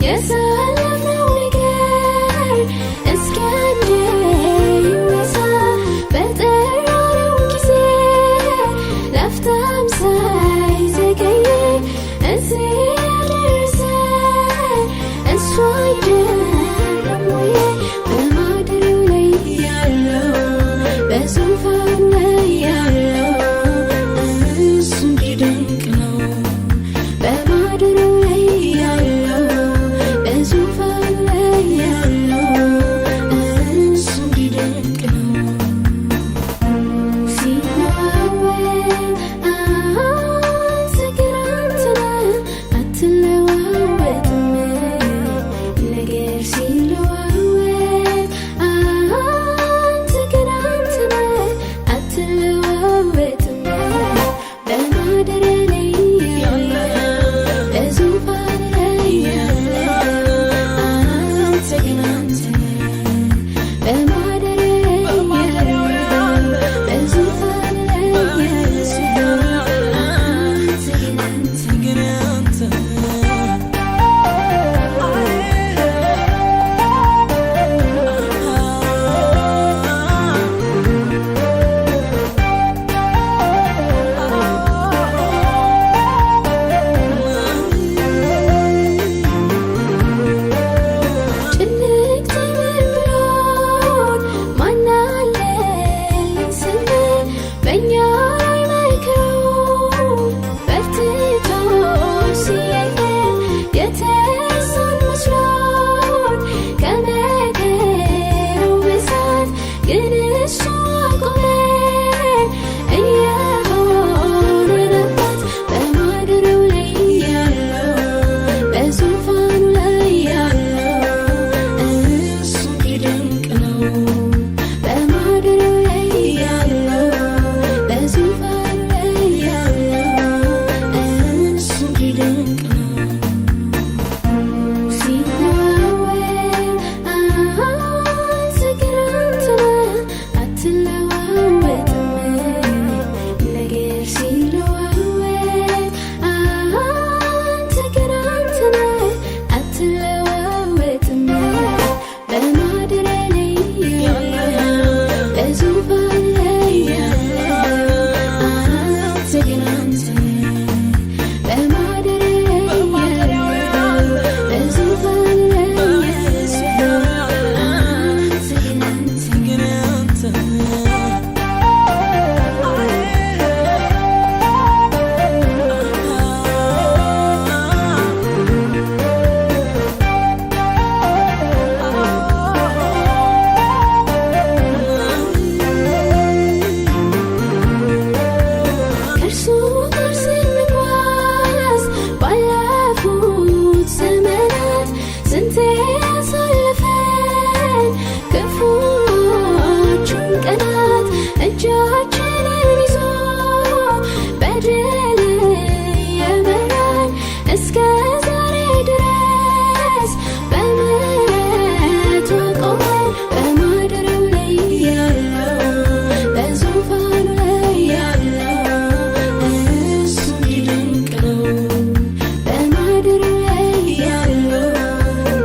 ያሳለፍነው ነገር እስኪ አንዴ ይወሳ። በጠራነው ጊዜ ላፍታም ሳይዘገይ እዚህ ያደረሰ እሱ አይደለም ወይ? በማደሪያው ላይ ያለው፣ በዙፋኑ ላይ ያለው እሱ እንዲህ ድንቅ ነው። በማደሪያው ላይ ያለው፣ በዙፋኑ ላይ ያለው እሱ እንዲህ ድንቅ ነው። ሲናወጥ አንተ ግን አንተ ነህ፣ አትለዋወጥም። ነገር ሲለዋወጥ አንተ ግን አንተ ነህ፣ አትለዋወጥም። በማደሪያ ላይ ያለ፣ በዙፋን ላይ ያለ አንተ ግን አንተ ነህ። በማደሪያ ላይ ያለ፣ በዙፋን ላይ ያለ አንተ ግን አንተ ነህ። ጭንቅ ትብል ብሎን ማናለኝ ስንል በእኛ ላይ መክሮ በርትቶ ሲያየን የተረሳን መስሎን ከመከራው ብዛት ግን እሱ አቆመን። እየሆነን አባት በማደሪያው ላይ ያለው፣ በዙፋኑ ላይ ያለው እሱ ድንቅ ነው። በማደሪያው ላይ ያለው፣ በዙፋኑ ላይ ያለው እሱ ድንቅ ነው። ሲናወጥ አንተ ግን አንተ ነህ፣ አትለዋወጥም። ነገር ሲለዋወጥ አንተ ግን አንተ ነህ፣ አትለዋወጥም። በማደሪያ ላይ ያለ፣ በዙፋን ላይ ያለ አንተ ግን አንተ ነህ። በማደሪያ ላይ ያለ፣ በዙፋን ላይ ያለ አንተ ግን አንተ ነህ። ከእርሱ ጋር ስንጓዝ ባለፉት ዘመናት ስንቴ አሳለፈን ክፉዎቹን ቀናት፣ እጃችንን ይዞ በድል የመራን እስከ ዛሬ ድረስ በምሕረቱ አቆመን። በማደሪያው ላይ ያለው፣ በዙፋኑ ላይ ያለው እሱ ድንቅ ነው። በማደሪያው ላይ ያለው፣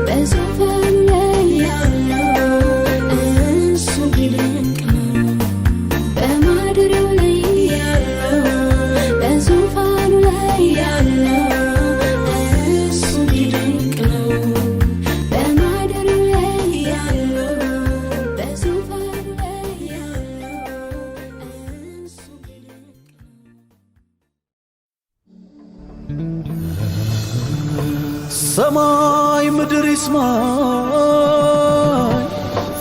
በዙፋኑ ላይ ያለው እሱ ድንቅ ነው። በማደሪያው ላይ ያለው፣ በዙፋኑ ላይ ያለው እሱ ድንቅ ነው። በማደሪያው ላይ ያለው፣ በዙፋኑ ላይ ያለው እሱ ድንቅ ነው። ሰማይ ምድር ይስማኝ፣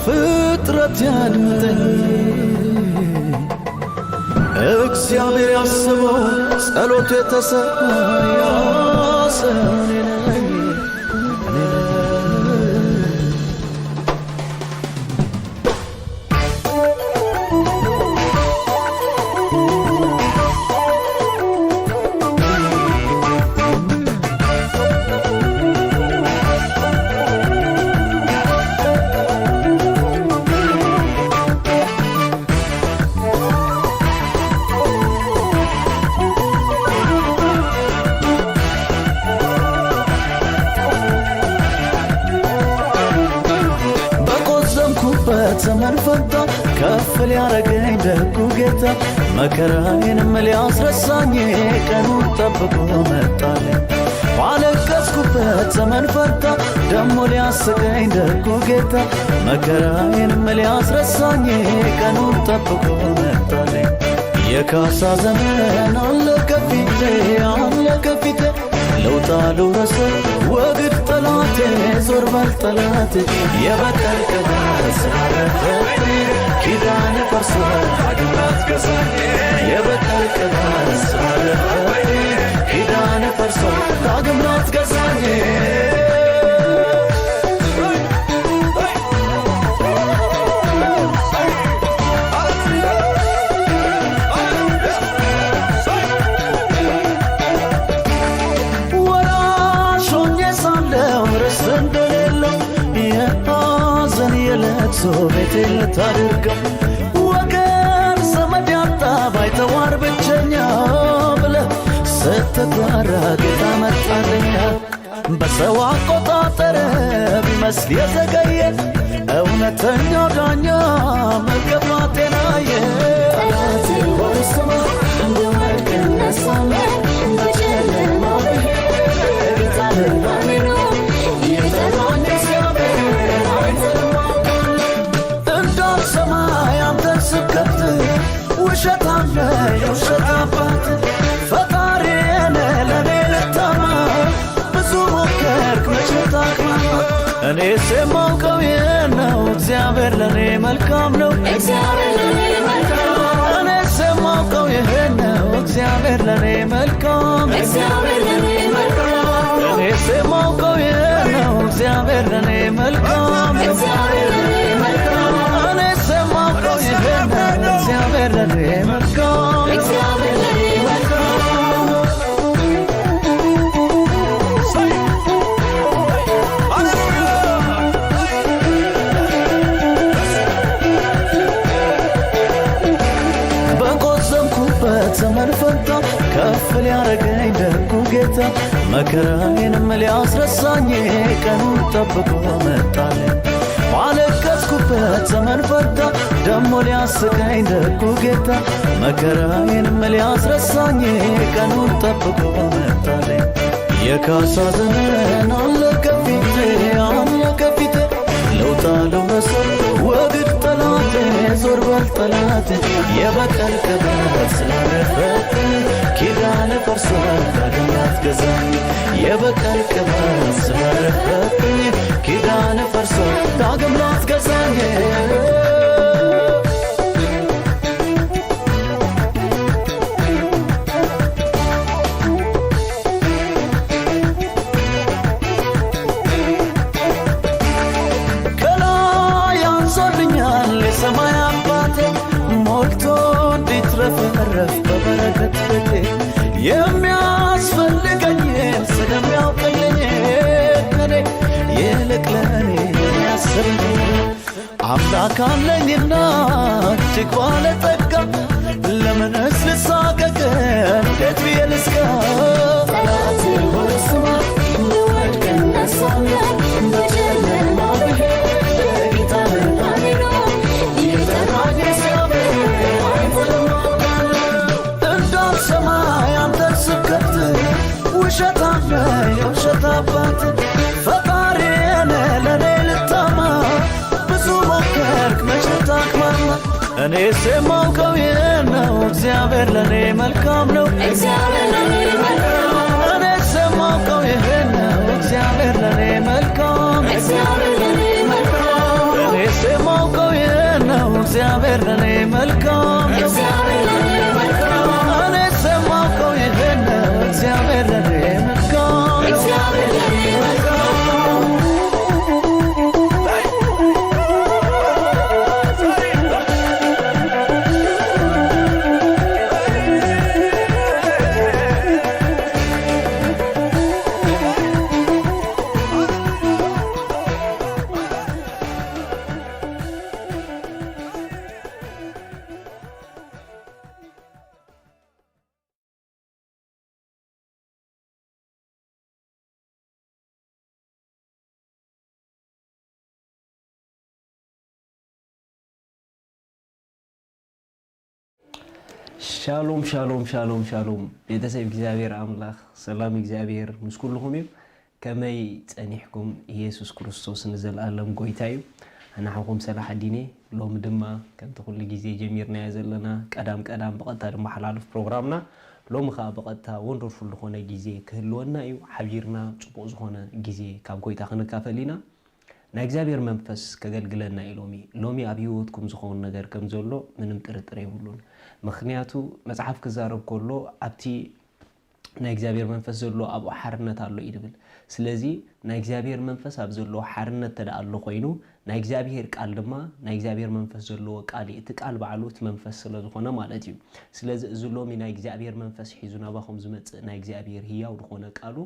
ፍጥረት ያድምጠኝ። እግዚአብሔር ያስበው፣ ጸሎቱ የተሰማ ያ ሰው እኔ ነኝ፣ እኔ ነኝ። ዘመን ፈንታ ከፍ ሊያረገኝ ደጉ ጌታ፣ መከራዬንም ሊያስረሳኝ ቀኑን ጠብቆ መጣልኝ። ባለቀስኩበት ዘመን ፈንታ ደሞ ሊያስቀኝ ደጉ ጌታ፣ መከራዬንም ሊያስረሳኝ ቀኑን ጠብቆ መጣልኝ። የካሳ ዘመን አለ ከፊቴ፣ አለ ከፊቴ። ለውጣ ልውረስ ወግድ ጠላቴ፣ ዞር በል ጠላቴ። የበቀል ቅባት ስላለበት ኪዳን ፈርሶ ዳግም ላትገዛኝ። የበቀል ቅባት ስላለበት ኪዳን ፈርሶ ዳግም ላትገዛኝ። ወራሽ ሆኜ ሳለሁ ርስት እንደሌለው የሐዘን የለቅሶ ቤቴ ልታደርገው፣ ወገን ዘመድ ያጣ ባይተዋር ብቸኛ ብለህ ስትጣራ ጌታ መጣልኛ። በሰው አቆጣጠር ቢመስል የዘገየ፣ እውነተኛው ዳኛ መገባቴን አየ። ጠላቴ ሆይ ስማ፣ እንድወድቅ እነሳለሁ። በጨለማ ብሄድ ጌታ ብርሃኔ ነው። የጠራኝ እግዚአብሔር አይጥልም አውቃለሁ። እንዳልሰማ ያንተን ስብከት፣ ውሸታም ነህ የውሸት አባት። ፈጣሪዬ ነህ ለኔ ልታማ፣ ብዙ ሞከርክ መቼ ታቅማማ። እኔስ የማውቀው ይህን ነው፣ እግዚአብሔር ለኔ መልካም ነው። እግዚአብሔር ለኔ መልካም ነው። እኔስ የማውቀው ይህን ነው፣ እግዚአብሔር ለኔ መልካም። እግዚአብሔር ለኔ መልካም። እኔስ የማውቀው ይህን ነው፣ እግዚአብሔር ለኔ መልካም። እግዚአብሔር ለኔ መልካም። እኔስ የማውቀው ይህን ነው፣ እግዚአብሔር ለኔ መልካም። እግዚአብሔር ለኔ መልካም። በቆዘምኩበት ዘመን ፈንታ ከፍ ሊያረገኝ ደጉ ጌታ፣ መከራዬንም ሊያስረሳኝ ቀኑን ጠብቆ መጣልኝ። ባለቀስኩበት ዘመን ፈንታ ደሞ ሊያስቀኝ ደጉ ጌታ፣ መከራዬንም ሊያስረሳኝ ቀኑን ጠብቆ መጣልኝ። የካሳ ዘመን አለ ከፊቴ፣ አለ ከፊቴ። ለውጣ ልውረስ ወግድ ጠላቴ፣ ዞር በል ጠላቴ። የበቀል ቅባት ስላለበት ኪዳን ፈርሶ ዳግም ላትገዛኝ። የበቀል ቅባት ስላለበት ኪዳን ፈርሶ ዳግም ላትገዛኝ። ከላይ አንሶልኛል የሰማይ አባቴ፣ ሞልቶ እንዲትረፈረፍ በበረከት ቤቴ። የሚያስፈልገኝን ስለሚያውቅልኝ ከኔ ይልቅ ለኔ የሚያስብልኝ አምላክ አለኝና እጅግ ባለጠጋ፣ ለምንስ ልሳቀቅ? እንዴት ብዬ ልስጋ? ጠላቴ ሆይ ስማ፣ እንድወድቅ እነሳለሁ። በጨለማ ብሄድ ጌታ ብርሃኔ ነው። የጠራኝ እግዚአብሔር አይጥልም አውቃለሁ። እንዳልሰማ ያንተን ስብከት፣ ውሸታም ነህ የውሸት አባት። ፈጣሪዬ ነህ ለኔ ልታማ፣ ብዙ ሞከርክ መቼ ታቅማማ። እኔስ የማውቀው ይህን ነው፣ እግዚአብሔር ለኔ መልካም ነው። እግዚአብሔር ለኔ መልካም ነው። እኔስ የማውቀው ይህን ነው፣ እግዚአብሔር ለኔ መልካም። እግዚአብሔር ለኔ መልካም። እኔስ የማውቀው ይህን ነው፣ እግዚአብሔር ለኔ መልካም። እግዚአብሔር ለኔ መልካም። እኔስ የማውቀው ይህን ነው፣ እግዚአብሔር ለኔ መልካም። እግዚአብሔር ለኔ መልካም። ሻሎም ሻሎም ሻሎም ሻሎም፣ ቤተሰብ እግዚኣብሔር ኣምላኽ፣ ሰላም እግዚኣብሔር ምስ ኩልኹም እዩ። ከመይ ጸኒሕኩም? ኢየሱስ ክርስቶስ ንዘለኣለም ጎይታ እዩ። ኣናሕኹም ሰላሕ ኣዲኔ። ሎሚ ድማ ከምቲ ኩሉ ግዜ ጀሚርናዮ ዘለና ቀዳም ቀዳም ብቐጥታ ድማ ሓላልፍ ፕሮግራምና፣ ሎሚ ኸኣ ብቐጥታ ወንደርፉል ዝኾነ ግዜ ክህልወና እዩ። ሓቢርና ጽቡቕ ዝኾነ ግዜ ካብ ጎይታ ክንካፈል ኢና። ናይ እግዚኣብሔር መንፈስ ከገልግለና እዩ ሎሚ። ሎሚ ኣብ ህይወትኩም ዝኸውን ነገር ከም ዘሎ ምንም ጥርጥር የብሉን። ምኽንያቱ መጽሓፍ ክዛረብ ከሎ ኣብቲ ናይ እግዚኣብሔር መንፈስ ዘሎ ኣብኡ ሓርነት ኣሎ እዩ ዝብል። ስለዚ ናይ እግዚኣብሔር መንፈስ ኣብ ዘለዎ ሓርነት ተደኣ ኣሎ ኮይኑ፣ ናይ እግዚኣብሔር ቃል ድማ ናይ እግዚኣብሔር መንፈስ ዘለዎ ቃል እዩ። እቲ ቃል ባዕሉ እቲ መንፈስ ስለ ዝኾነ ማለት እዩ። ስለዚ እዚ ሎሚ ናይ እግዚኣብሔር መንፈስ ሒዙ ናባኹም ዝመጽእ ናይ እግዚኣብሔር ህያው ዝኾነ ቃሉ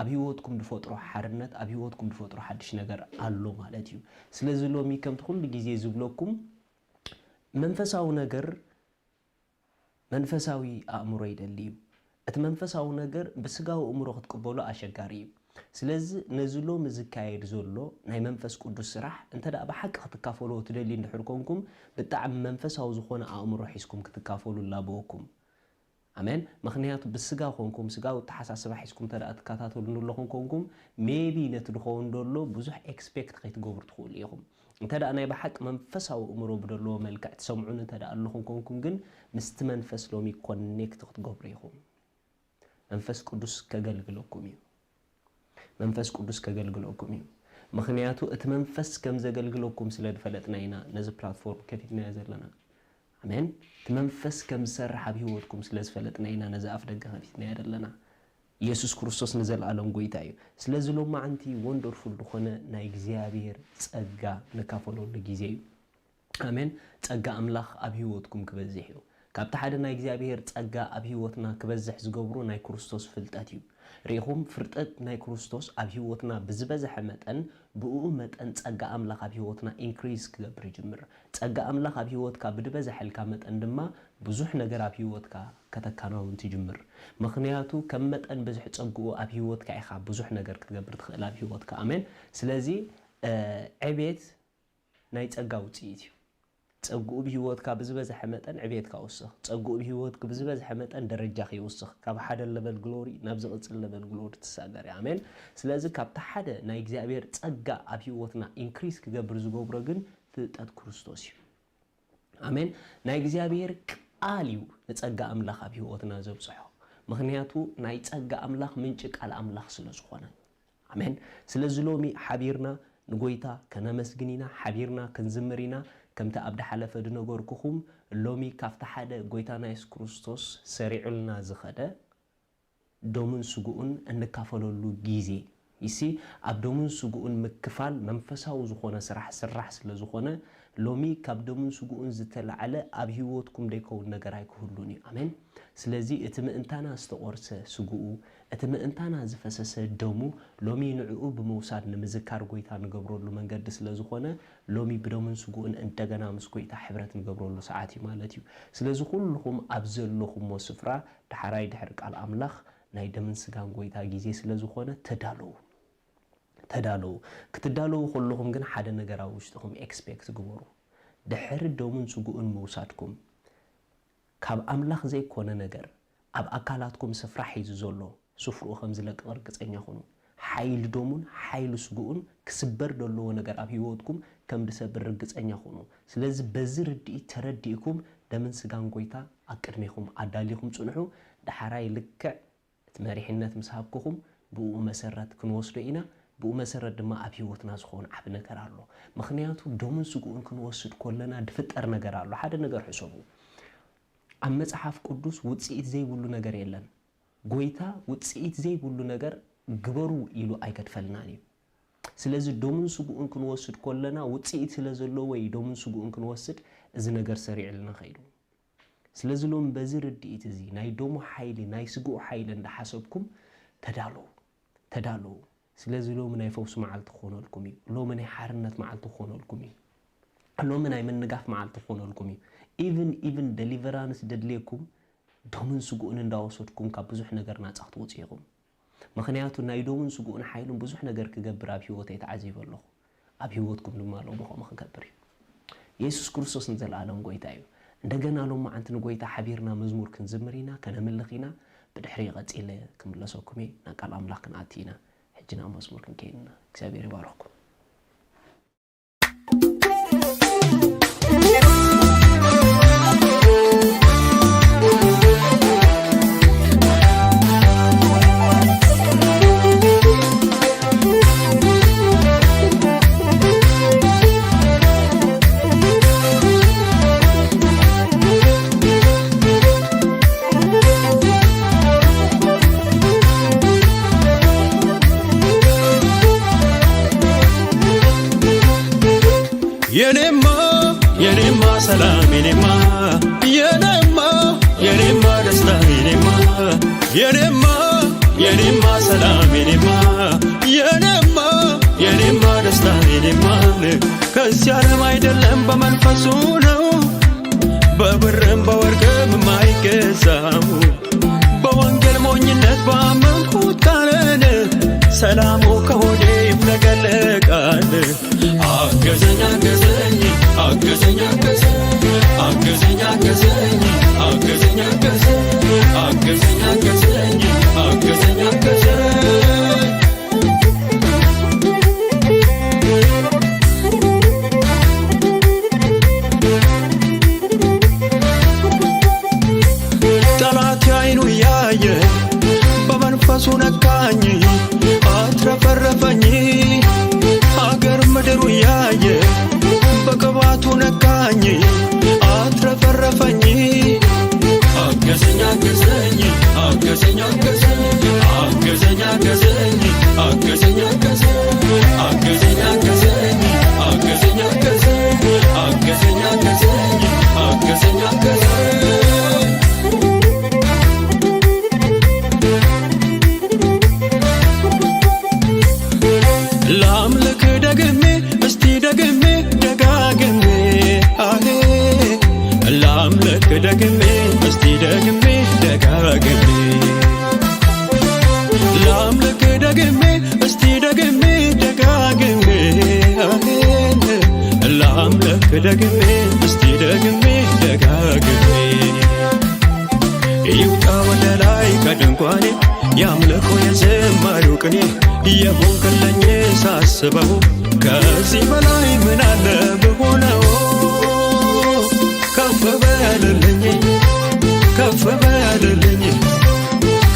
ኣብ ህይወትኩም ዝፈጥሮ ሓርነት፣ ኣብ ህይወትኩም ዝፈጥሮ ሓድሽ ነገር ኣሎ ማለት እዩ። ስለዚ ሎሚ ከምቲ ኩሉ ግዜ ዝብለኩም መንፈሳዊ ነገር መንፈሳዊ ኣእምሮ ይደሊ እዩ። እቲ መንፈሳዊ ነገር ብስጋዊ ኣእምሮ ክትቅበሎ ኣሸጋሪ እዩ። ስለዚ ነዚ ሎሚ ዝካየድ ዘሎ ናይ መንፈስ ቅዱስ ስራሕ እንተ ደኣ ብሓቂ ክትካፈሎ ትደልዩ እንድሕር ኮንኩም፣ ብጣዕሚ መንፈሳዊ ዝኾነ ኣእምሮ ሒዝኩም ክትካፈሉ እላበወኩም። ኣሜን። ምኽንያቱ ብስጋ ኮንኩም፣ ስጋዊ ኣተሓሳስባ ሒዝኩም እንተ ደኣ ትከታተሉኒ ኣለኹም ኮንኩም፣ ሜቢ ነቲ ድኸውን ደሎ ብዙሕ ኤክስፔክት ከይትገብሩ ትኽእሉ ኢኹም። እንተ ደኣ ናይ ብሓቂ መንፈሳዊ ኣእምሮ ብደለዎ መልክዕ ትሰምዑኒ እንተ ደኣ ኣለኹም ኮንኩም ግን፣ ምስቲ መንፈስ ሎሚ ኮኔክት ክትገብሩ ኢኹም። መንፈስ ቅዱስ ከገልግለኩም እዩ። መንፈስ ቅዱስ ከገልግለኩም እዩ። ምኽንያቱ እቲ መንፈስ ከም ዘገልግለኩም ስለ ዝፈለጥና ኢና ነዚ ፕላትፎርም ከፊትናዮ ዘለና። ኣሜን። እቲ መንፈስ ከም ዝሰርሕ ኣብ ህይወትኩም ስለ ዝፈለጥና ኢና ነዚ ኣፍ ደገ ከፊትናዮ ዘለና። ኢየሱስ ክርስቶስ ንዘለኣለም ጎይታ እዩ። ስለዚ ሎማዓንቲ ወንደርፉል ዝኾነ ናይ እግዚኣብሔር ጸጋ ንካፈለሉ ግዜ እዩ። ኣሜን። ጸጋ ኣምላኽ ኣብ ህይወትኩም ክበዝሕ እዩ። ካብቲ ሓደ ናይ እግዚኣብሔር ጸጋ ኣብ ህይወትና ክበዝሕ ዝገብሮ ናይ ክርስቶስ ፍልጠት እዩ። ርኢኹም፣ ፍልጠት ናይ ክርስቶስ ኣብ ህይወትና ብዝበዝሐ መጠን፣ ብእኡ መጠን ጸጋ ኣምላኽ ኣብ ህይወትና ኢንክሪዝ ክገብር ይጅምር። ጸጋ ኣምላኽ ኣብ ህይወትካ ብድበዝሐልካ መጠን ድማ ብዙሕ ነገር ኣብ ህይወትካ ከተከናውን ትጅምር። ምኽንያቱ ከም መጠን ብዝሒ ጸግኡ ኣብ ህይወትካ ኢኻ ብዙሕ ነገር ክትገብር ትኽእል ኣብ ህይወትካ። ኣሜን። ስለዚ እ፣ ዕቤት ናይ ጸጋ ውጽኢት እዩ። ጸግኡ ብህይወትካ ብዝበዝሐ መጠን ዕቤትካ ውስኽ። ጸግኡ ብህይወትክ ብዝበዝሐ መጠን ደረጃኺ ይውስኽ። ካብ ሓደ ለበል ግሎሪ ናብ ዝቕጽል ለበል ግሎሪ ትሳገር። ኣሜን። ስለዚ ካብቲ ሓደ ናይ እግዚኣብሔር ጸጋ ኣብ ህይወትና ኢንክሪዝ ክገብር ዝገብሮ ግን ፍልጠት ክርስቶስ እዩ። ኣሜን። ናይ እግዚኣብሔር ቃል እዩ ንጸጋ ኣምላኽ ኣብ ህይወትና ዘብጽሖ። ምኽንያቱ ናይ ጸጋ ኣምላኽ ምንጪ ቃል ኣምላኽ ስለ ዝኾነ። ኣሜን። ስለዚ ሎሚ ሓቢርና ንጎይታ ከነመስግን ኢና፣ ሓቢርና ክንዝምር ኢና። ከምቲ ኣብ ድሓለፈ ዝነገርኩኹም፣ ሎሚ ካብቲ ሓደ ጎይታና የሱስ ክርስቶስ ሰሪዑልና ዝኸደ ደሙን ስግኡን እንካፈለሉ ግዜ። ይሲ፣ ኣብ ደሙን ስግኡን ምክፋል መንፈሳዊ ዝኾነ ስራሕ ስራሕ ስለ ዝኾነ፣ ሎሚ ካብ ደሙን ስግኡን ዝተላዕለ ኣብ ህይወትኩም ዘይከውን ነገር ኣይክህሉን እዩ። ኣሜን። ስለዚ እቲ ምእንታና ዝተቖርሰ ስግኡ፣ እቲ ምእንታና ዝፈሰሰ ደሙ፣ ሎሚ ንዕኡ ብምውሳድ ንምዝካር ጎይታ ንገብረሉ መንገዲ ስለ ዝኾነ፣ ሎሚ ብደሙን ስግኡን እንደገና ምስ ጎይታ ሕብረት ንገብረሉ ሰዓት እዩ ማለት እዩ። ስለዚ ኩልኹም ኣብ ዘለኹሞ ስፍራ፣ ዳሕራይ ድሕሪ ቃል ኣምላኽ ናይ ደምን ስጋን ጎይታ ግዜ ስለ ዝኾነ፣ ተዳለዉ። ተዳለዉ። ክትዳለዉ ከለኹም ግን ሓደ ነገር ኣብ ውሽጥኹም ኤክስፔክት ግበሩ። ድሕሪ ደሙን ስግኡን ምውሳድኩም፣ ካብ ኣምላኽ ዘይኮነ ነገር ኣብ ኣካላትኩም ስፍራ ሒዙ ዘሎ ስፍርኡ ከም ዝለቅቕ ርግጸኛ ኩኑ። ሓይሊ ደሙን ሓይሊ ስግኡን ክስበር ዘለዎ ነገር ኣብ ህይወትኩም ከም ዝሰብር ርግጸኛ ኩኑ። ስለዚ በዚ ርድኢት ተረዲእኩም ደምን ስጋን ጎይታ ኣብ ቅድሜኹም ኣዳሊኹም ጽንሑ። ዳሕራይ ልክዕ እቲ መሪሕነት ምስ ሃብኩኹም ብኡ መሰረት ክንወስዶ ኢና። ብኡ መሰረት ድማ ኣብ ህይወትና ዝኾን ዓቢ ነገር ኣሎ። ምኽንያቱ ደሙን ስግኡን ክንወስድ ከለና ዝፍጠር ነገር ኣሎ። ሓደ ነገር ሕሰቡ። ኣብ መጽሓፍ ቅዱስ ውጽኢት ዘይብሉ ነገር የለን። ጎይታ ውጽኢት ዘይብሉ ነገር ግበሩ ኢሉ ኣይገድፈልናን እዩ። ስለዚ ደሙን ስግኡን ክንወስድ ከለና ውጽኢት ስለ ዘለዎ እዩ ደሙን ስግኡን ክንወስድ እዚ ነገር ሰሪዕልና ከይዱ። ስለዚ ሎሚ በዚ ርድኢት እዚ ናይ ደሙ ሓይሊ፣ ናይ ስግኡ ሓይሊ እንዳሓሰብኩም ተዳለዉ፣ ተዳለዉ። ስለዚ ሎሚ ናይ ፈውሲ መዓልቲ ክኾነልኩም እዩ። ሎሚ ናይ ሓርነት መዓልቲ ክኾነልኩም እዩ። ሎሚ ናይ ምንጋፍ መዓልቲ ክኾነልኩም እዩ። ኢቭን፣ ኢቭን ደሊቨራንስ ደድልየኩም ደሙን ስግኡን እንዳወሰድኩም ካብ ብዙሕ ነገር ናጻ ክትወጹ ኢኹም። ምኽንያቱ ናይ ደሙን ስግኡን ሓይሉን ብዙሕ ነገር ክገብር ኣብ ህይወተይ ተዓዚበ ኣለኹ። ኣብ ህይወትኩም ድማ ሎሚ ከምኡ ክገብር እዩ። የሱስ ክርስቶስ ንዘለኣለም ጎይታ እዩ። እንደገና ሎማዓንቲ ንጎይታ ሓቢርና መዝሙር ክንዝምር ኢና፣ ከነምልኽ ኢና። ብድሕሪ ቀጺለ ክምለሰኩም እየ። ናብ ቃል ኣምላኽ ክንኣቲ ኢና። ሕጂ ናብ መዝሙር ክንከይድ ኢና። እግዚኣብሔር ይባርኽኩም። የኔማ የኔማ ሰላም የኔማ የኔማ የኔማ ደስታ የኔማ የኔማ የኔማ ሰላም የኔማ የኔማ የኔማ ደስታ የኔማ ከዚህ ዓለም አይደለም በመንፈሱ ነው በብርም በወርቅም የማይገዛው በወንጌል ሞኝነት ባመንኩት ቃልን ሰላሙ ከሆዴ ይፍለቀለቃል። አገዘኝ አገዘኝ አገዘኝ አገዘኝ አገዘኝ አገዘኝ አገዘኝ አገዘኝ አገዘኝ አገዘኝ አገዘኝ አገዘኝ ጠላት አይኑ ያየ በመንፈሱ ነካኝ አትረፈረፈኝ ሀገር ምድሩ ያየ በቅባቱ ነካኝ አትረፈረፈኝ አገዘኝ አገዘኝ አገዘኝ አገዘኝ አገዘኝ አገዘኝ አገዘኝ አገዘኝ አገዘኝ አገዘኝ አገዘኝ አገዘኝ አገዘኝ አገዘኝ አገዘኝ አገዘኝ ላምልክ ደግሜ እስቲ ደግሜ ደጋግሜ አሄ ላምልክ ደግሜ እስቲ ደግሜ ደጋግሜ ላምልክ ደግሜ እስቲ ደግሜ ደጋግሜ አሄ ላምልክ ደግሜ እስቲ ደግሜ ደጋግሜ ይውጣ ወደ ላይ ከድንኳኔ ያምልኮ የዘማሪው ቅኔ የሆንክልኝ ሳስበው ከዚህ በላይ ምን አለ ብሆነው ከፍ በልልኝ ከፍ በልልኝ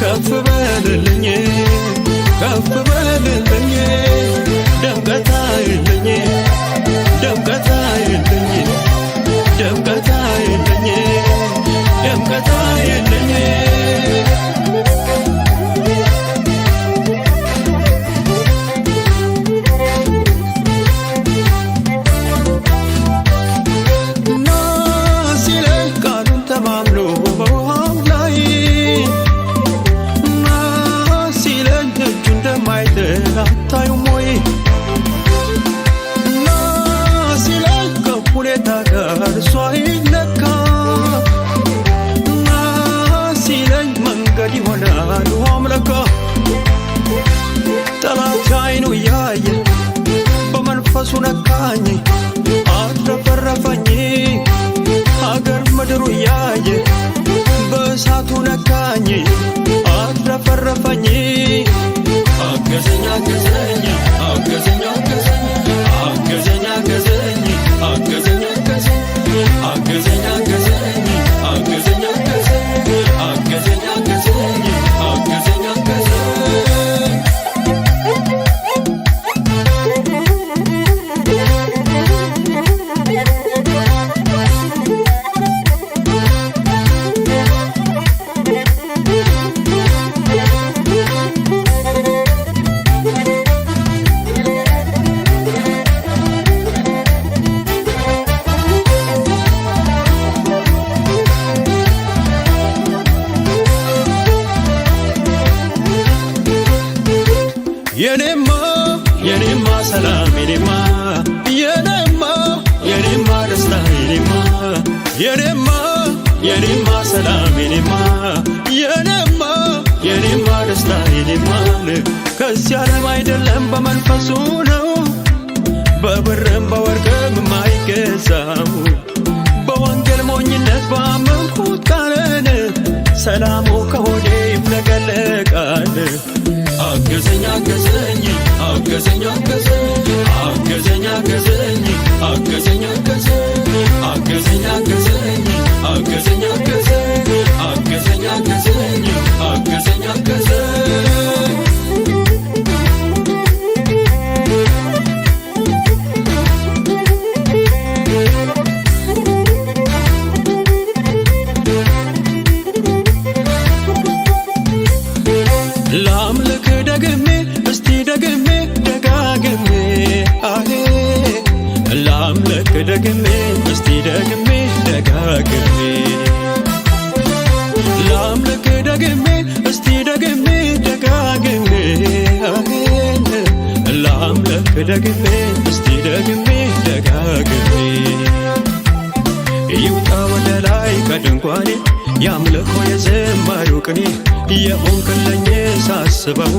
ከፍ በልልኝ ከፍ በልልኝ ደምቀት አይልኝ ደምቀት አይልኝ ደምቀት አይልኝ ደምቀት አይልኝ ና ሲለኝ ቃሉን ተማምኖ በውሃው ላይ ና ሲለኝ እጁ እንደማይጥል አታዩም ወይ? ና ሲለኝ ከሁኔታ ጋር እሱ አይለካ ና ሲለኝ መንገድ ይሆናል ውሃም ለካ ጠላት አይኑ እያየ በመንፈሱ ነካኝ አትረፈረፈኝ ሀገር ምድሩ እያየ በእሳቱ ነካኝ አትረፈረፈኝ አገዘኝ አገዘኝ አገዘኝ አገዘኝ አገዘኝ አገዘኝ አገዘኝ አገዘኝ አገዘኝ አገዘኝ አገዘኝ አገዘኝ አገዘኝ አገዘኝ አገዘኝ አገዘኝ የኔማ የኔማ ሰላም የኔማ የኔማ የኔማ ደስታ የኔማ የኔማ የኔማ ሰላም የኔማ የኔማ የኔማ ደስታ የኔማ ከዚህ ዓለም አይደለም በመንፈሱ ነው በብርም በወርቅም የማይገዛው በወንጌል ሞኝነት ከለቃለ አገዘኝ አገዘኝ አገዘኝ አገዘኝ አገዘኝ አገዘኝ አገዘኝ አገዘኝ አገዘኝ አገዘኝ አገዘኝ አገዘኝ አገዘኝ አገዘኝ አገዘኝ አገዘኝ ላምልክ ደግሜ እስቲ ደግሜ ደጋግሜ አሄ ላምልክ ደግሜ እስቲ ደግሜ ደጋግሜ ላምልክ ደግሜ እስቲ ደግሜ ደጋግሜ አሜን ላምልክ ደግሜ እስቲ ደግሜ ደጋግሜ ይውጣ ወደ ላይ ከድንኳኔ ያምልኮ የዘማሪው ቅኔ የሆንክልኝ ሳስበው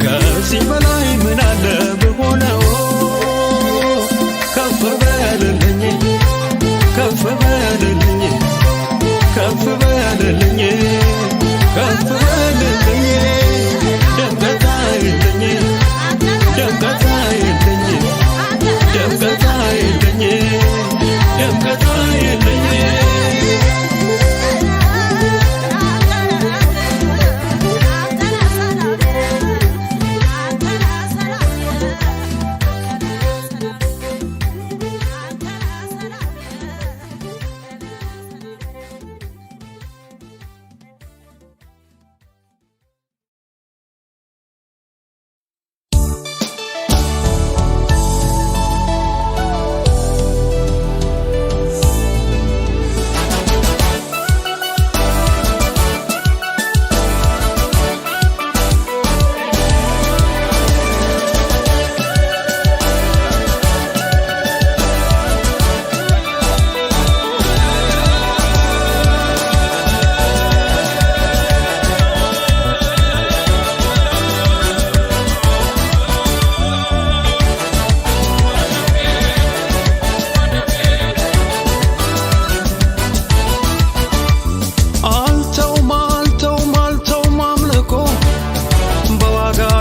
ከዚህ በላይ ምን አለ ብሆነው ከፍ በልልኝ ከፍ በልልኝ ከፍ በልልኝ ከፍ በልልኝ ደምቀት አይልኝ ደምቀት አይልኝ ደምቀት አይልኝ ደምቀት አይልኝ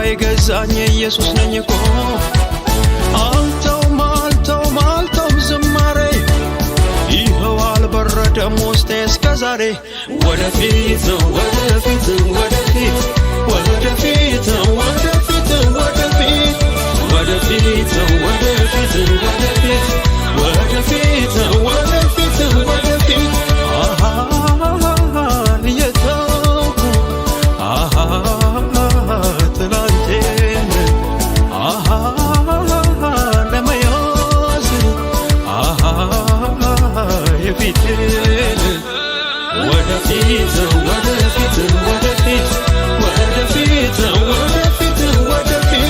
የገዛኝ ኢየሱስ ነኝ እኮ። አልተውም አልተውም አልተውም ዝማሬ፣ ይኸው አልበረደም ውስጤ እስከ ዛሬ። ወደፊት ነው ወደፊት ወደፊት ወደፊት ነው ወደፊት ወደፊት ወደፊት ነው ወደፊት ወደፊት ወደፊት ነው ወደፊት ወደፊት አሃ እየተውኩ አሃ ትላንቴን አሃ ለመያዝ አሃ የፊቴን ወደፊት ወደፊት ወደፊት ወደፊት ወደፊት ወደፊት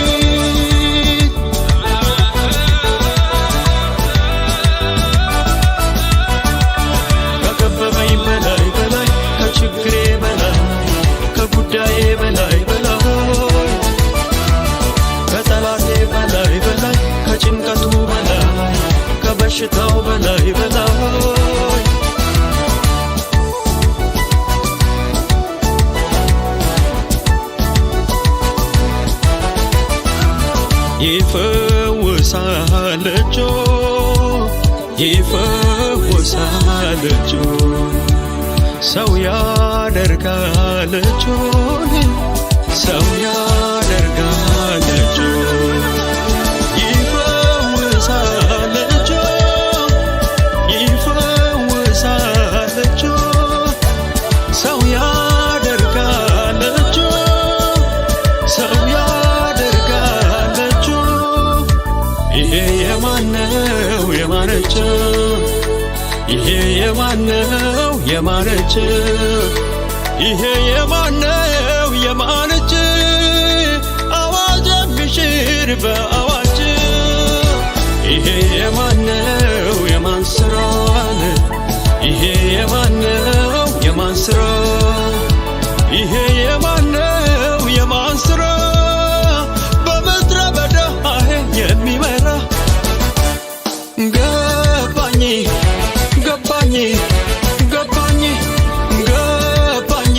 ከከበበኝ በላይ በላይ ከችግሬ በላይ ከጉዳዬ በላይ በላይ ከጠላቴ በላይ በላይ ከጭንቀቱ በላይ ከበሽታው በላይ በላይ ይፈውሳል እጁ ይፈውሳል እጁ ሰው ያደርጋል እጁን ሰው ያደርጋል እጁ ይፈውሳል እጁ ይፈውሳል እጁ ሰው ያደርጋል እጁ ሰው ያደርጋል እጁ ይሄ የማነው የማነች ይሄ የማነው የማነች ይሄ የማነው የማነች አዋጅ የሚሽር በአዋጅ ይሄ የማነው የማን ስራ ነው? ይሄ የማነው የማን ስራ ይሄ የማነው የማን ስራ በምድረ በዳ አሄ የሚመራ ገባኝ ገባኝ ገባኝ ገባኝ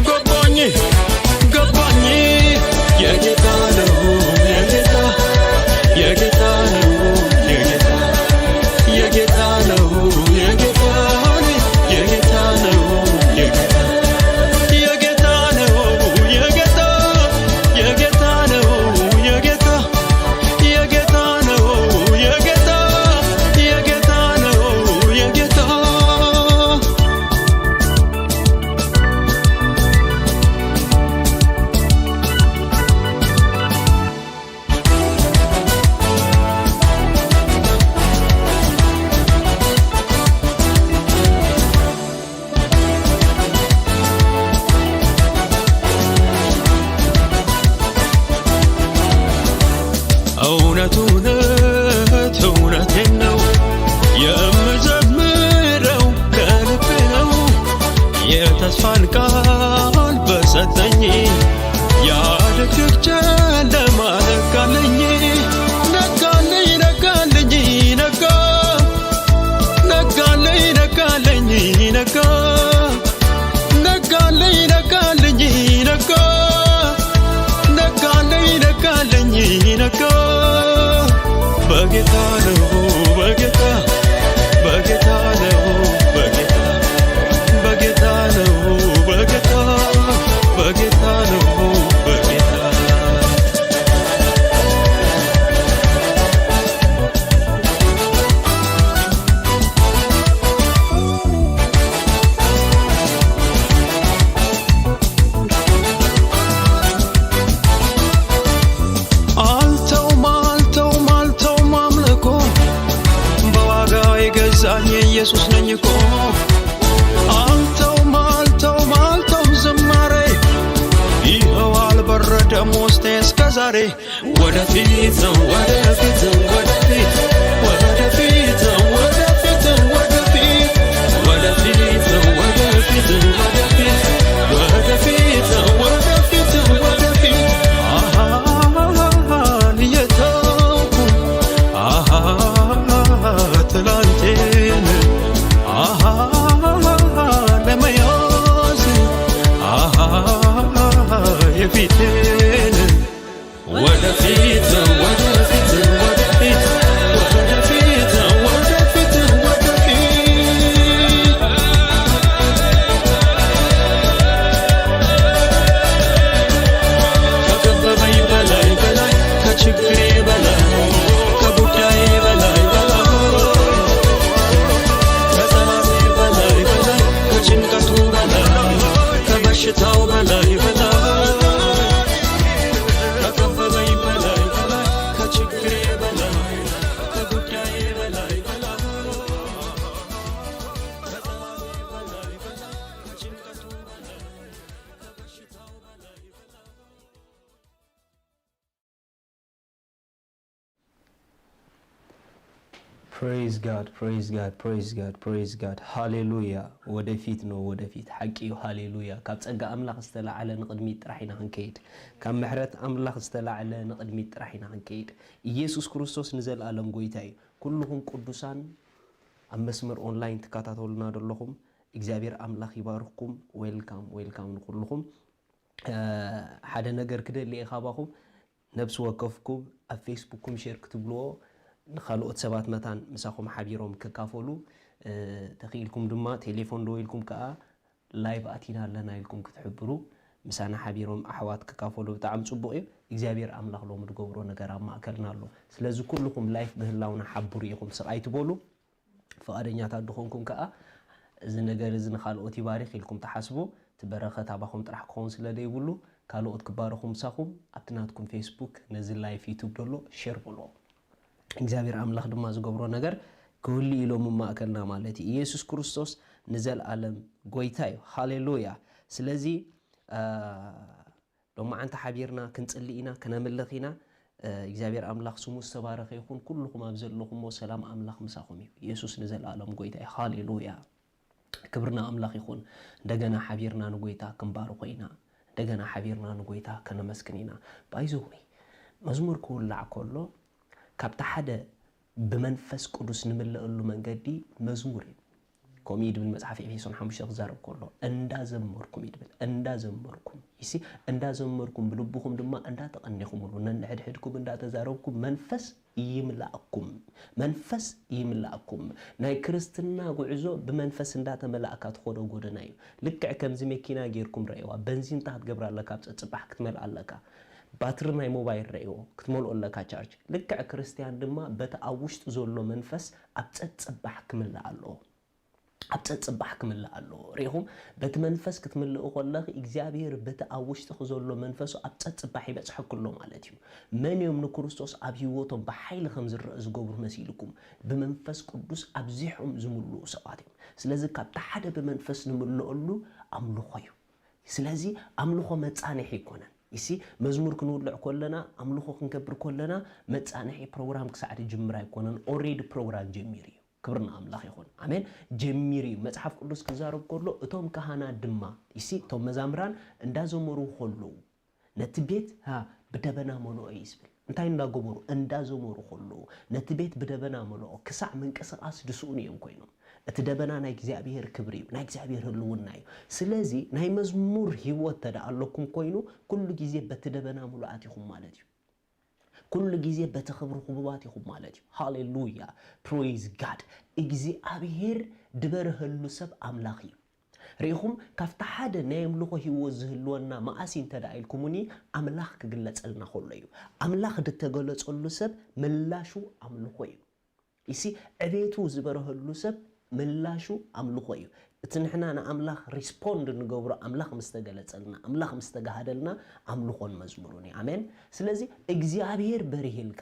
ገባኝ እውነት እውነቴን ነው የምዘምረው ከልቤ ነው። የተስፋን ቃል በሰጠኝ ያ ድቅድቅ ጨለማ ነጋልኝ፣ ነጋልኝ፣ ነጋልኝ፣ ነጋ፣ ነጋልኝ፣ ነጋልኝ፣ ነጋ፣ ነጋልኝ፣ ነጋልኝ፣ ነጋ፣ ነጋልኝ፣ ነጋልኝ፣ ነጋ። በጌታ ነው በጌታ፣ በጌታ ነው በጌታ፣ በጌታ ነው በጌታ፣ በጌታ ነው በጌታ። አልተውም፣ አልተውም፣ አልተውም አምልኮ፣ በዋጋ የገዛኝ ኢየሱስ ነኝ እኮ። አልተውም፣ አልተውም፣ አልተውም ዝማሬ፣ ይኸው አልበረደም ውስጤ እስከ ዛሬ። ወደፊት ነው፣ ወደፊት ነው፣ ወደፊት፣ ወደፊት ነው፣ ወደፊት ነው፣ ወደፊት፣ ወደፊት ነው፣ ወደፊት ነው፣ ወደፊት፣ ወደፊት ነው፣ ወደፊት ነው፣ ወደፊት። አሃ፣ እየተውኩ፣ አሃ፣ ትላንቴን፣ አሃ፣ ለመያዝ፣ አሃ፣ የፊቴን ወደፊት፣ ወደፊት፣ ወደፊት፣ ወደፊት፣ ወደፊት፣ ወደፊት። ከከበበኝ በላይ፣ በላይ፣ ከችግሬ በላይ፣ ከጉዳዬ በላይ፣ በላይ፣ ከጠላቴ በላይ፣ በላይ፣ ከጭንቀቱ በላይ፣ ከበሽታው በላይ፣ በላይ፣ ከከበበኝ በላይ፣ በላይ፣ ከችግሬ በላይ፣ ከጉዳዬ በላይ፣ በላይ፣ ከጠላቴ በላይ፣ በላይ፣ ከጭንቀቱ በላይ፣ ከበሽታው በላይ፣ በላይ። Praise God, praise God, praise God, praise God. ሃሌሉያ። ወደፊት ነው፣ ወደፊት። ሓቂ እዩ። ሃሌሉያ። ካብ ጸጋ ኣምላኽ ዝተላዕለ ንቕድሚት ጥራሕ ኢና ክንከይድ። ካብ ምሕረት ኣምላኽ ዝተላዕለ ንቕድሚት ጥራሕ ኢና ክንከይድ። ኢየሱስ ክርስቶስ ንዘለኣለም ጎይታ እዩ። ኩልኹም ቅዱሳን ኣብ መስመር ኦንላይን ትከታተሉና ዘለኹም እግዚኣብሔር ኣምላኽ ይባርኽኩም። ዌልካም፣ ዌልካም ንኹልኹም። እ፣ ሓደ ነገር ክደሊ እየ ካባኹም። ነብሲ ወከፍኩም ኣብ ፌስቡክኩም ሼር ክትብልዎ፣ ንኻልኦት ሰባት መታን ምሳኹም ሓቢሮም ክካፈሉ፣ እ፣ ተኽኢልኩም ድማ ቴሌፎን ደዊልኩም ከኣ ላይቭ ኣቲና ኣለና ኢልኩም ክትሕብሩ፣ ምሳና ሓቢሮም ኣሕዋት ክካፈሉ ብጣዕሚ ጽቡቕ እዩ። እግዚኣብሔር ኣምላኽ ሎሚ ዝገብሮ ነገር ኣብ ማእከልና ኣሎ። ስለዚ ኩልኹም ላይፍ ምህላውና ሓብሩ ኢኹም፣ ስቕ ኣይትበሉ። ፍቓደኛታት ድኾንኩም ከኣ፣ እዚ ነገር እዚ ንኻልኦት ይባርኽ ኢልኩም ትሓስቡ፣ እቲ በረኸት ኣባኹም ጥራሕ ክኸውን ስለ ዘይብሉ፣ ካልኦት ክባረኹ ምሳኹም ኣብቲ ናትኩም ፌስቡክ ነዚ ላይፍ ዩቱብ ደሎ ሼር በልዎ። እግዚኣብሔር ኣምላኽ ድማ ዝገብሮ ነገር ክህሉ ኢሎም ኣብ ማእከልና ማለት እዩ። ኢየሱስ ክርስቶስ ንዘለኣለም ጎይታ እዩ። ሃሌሉያ። ስለዚ፣ አ፣ ሎማዓንቲ ሓቢርና ክንጽሊ ኢና፣ ክነምልኽ ኢና። እ፣ እግዚኣብሔር ኣምላኽ ስሙ ዝተባረኸ ይኹን። ኩልኹም ኣብ ዘለኹሞ ሰላም ኣምላኽ ምሳኹም እዩ። ኢየሱስ ንዘለኣለም ጎይታ እዩ። ሃሌሉያ። ክብሪ ንኣምላኽ ይኹን። እንደገና ሓቢርና ንጎይታ ክንባርኾ ኢና። እንደገና ሓቢርና ንጎይታ ከነመስግን ኢና። ባይዘወይ፣ መዝሙር ክውላዕ ከሎ ካብቲ ሓደ ብመንፈስ ቅዱስ ንምለአሉ መንገዲ መዝሙር እዩ። ከምኡ እዩ ድብል መጽሓፍ ኤፌሶን ሓሙሽተ ክዛረብ ከሎ፣ "እንዳዘመርኩም" እዩ ድብል። እንዳዘመርኩም። ይሲ፣ እንዳዘመርኩም ብልብኹም ድማ እንዳተቐኔኹምሉ፣ ነንሕድሕድኩም እንዳተዛረብኩም መንፈስ ይምላእኩም። መንፈስ ይምላእኩም። ናይ ክርስትና ጉዕዞ ብመንፈስ እንዳተመላእካ ትኸዶ ጎደና እዩ። ልክዕ ከምዚ መኪና ጌርኩም ረእይዋ። በንዚን እንታ ክትገብራ ኣለካ፣ ኣብ ጸጽባሕ ክትመልኣ ኣለካ። ባትሪ ናይ ሞባይል ረእይዎ፣ ክትመልኦ ኣለካ ቻርጅ። ልክዕ ክርስትያን ድማ በቲ ኣብ ውሽጢ ዘሎ መንፈስ ኣብ ጸጽባሕ ክምላእ ኣለዎ። ኣብ ጸጽባሕ ክምላእ ኣለዎ። ርኢኹም፣ በቲ መንፈስ ክትምልኡ ከለኺ፣ እግዚኣብሔር በቲ ኣብ ውሽጥኺ ዘሎ መንፈሱ ኣብ ጸጽባሕ ይበጽሐኩ ኣሎ ማለት እዩ። መን እዮም ንክርስቶስ ኣብ ህይወቶም ብሓይሊ ከም ዝረአ ዝገብሩ መሲልኩም? ብመንፈስ ቅዱስ ኣብዚሖም ዝምልኡ ሰባት እዮም። ስለዚ ካብቲ ሓደ ብመንፈስ ንምልአሉ ኣምልኾ እዩ። ስለዚ ኣምልኾ መጻንሒ ኣይኮነን። ይሲ መዝሙር ክንውልዕ ከለና ኣምልኾ ክንገብር ከለና መጻንሒ ፕሮግራም ክሳዕ ዝጅምር ኣይኮነን። ኦሬዲ ፕሮግራም ጀሚሩ እዩ። ክብርና ኣምላኽ ይኹን። ኣሜን። ጀሚሩ እዩ። መጽሓፍ ቅዱስ ክዛረብ ከሎ እቶም ካህናት ድማ ይሲ እቶም መዛምራን እንዳዘመሩ ከለዉ ነቲ ቤት ሃ ብደበና መኖ እዩ ዝብል። እንታይ እንዳገበሩ? እንዳዘመሩ ከለዉ ነቲ ቤት ብደበና መኖኦ ክሳዕ ምንቅስቃስ ድስኡን እዮም ኮይኖም። እቲ ደበና ናይ እግዚኣብሔር ክብሪ እዩ፣ ናይ እግዚኣብሔር ህልውና እዩ። ስለዚ ናይ መዝሙር ህይወት ተደኣ ኣለኩም ኮይኑ ኩሉ ግዜ በቲ ደበና ምሉኣት ኢኹም ማለት እዩ። ኩሉ ግዜ በቲ ክብሪ ክቡባት ኢኹም ማለት እዩ። ሃሌሉያ፣ ፕሬዝ ጋድ። እግዚኣብሔር ድበርሀሉ ሰብ ኣምላኽ እዩ። ርኢኹም፣ ካብቲ ሓደ ናይ ኣምልኾ ህይወት ዝህልወና መኣሲ እንተ ደኣ ኢልኩምኒ፣ ኣምላኽ ክግለጸልና ከሎ እዩ። ኣምላኽ ድተገለጸሉ ሰብ ምላሹ ኣምልኾ እዩ። ይሲ ዕቤቱ ዝበረሀሉ ሰብ ምላሹ ኣምልኾ እዩ። እቲ ንሕና ንኣምላኽ ሪስፖንድ ንገብሮ ኣምላኽ ምስ ተገለጸልና፣ ኣምላኽ ምስ ተጋሃደልና ኣምልኾን መዝሙሩን እዩ። ኣሜን። ስለዚ እግዚኣብሔር በሪህልካ፣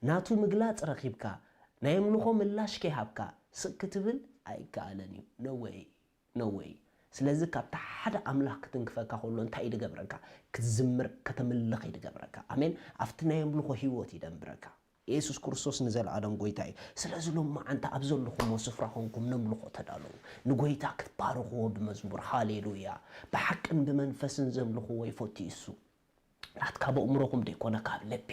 ናቱ ምግላጽ ረኺብካ፣ ናይ ኣምልኾ ምላሽ ከይሃብካ ስቅ ክትብል ኣይከኣለን እዩ። ነወይ ነወይ። ስለዚ ካብቲ ሓደ ኣምላኽ ክትንክፈካ ከሎ እንታይ እዩ ድገብረካ? ክትዝምር፣ ከተምልኽ እዩ ድገብረካ። ኣሜን። ኣብቲ ናይ ኣምልኾ ህይወት እዩ ደንብረካ። የሱስ ክርስቶስ ንዘለኣለም ጎይታ እዩ። ስለዚ ሎማዓንቲ ኣብ ዘለኹሞ ስፍራ ኾንኩም ነምልኾ ተዳለዉ። ንጎይታ ክትባርኽዎ ብመዝሙር። ሃሌሉያ። ብሓቅን ብመንፈስን ዘምልኽዎ ይፈቱ እዩ እሱ። ናትካ በእምሮኹም ደይኮነ፣ ካብ ልቢ፣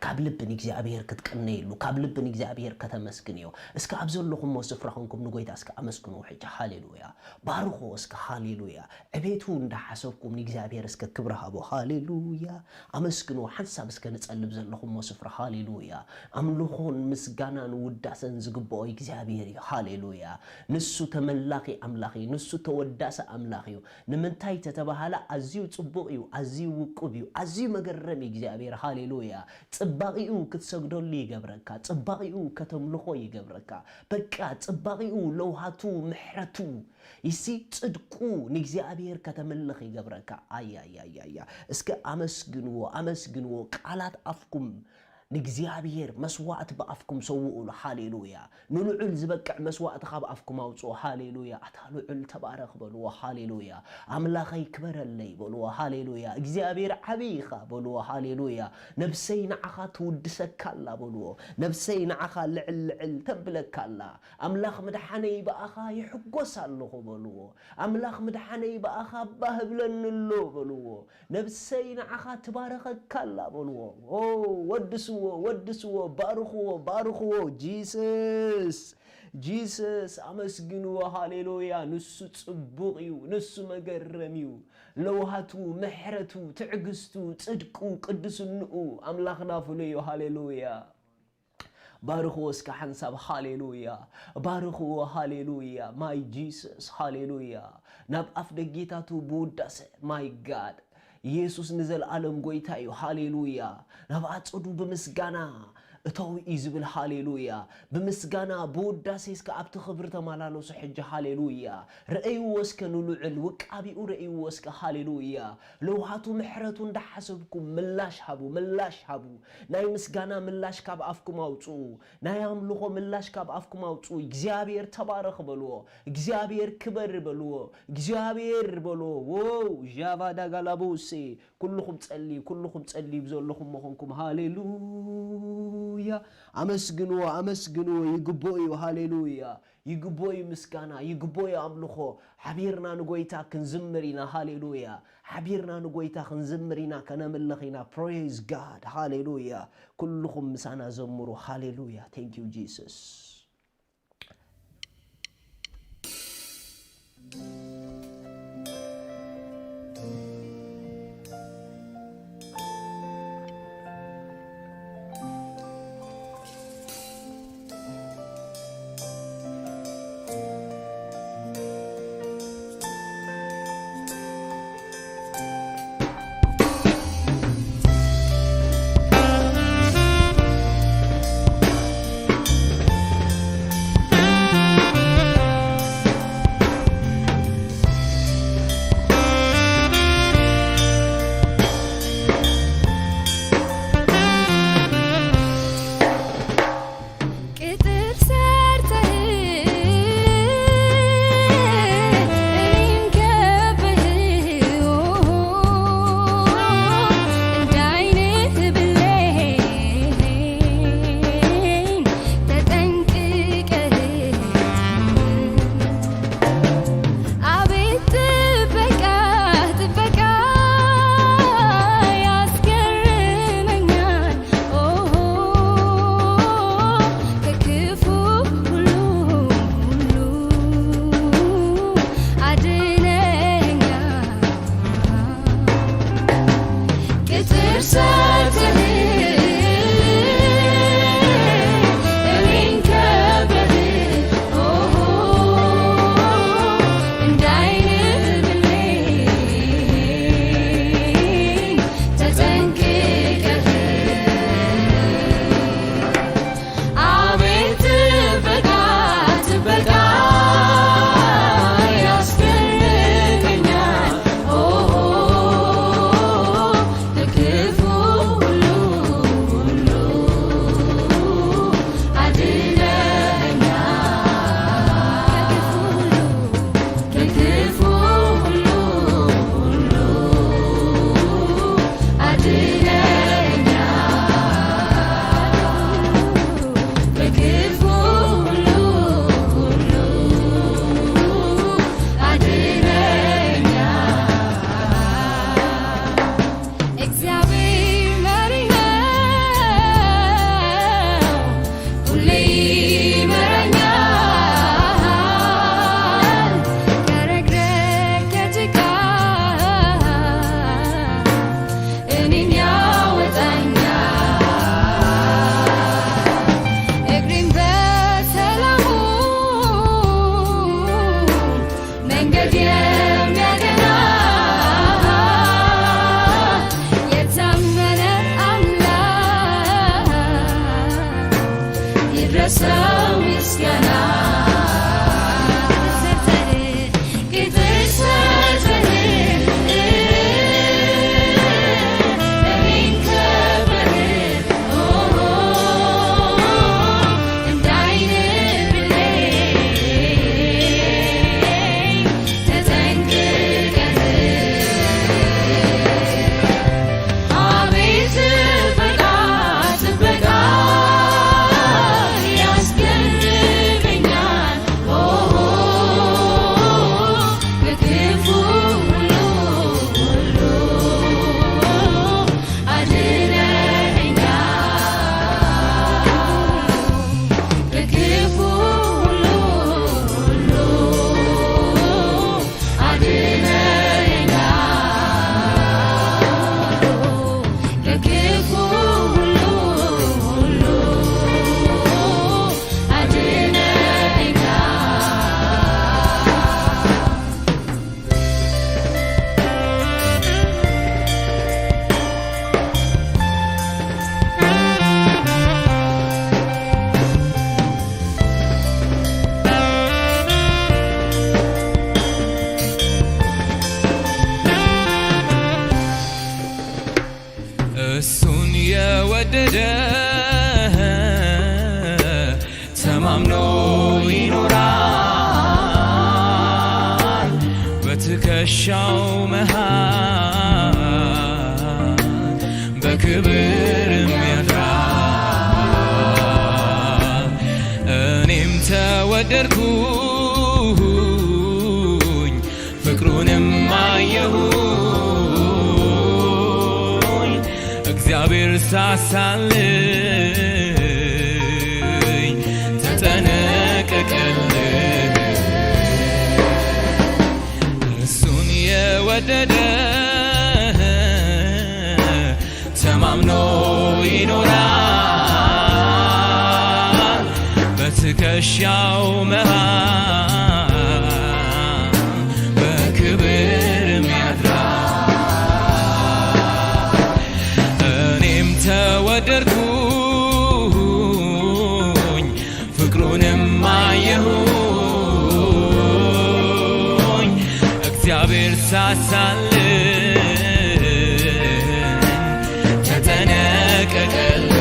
ካብ ልቢ ንእግዚኣብሔር ክትቅነይሉ፣ ካብ ልቢ ንእግዚኣብሔር ከተመስግንዮ። እስከ ኣብ ዘለኹሞ ስፍራ ኾንኩም ንጎይታ እስከ ኣመስግንዎ ሕጂ። ሃሌሉያ። ባርኽዎ እስከ። ሃሌሉያ። ዕቤቱ እንዳሓሰብኩም ንእግዚኣብሔር እስከ ክብሪ ሃቦ። ሃሌሉያ። ኣመስግንዎ። ሓንሳብ እስከ ንጸልብ ዘለኹሞ ስፍራ። ሃሌሉያ። ኣምልኾን ምስጋናን ውዳሰን ዝግብኦ እግዚኣብሔር እዩ። ሃሌሉያ። ንሱ ተመላኺ ኣምላኽ እዩ። ንሱ ተወዳሲ ኣምላኽ እዩ። ንምንታይ ተተባሃለ ኣዝዩ ጽቡቕ እዩ፣ ኣዝዩ ውቁብ እዩ፣ ኣዝዩ መገረም እዩ እግዚኣብሔር። ሃሌሉያ። ጽባቒኡ ክትሰግደሉ ይገብረካ፣ ጽባቒኡ ከተምልኾ ይገብረካ። በቃ ጽባቒኡ፣ ለውሃቱ፣ ምሕረቱ፣ ይሲ ጽድቁ ንእግዚኣብሔር ከተምልኽ ይገብረካ። ኣያያያያ። እስከ ኣመስግንዎ፣ ኣመስግንዎ። ቃላት ኣፍኩም ንእግዚኣብሔር መስዋዕቲ ብኣፍኩም ሰውኡሉ። ሃሌሉያ። ንልዑል ዝበቅዕ መስዋዕቲ ካብ ኣፍኩም ኣውጽኦ። ሃሌሉያ። ኣታ ልዑል ተባረኽ በልዎ። ሃሌሉያ። ኣምላኸይ ክበረለይ በልዎ። ሃሌሉያ። እግዚኣብሔር ዓብዪ ኢኻ በልዎ። ሃሌሉያ። ነብሰይ ንዓኻ ትውድሰካ ኣላ በልዎ። ነብሰይ ንዓኻ ልዕል ልዕል ተብለካ ኣላ። ኣምላኽ ምድሓነይ ብኣኻ ይሕጎስ ኣለኹ በልዎ። ኣምላኽ ምድሓነይ ብኣኻ እባ ህብለኒ ኣሎ በልዎ። ነብሰይ ንዓኻ ትባረኸካ ኣላ በልዎ። ኦ፣ ወድስዎ፣ ወድስዎ፣ ባርኽዎ፣ ባርኽዎ። ጂሰስ፣ ጂሰስ፣ ኣመስግንዎ። ሃሌሉያ። ንሱ ጽቡቕ እዩ፣ ንሱ መገረም እዩ። ለውሃቱ፣ ምሕረቱ፣ ትዕግስቱ፣ ጽድቁ፣ ቅድስንኡ ኣምላኽና ፍሉይ እዩ። ሃሌሉያ። ባርኽዎ እስከ ሓንሳብ። ሃሌሉያ። ባርኽዎ። ሃሌሉያ። ማይ ጂሰስ። ሃሌሉያ። ናብ ኣፍ ደጌታቱ ብውዳሰ። ማይ ጋድ። ኢየሱስ ንዘለኣለም ጎይታ እዩ። ሃሌሉያ። ናብ ኣጸዱ ብምስጋና እተው እዩ ዝብል። ሃሌሉያ። ብምስጋና ብውዳሴ እስከ ኣብቲ ክብሪ ተመላለሱ ሕጂ። ሃሌሉያ። ረእይዎ እስከ ንልዑል ውቃቢኡ ረእይዎ እስከ። ሃሌሉያ። ለውሃቱ ምሕረቱ እንዳሓሰብኩም ምላሽ ሃቡ፣ ምላሽ ሃቡ። ናይ ምስጋና ምላሽ ካብ ኣፍኩም ኣውጽኡ። ናይ ኣምልኾ ምላሽ ካብ ኣፍኩም ኣውጽኡ። እግዚኣብሔር ተባረኽ በልዎ። እግዚኣብሔር ክበር በልዎ። እግዚኣብሔር በልዎ። ዎው፣ ዣቫ ዳጋላቦሴ። ኩልኹም ጸልዩ፣ ኩልኹም ጸልዩ ብዘለኹም መኾንኩም። ሃሌሉያ። ኣመስግንዎ፣ ኣመስግንዎ። ይግብኦ እዩ። ሃሌሉያ። ይግብኦ እዩ ምስጋና፣ ይግብኦ እዩ ኣምልኾ። ሓቢርና ንጎይታ ክንዝምር ኢና። ሃሌሉያ። ሓቢርና ንጎይታ ክንዝምር ኢና፣ ከነምልኽ ኢና። ፕሬዝ ጋድ። ሃሌሉያ። ኩልኹም ምሳና ዘምሩ። ሃሌሉያ። Thank you Jesus። ይድረሰው ምስጋና። እሱን የወደደ ተማምኖ ይኖራል። በትከሻው መሃል በክብር ያድራል። እኔም ተወደድኩኝ፣ ፍቅሩንም አየሁኝ። እግዚአብሔር ሳሳልኝ ተጠነቀቀልኝ። እሱን የወደደ ተማምኖ ይኖራል። በትከሻው መሃል በክብር ያድራል። እኔም ተወደድኩኝ፣ ፍቅሩንም አየሁኝ። እግዚአብሔር ሳሳልኝ ተጠነቀቀልኝ።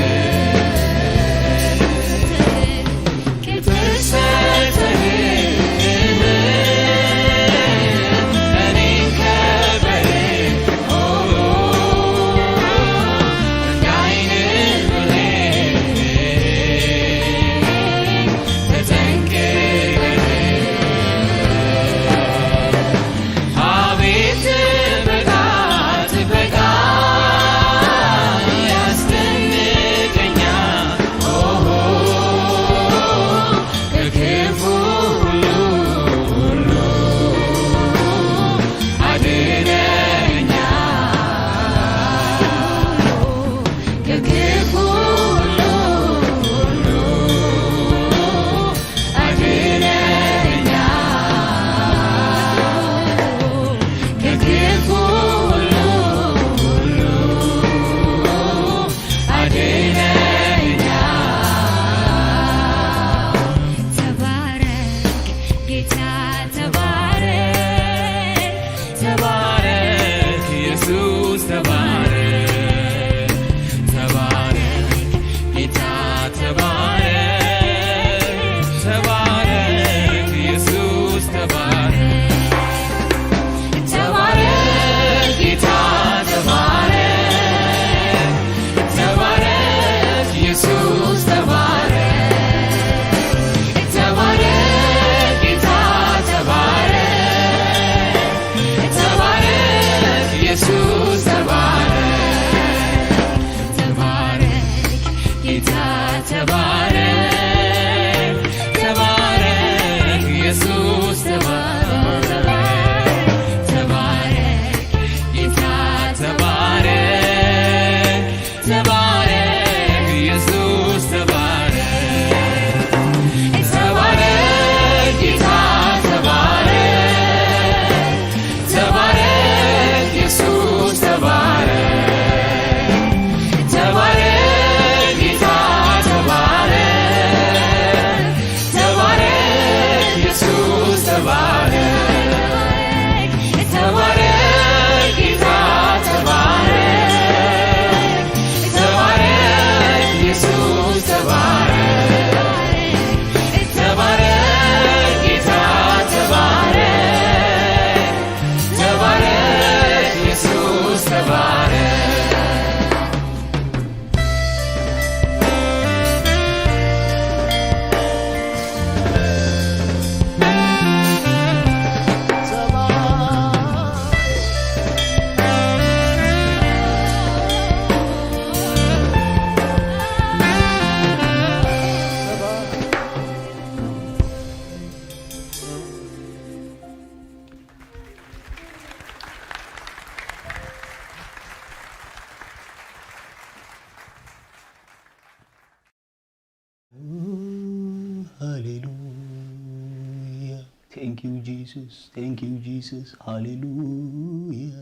ሃሌሉያ። Thank you Jesus, thank you Jesus። ሃሌሉያ።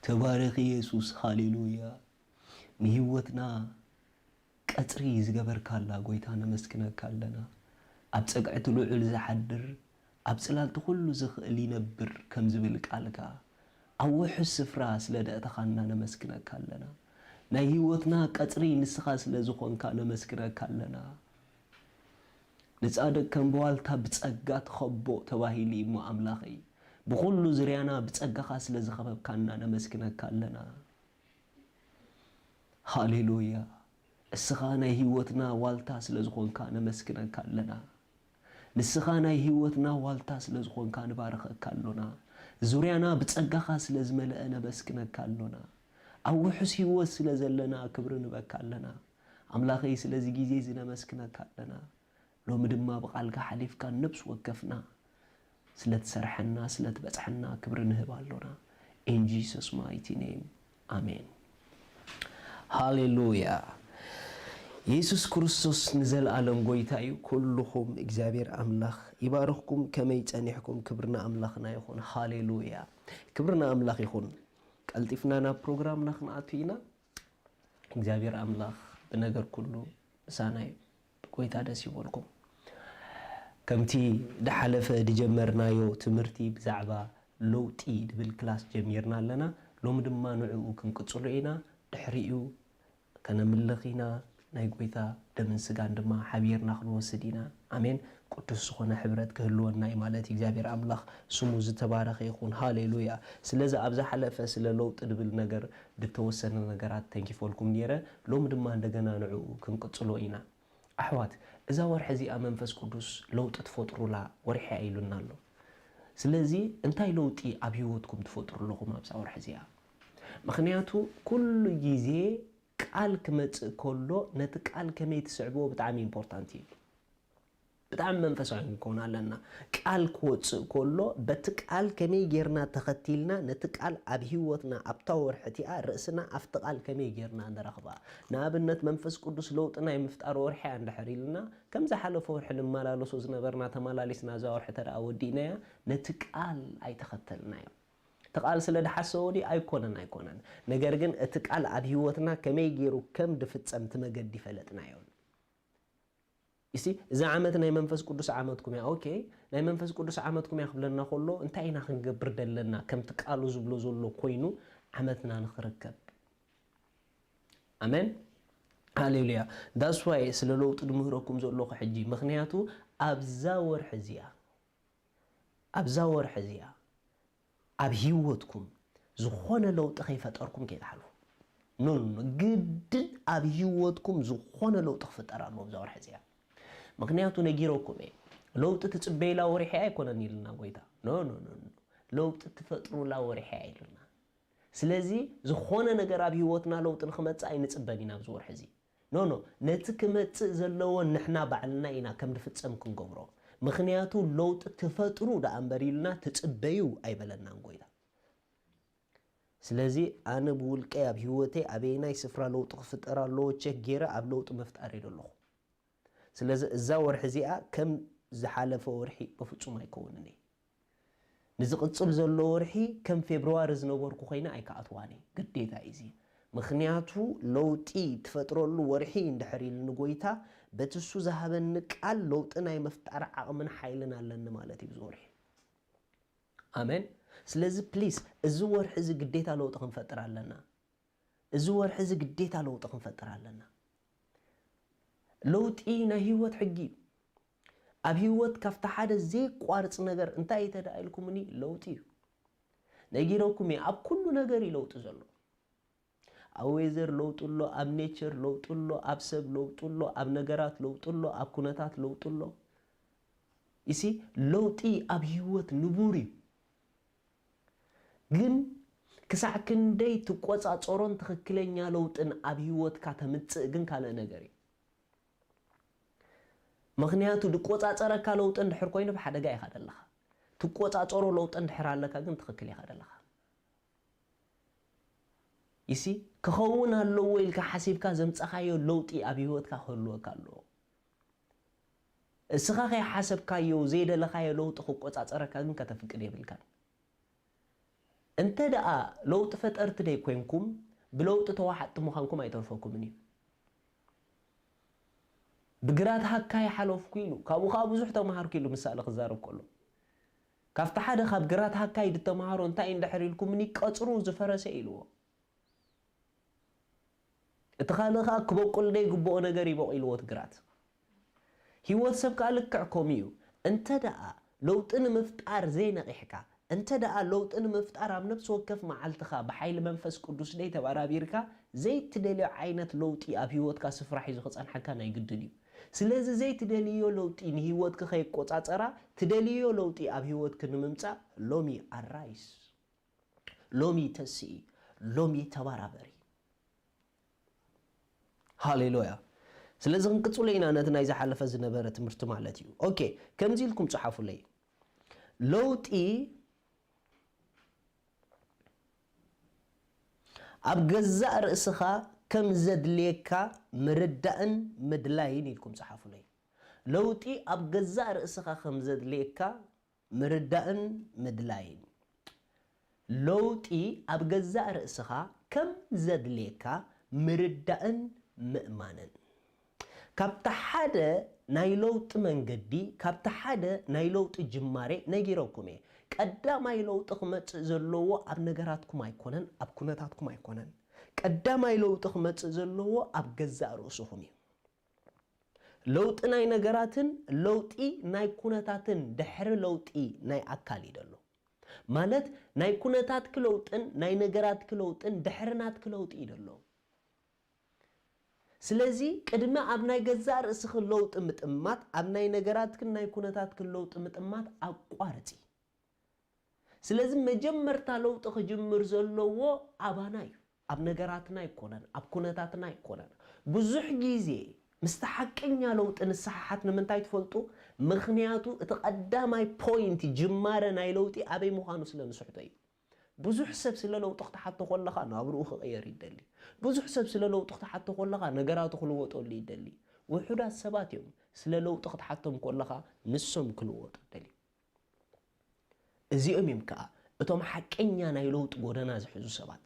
ተባረኽ ኢየሱስ። ሃሌሉያ። ንህይወትና ቀጽሪ ዝገበርካላ ጎይታ ነመስግነካ ኣለና። ኣብ ጸግዒ እቲ ልዑል ዝሓድር፣ ኣብ ጽላልቲ ኩሉ ዝኽእል ይነብር ከም ዝብል ቃልካ፣ ኣብ ውሑስ ስፍራ ስለ ደእተኻና ነመስግነካ ኣለና። ናይ ህይወትና ቀጽሪ ንስኻ ስለ ዝኾንካ ነመስግነካ ኣለና። ንጻድቕ ከም ብዋልታ ብጸጋ ትኸቦ ተባሂሉ እዩ እሞ ኣምላኸይ፣ ብኹሉ ዝርያና ብጸጋኻ ስለ ዝኸበብካና ነመስግነካ ኣለና። ሃሌሉያ። እስኻ ናይ ህይወትና ዋልታ ስለ ዝኾንካ ነመስግነካ ኣለና። ንስኻ ናይ ህይወትና ዋልታ ስለ ዝኾንካ ንባርኸካ ኣሎና። ዙርያና ብጸጋኻ ስለ ዝመልአ ነመስግነካ ኣሎና። ኣብ ውሑስ ህይወት ስለ ዘለና ክብሪ ንበካ ኣለና። ኣምላኸይ ስለዚ ግዜ እዚ ነመስግነካ ኣለና። ሎሚ ድማ ብቓልካ ሓሊፍካ ነብሲ ወከፍና ስለ ትሰርሐና ስለ ትበጽሐና ክብሪ ንህብ ኣሎና። In Jesus mighty name. ኣሜን። ሃሌሉያ። የሱስ ክርስቶስ ንዘለኣለም ጎይታ እዩ። ኩልኹም እግዚኣብሔር ኣምላኽ ይባርኽኩም። ከመይ ጸኒሕኩም? ክብሪ ንኣምላኽና ይኹን። ሃሌሉያ። ክብሪ ንኣምላኽ ይኹን። ቀልጢፍና ናብ ፕሮግራምና ክንኣቱ ኢና። እግዚኣብሔር ኣምላኽ ብነገር ኩሉ ምሳና እዩ። ብጎይታ ደስ ይበልኩም። ከምቲ ድሓለፈ ድጀመርናዮ ትምህርቲ ብዛዕባ ለውጢ ድብል ክላስ ጀሚርና ኣለና። ሎሚ ድማ ንዕኡ ክንቅጽሎ ኢና። ድሕሪኡ ከነምልኽ ኢና። ናይ ጎይታ ደምን ስጋን ድማ ሓቢርና ክንወስድ ኢና። ኣሜን። ቅዱስ ዝኾነ ሕብረት ክህልወና እዩ ማለት እዩ። እግዚኣብሔር ኣምላኽ ስሙ ዝተባረኸ ይኹን። ሃሌሉያ። ስለዚ ኣብ ዝሓለፈ ስለ ለውጢ ድብል ነገር ድተወሰነ ነገራት ተንኪፈልኩም ነይረ። ሎሚ ድማ እንደገና ንዕኡ ክንቅጽሎ ኢና። ኣሕዋት፣ እዛ ወርሒ እዚኣ መንፈስ ቅዱስ ለውጢ ትፈጥሩላ ወርሒ እያ ኢሉና ኣሎ። ስለዚ እንታይ ለውጢ ኣብ ህይወትኩም ትፈጥሩ ኣለኹም ኣብዛ ወርሒ እዚኣ? ምኽንያቱ ኩሉ ግዜ ቃል ክመጽእ ከሎ ነቲ ቃል ከመይ ትስዕብዎ ብጣዕሚ ኢምፖርታንት እዩ። ብጣዕሚ መንፈሳዊ ክንከውን ኣለና። ቃል ክወጽእ ከሎ በቲ ቃል ከመይ ጌርና ተኸቲልና ነቲ ቃል ኣብ ህይወትና ኣብታ ወርሒ እቲኣ ርእስና ኣብቲ ቃል ከመይ ጌርና ንረኽባ። ንኣብነት መንፈስ ቅዱስ ለውጢ ናይ ምፍጣር ወርሒ እያ እንድሕር ኢልና ከም ዝሓለፈ ወርሒ ንመላለሶ ዝነበርና ተመላሊስና እዛ ወርሒ ተደኣ ወዲእናያ ነቲ ቃል ኣይተኸተልናዮ። እቲ ቃል ስለ ድሓሰቦ ድዩ? ኣይኮነን፣ ኣይኮነን። ነገር ግን እቲ ቃል ኣብ ህይወትና ከመይ ገይሩ ከም ድፍጸም እቲ መገዲ ፈለጥናዮን። እሲ፣ እዚ ዓመት ናይ መንፈስ ቅዱስ ዓመትኩም እያ። ኦኬ፣ ናይ መንፈስ ቅዱስ ዓመትኩም እያ ክብለና ከሎ እንታይ ኢና ክንገብር ደለና? ከምቲ ቃሉ ዝብሎ ዘሎ ኮይኑ ዓመትና ንኽርከብ። ኣሜን። ሃሌሉያ። That's why ስለ ለውጢ ድምህረኩም ዘለኹ ሕጂ። ምኽንያቱ ኣብዛ ወርሒ እዚኣ ኣብዛ ወርሒ እዚኣ ኣብ ህይወትኩም ዝኾነ ለውጢ ከይፈጠርኩም ከይትሓልፉ። ኖ፣ ኖ፣ ኖ። ግድን ኣብ ህይወትኩም ዝኾነ ለውጢ ክፍጠር ኣለዎ ኣብዛ ወርሒ እዚኣ። ምኽንያቱ ነጊረኩም እየ። ለውጢ ትጽበይላ ወርሒ ኣይኮነን ኢልና ጎይታ። ኖ፣ ኖ፣ ኖ፣ ኖ። ለውጢ ትፈጥሩላ ወርሒ እያ ኢሉና። ስለዚ ዝኾነ ነገር ኣብ ህይወትና ለውጢ ንኽመጽእ ኣይንጽበን ኢና ኣብዚ ወርሒ እዚ። ኖ፣ ኖ። ነቲ ክመጽእ ዘለዎ ንሕና ባዕልና ኢና ከም ድፍጸም ክንገብሮ። ምኽንያቱ ለውጢ ትፈጥሩ ደኣ እምበር ኢሉና ትጽበዩ ኣይበለናን ጎይታ። ስለዚ ኣነ ብውልቀይ ኣብ ህይወተይ ኣበየናይ ስፍራ ለውጢ ክፍጠር ኣለዎ ቸክ ገይረ ኣብ ለውጢ ምፍጣር እየ ዘለኹ። ስለዚ እዛ ወርሒ እዚኣ ከም ዝሓለፈ ወርሒ በፍጹም ኣይከውንን እየ። ንዝቕጽል ዘሎ ወርሒ ከም ፌብርዋሪ ዝነበርኩ ኮይነ ኣይከኣትዋን እየ። ግዴታ እዩ እዚ። ምኽንያቱ ለውጢ ትፈጥረሉ ወርሒ እንድሕር ኢሉ ንጎይታ በቲ እሱ ዝሃበኒ ቃል ለውጢ ናይ ምፍጣር ዓቕምን ሓይልን ኣለኒ ማለት እዩ እዚ ወርሒ። ኣሜን። ስለዚ ፕሊስ እዚ ወርሒ እዚ ግዴታ ለውጢ ክንፈጥር ኣለና። እዚ ወርሒ እዚ ግዴታ ለውጢ ክንፈጥር ኣለና። ለውጢ ናይ ህይወት ሕጊ እዩ። ኣብ ህይወት ካብቲ ሓደ ዘይቋርጽ ነገር እንታይ እዩ ተዳ ኢልኩምኒ? ለውጢ እዩ። ነጊረኩም እየ፣ ኣብ ኩሉ ነገር እዩ ለውጢ ዘሎ። ኣብ ዌዘር ለውጢ ኣሎ፣ ኣብ ኔቸር ለውጢ ኣሎ፣ ኣብ ሰብ ለውጢ ኣሎ፣ ኣብ ነገራት ለውጢ ኣሎ፣ ኣብ ኩነታት ለውጢ ኣሎ። እሲ ለውጢ ኣብ ህይወት ንቡር እዩ። ግን ክሳዕ ክንደይ ትቆጻጸሮን ትኽክለኛ ለውጥን ኣብ ህይወትካ ተምጽእ ግን ካልእ ነገር እዩ። ምኽንያቱ ድቆጻጸረካ ለውጢ እንድሕር ኮይኑ ብሓደጋ ኢኻ ደለኻ። ትቆጻጸሮ ለውጢ እንድሕር ኣለካ ግን ትኽክል ኢኻ ደለኻ። ይሲ ክኸውን ኣለዎ ኢልካ ሓሲብካ ዘምጻኻዮ ለውጢ ኣብ ህይወትካ ክህልወካ ኣለዎ። እስኻ ከይሓሰብካዮ ዘይደለኻዮ ለውጢ ክቆጻጸረካ ግን ከተፍቅድ የብልካን። እንተ ደኣ ለውጢ ፈጠርቲ ደይኮንኩም፣ ብለውጢ ተዋሓጥቲ ምዃንኩም ኣይተርፈኩምን እዩ። ብግራት ሃካይ ሓለፍኩ ኢሉ፣ ካብኡ ኸኣ ብዙሕ ተማሃርኩ ኢሉ ምሳሌ ክዛረብ ከሎ፣ ካብቲ ሓደ ካብ ግራት ሃካይ ዝተማሃሮ እንታይ እንድሕር ኢልኩምኒ፣ ቀጽሩ ዝፈረሰ ኢልዎ። እቲ ካልእ ኸኣ ክበቁል ዘይግብኦ ነገር ይበቂልዎ እቲ ግራት። ህይወት ሰብ ከኣ ልክዕ ከምኡ እዩ። እንተ ደኣ ለውጢ ንምፍጣር ዘይነቒሕካ፣ እንተ ደኣ ለውጢ ንምፍጣር ኣብ ነፍሲ ወከፍ መዓልትኻ ብሓይሊ መንፈስ ቅዱስ ዘይተበራቢርካ፣ ዘይትደልዮ ዓይነት ለውጢ ኣብ ህይወትካ ስፍራ ሒዙ ክጸንሓካ ናይ ግድን እዩ። ስለዚ ዘይትደልዮ ለውጢ ንህይወትኪ ከይቆጻጸራ፣ ትደልዮ ለውጢ ኣብ ህይወትኪ ንምምጻእ ሎሚ ኣራይስ። ሎሚ ተስኢ፣ ሎሚ ተባራበሪ። ሃሌሉያ። ስለዚ ክንቅጽሎ ኢና ነቲ ናይ ዝሓለፈ ዝነበረ ትምህርቲ ማለት እዩ። ኦኬ፣ ከምዚ ኢልኩም ጽሓፉለይ። ለውጢ ኣብ ገዛእ ርእስኻ ከም ዘድልየካ ምርዳእን ምድላይን ኢልኩም ጽሓፉለይ። ለውጢ ኣብ ገዛእ ርእስኻ ከም ዘድልየካ ምርዳእን ምድላይን። ለውጢ ኣብ ገዛእ ርእስኻ ከም ዘድልየካ ምርዳእን ምእማንን። ካብቲ ሓደ ናይ ለውጢ መንገዲ፣ ካብቲ ሓደ ናይ ለውጢ ጅማሬ ነጊረኩም እየ። ቀዳማይ ለውጢ ክመጽእ ዘለዎ ኣብ ነገራትኩም ኣይኮነን፣ ኣብ ኩነታትኩም ኣይኮነን። ቀዳማይ ለውጢ ክመጽእ ዘለዎ ኣብ ገዛእ ርእስኹም እዩ። ለውጢ ናይ ነገራትን ለውጢ ናይ ኩነታትን ድሕሪ ለውጢ ናይ ኣካል እዩ ደሎ። ማለት ናይ ኩነታትኪ ለውጥን ናይ ነገራትኪ ለውጥን ድሕሪ ናትኪ ለውጢ እዩ ደሎ። ስለዚ ቅድሚ ኣብ ናይ ገዛእ ርእስኺ ለውጢ ምጥማት፣ ኣብ ናይ ነገራትክን ናይ ኩነታትክን ለውጢ ምጥማት ኣቋርጺ። ስለዚ መጀመርታ ለውጢ ክጅምር ዘለዎ ኣባና እዩ። ኣብ ነገራትና ኣይኮነን፣ ኣብ ኩነታትና ኣይኮነን። ብዙሕ ግዜ ምስቲ ሓቀኛ ለውጢ ንሰሓሓት ንምንታይ ትፈልጡ? ምኽንያቱ እቲ ቀዳማይ ፖይንት ጅማረ ናይ ለውጢ ኣበይ ምዃኑ ስለ ንስሕቶ እዩ። ብዙሕ ሰብ ስለ ለውጢ ክትሓቶ ከለኻ ናብርኡ ክቕየር ይደሊ። ብዙሕ ሰብ ስለ ለውጢ ክትሓቶ ከለኻ ነገራቱ ክልወጠሉ ይደሊ። ውሑዳት ሰባት እዮም ስለ ለውጢ ክትሓቶም ከለኻ ንሶም ክልወጡ ይደልዩ። እዚኦም እዮም ከኣ እቶም ሓቀኛ ናይ ለውጢ ጎደና ዝሕዙ ሰባት።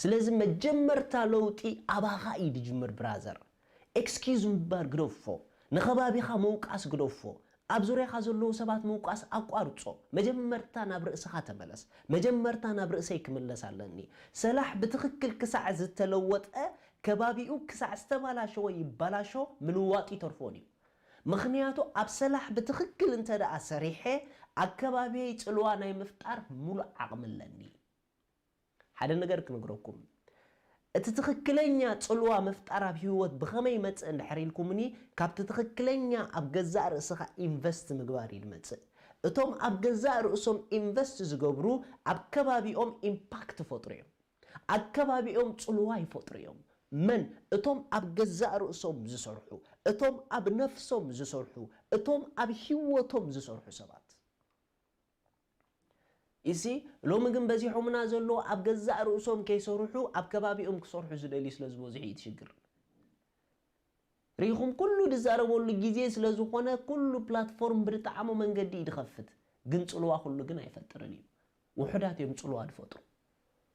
ስለዚ መጀመርታ ለውጢ ኣባኻ እዩ ዝጅምር ብራዘር። ኤክስኪዩዝ ምባል ግደፎ፣ ንኸባቢኻ ምውቃስ ግደፎ፣ ኣብ ዙርያኻ ዘለዉ ሰባት ምውቃስ ኣቋርጾ። መጀመርታ ናብ ርእስኻ ተመለስ። መጀመርታ ናብ ርእሰይ ክምለስ ኣለኒ። ሰላሕ ብትኽክል ክሳዕ ዝተለወጠ፣ ከባቢኡ ክሳዕ ዝተባላሸወ ይባላሾ፣ ምልዋጥ ይተርፎን እዩ። ምኽንያቱ ኣብ ሰላሕ ብትኽክል እንተ ደኣ ሰሪሐ፣ ኣብ ከባቢየይ ጽልዋ ናይ ምፍጣር ሙሉእ ዓቕሚ ኣለኒ። ሓደ ነገር ክነግረኩም፣ እቲ ትኽክለኛ ጽልዋ ምፍጣር ኣብ ህይወት ብኸመይ ይመጽእ እንድሕር ኢልኩምኒ፣ ካብቲ ትኽክለኛ ኣብ ገዛእ ርእስኻ ኢንቨስት ምግባር እዩ ዝመጽእ። እቶም ኣብ ገዛእ ርእሶም ኢንቨስት ዝገብሩ ኣብ ከባቢኦም ኢምፓክት ይፈጥሩ እዮም። ኣብ ከባቢኦም ጽልዋ ይፈጥሩ እዮም። መን? እቶም ኣብ ገዛእ ርእሶም ዝሰርሑ፣ እቶም ኣብ ነፍሶም ዝሰርሑ፣ እቶም ኣብ ህይወቶም ዝሰርሑ ሰባት። ኢሲ ሎሚ ግን በዚሖምና ዘለዉ ኣብ ገዛእ ርእሶም ከይሰርሑ ኣብ ከባቢኦም ክሰርሑ ዝደልዩ ስለ ዝበዝሑ እዩ እቲ ሽግር። ርኢኹም፣ ኩሉ ዝዛረበሉ ግዜ ስለ ዝኾነ ኩሉ ፕላትፎርም ብዝጠዓሞ መንገዲ እዩ ዝኸፍት፣ ግን ጽልዋ ኩሉ ግን ኣይፈጥርን እዩ። ውሑዳት እዮም ጽልዋ ዝፈጥሩ።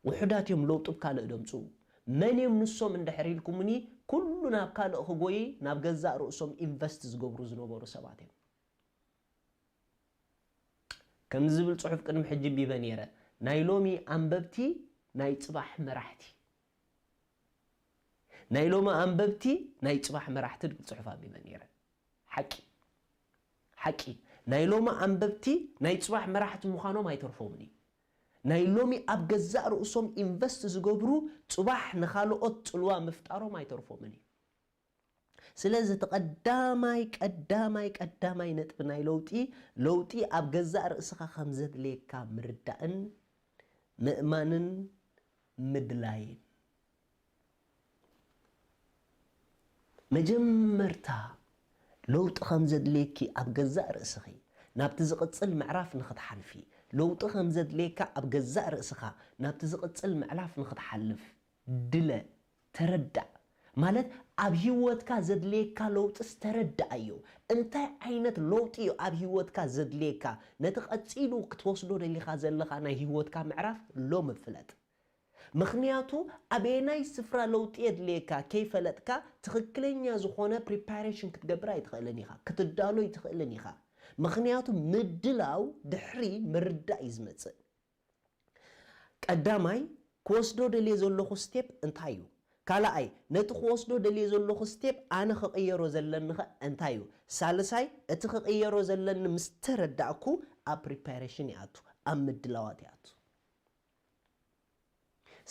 ውሑዳት እዮም ለውጢ ኣብ ካልእ ደምጽኡ። መን እዮም ንሶም እንድሕር ኢልኩምኒ፣ ኩሉ ናብ ካልእ ክጎይ ናብ ገዛእ ርእሶም ኢንቨስት ዝገብሩ ዝነበሩ ሰባት እዮም። ከምዚ ዝብል ጽሑፍ ቅድሚ ሕጂ ኣንቢበ ነይረ፣ ናይ ሎሚ ኣንበብቲ ናይ ጽባሕ መራሕቲ። ናይ ሎሚ ኣንበብቲ ናይ ጽባሕ መራሕቲ ዝብል ጽሑፍ ኣንቢበ ነይረ። ሓቂ፣ ሓቂ። ናይ ሎሚ ኣንበብቲ ናይ ጽባሕ መራሕቲ ምዃኖም ኣይተርፎምን እዩ። ናይ ሎሚ ኣብ ገዛእ ርእሶም ኢንቨስት ዝገብሩ፣ ጽባሕ ንኻልኦት ጽልዋ ምፍጣሮም ኣይተርፎምን እዩ። ስለዚ እቲ ቀዳማይ፣ ቀዳማይ፣ ቀዳማይ ነጥቢ ናይ ለውጢ፣ ለውጢ ኣብ ገዛእ ርእስኻ ከም ዘድልየካ ምርዳእን ምእማንን ምድላይን። መጀመርታ ለውጢ ከም ዘድልየኪ ኣብ ገዛእ ርእስኺ ናብቲ ዝቕጽል ምዕራፍ ንኽትሓልፊ፣ ለውጢ ከም ዘድልየካ ኣብ ገዛእ ርእስኻ ናብቲ ዝቕጽል ምዕራፍ ንኽትሓልፍ ድለ፣ ተረዳእ። ማለት ኣብ ህይወትካ ዘድልየካ ለውጥስ ተረድኣዮ። እንታይ ዓይነት ለውጢ እዩ ኣብ ህይወትካ ዘድልየካ? ነቲ ቀጺሉ ክትወስዶ ደሊኻ ዘለኻ ናይ ህይወትካ ምዕራፍ ሎሚ ፍለጥ። ምኽንያቱ ኣበየናይ ስፍራ ለውጢ የድልየካ ከይፈለጥካ ትኽክለኛ ዝኾነ ፕሪፓሬሽን ክትገብር ኣይትኽእልን ኢኻ፣ ክትዳሎ ኣይትኽእልን ኢኻ። ምኽንያቱ ምድላው ድሕሪ ምርዳእ እዩ ዝመጽእ። ቀዳማይ ክወስዶ ደልየ ዘለኹ ስቴፕ እንታይ እዩ? ካልኣይ ነቲ ክወስዶ ደልየ ዘለኹ ስቴፕ ኣነ ክቕየሮ ዘለኒ ኸ እንታይ እዩ? ሳልሳይ እቲ ክቕየሮ ዘለኒ ምስ ተረዳእኩ ኣብ ፕሪፓሬሽን ይኣቱ፣ ኣብ ምድላዋት ይኣቱ።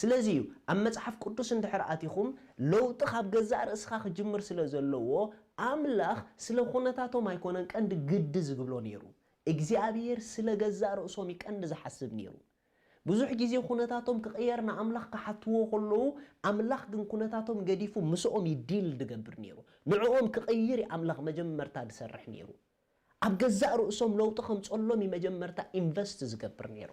ስለዚ እዩ ኣብ መጽሓፍ ቅዱስ እንድሕር ኣቲኹም ለውጢ ካብ ገዛእ ርእስኻ ክጅምር ስለ ዘለዎ ኣምላኽ ስለ ኩነታቶም ኣይኮነን ቀንዲ ግዲ ዝብሎ ነይሩ። እግዚኣብሔር ስለ ገዛእ ርእሶም እዩ ቀንዲ ዝሓስብ ነይሩ። ብዙሕ ግዜ ኩነታቶም ክቕየር ንኣምላኽ ክሓትዎ ከለዉ ኣምላኽ ግን ኩነታቶም ገዲፉ ምስኦም እዩ ዲል ዝገብር ነይሩ። ንዕኦም ክቕይር እዩ ኣምላኽ መጀመርታ ዝሰርሕ ነይሩ። ኣብ ገዛእ ርእሶም ለውጢ ከምጸሎም እዩ መጀመርታ ኢንቨስት ዝገብር ነይሩ።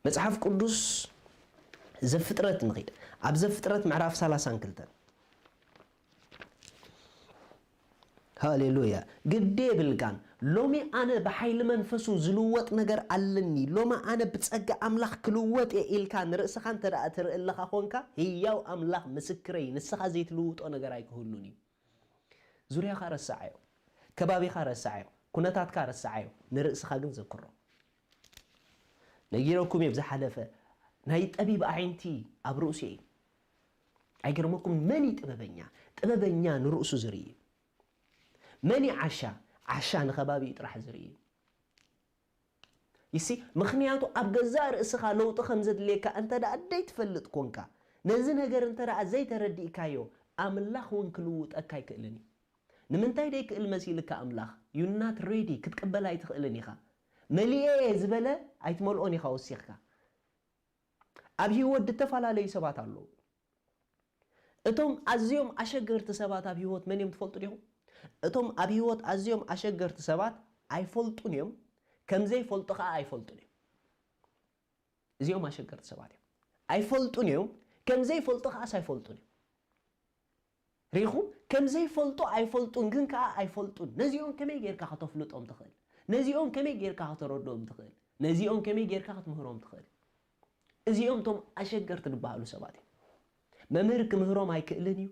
መጽሓፍ ቅዱስ ዘፍጥረት ንኺድ። ኣብ ዘፍጥረት ምዕራፍ ሰላሳን ክልተን። ሃሌሉያ። ግዲ የብልካን። ሎሚ ኣነ ብሓይሊ መንፈሱ ዝልወጥ ነገር ኣለኒ። ሎሚ ኣነ ብጸጋ ኣምላኽ ክልወጥ እየ ኢልካ ንርእስኻ እንተ ደኣ ትርኢ ኣለኻ ኾንካ፣ ህያው ኣምላኽ ምስክረይ፣ ንስኻ ዘይትልውጦ ነገር ኣይክህሉን እዩ። ዙርያኻ ረስዓዮ፣ ከባቢኻ ረስዓዮ፣ ኩነታትካ ረስዓዮ፣ ንርእስኻ ግን ዘክሮ። ነጊረኩም እየ ብዝሓለፈ፣ ናይ ጠቢብ ኣዒንቲ ኣብ ርእሱ እየ። ኣይገርመኩም? መን እዩ ጥበበኛ? ጥበበኛ ንርእሱ ዝርኢ እዩ። መን እዩ ዓሻ? ዓሻ ንኸባቢኡ ጥራሕ ዝርኢ እዩ። ይሲ፣ ምኽንያቱ ኣብ ገዛእ ርእስኻ ለውጢ ከም ዘድልየካ እንተ ደኣ ዘይትፈልጥ ኮንካ፣ ነዚ ነገር እንተ ደኣ ዘይተረዲእካዮ፣ ኣምላኽ እውን ክልውጠካ ኣይክእልን እዩ። ንምንታይ ደይክእል መሲልካ ኣምላኽ? You not ready፣ ክትቅበል ኣይትኽእልን ኢኻ። መሊኤ እየ ዝበለ ኣይትመልኦን ኢኻ ወሲኽካ። ኣብ ህይወት ዝተፈላለዩ ሰባት ኣለዉ። እቶም ኣዝዮም ኣሸገርቲ ሰባት ኣብ ህይወት መን እዮም ትፈልጡ ዲኹም? እቶም ኣብ ህይወት ኣዝዮም ኣሸገርቲ ሰባት ኣይፈልጡን እዮም፣ ከም ዘይፈልጡ ኸኣ ኣይፈልጡን እዮም። እዚኦም ኣሸገርቲ ሰባት እዮም። ኣይፈልጡን እዮም፣ ከም ዘይፈልጡ ኸኣስ ኣይፈልጡን እዮም። ሪኹም? ከም ዘይፈልጡ ኣይፈልጡን፣ ግን ከኣ ኣይፈልጡን። ነዚኦም ከመይ ጌርካ ከተፍልጦም ትኽእል? ነዚኦም ከመይ ጌርካ ከተረድኦም ትኽእል? ነዚኦም ከመይ ጌርካ ክትምህሮም ትኽእል? እዚኦም እቶም ኣሸገርቲ ዝበሃሉ ሰባት እዮም። መምህር ክምህሮም ኣይክእልን እዩ።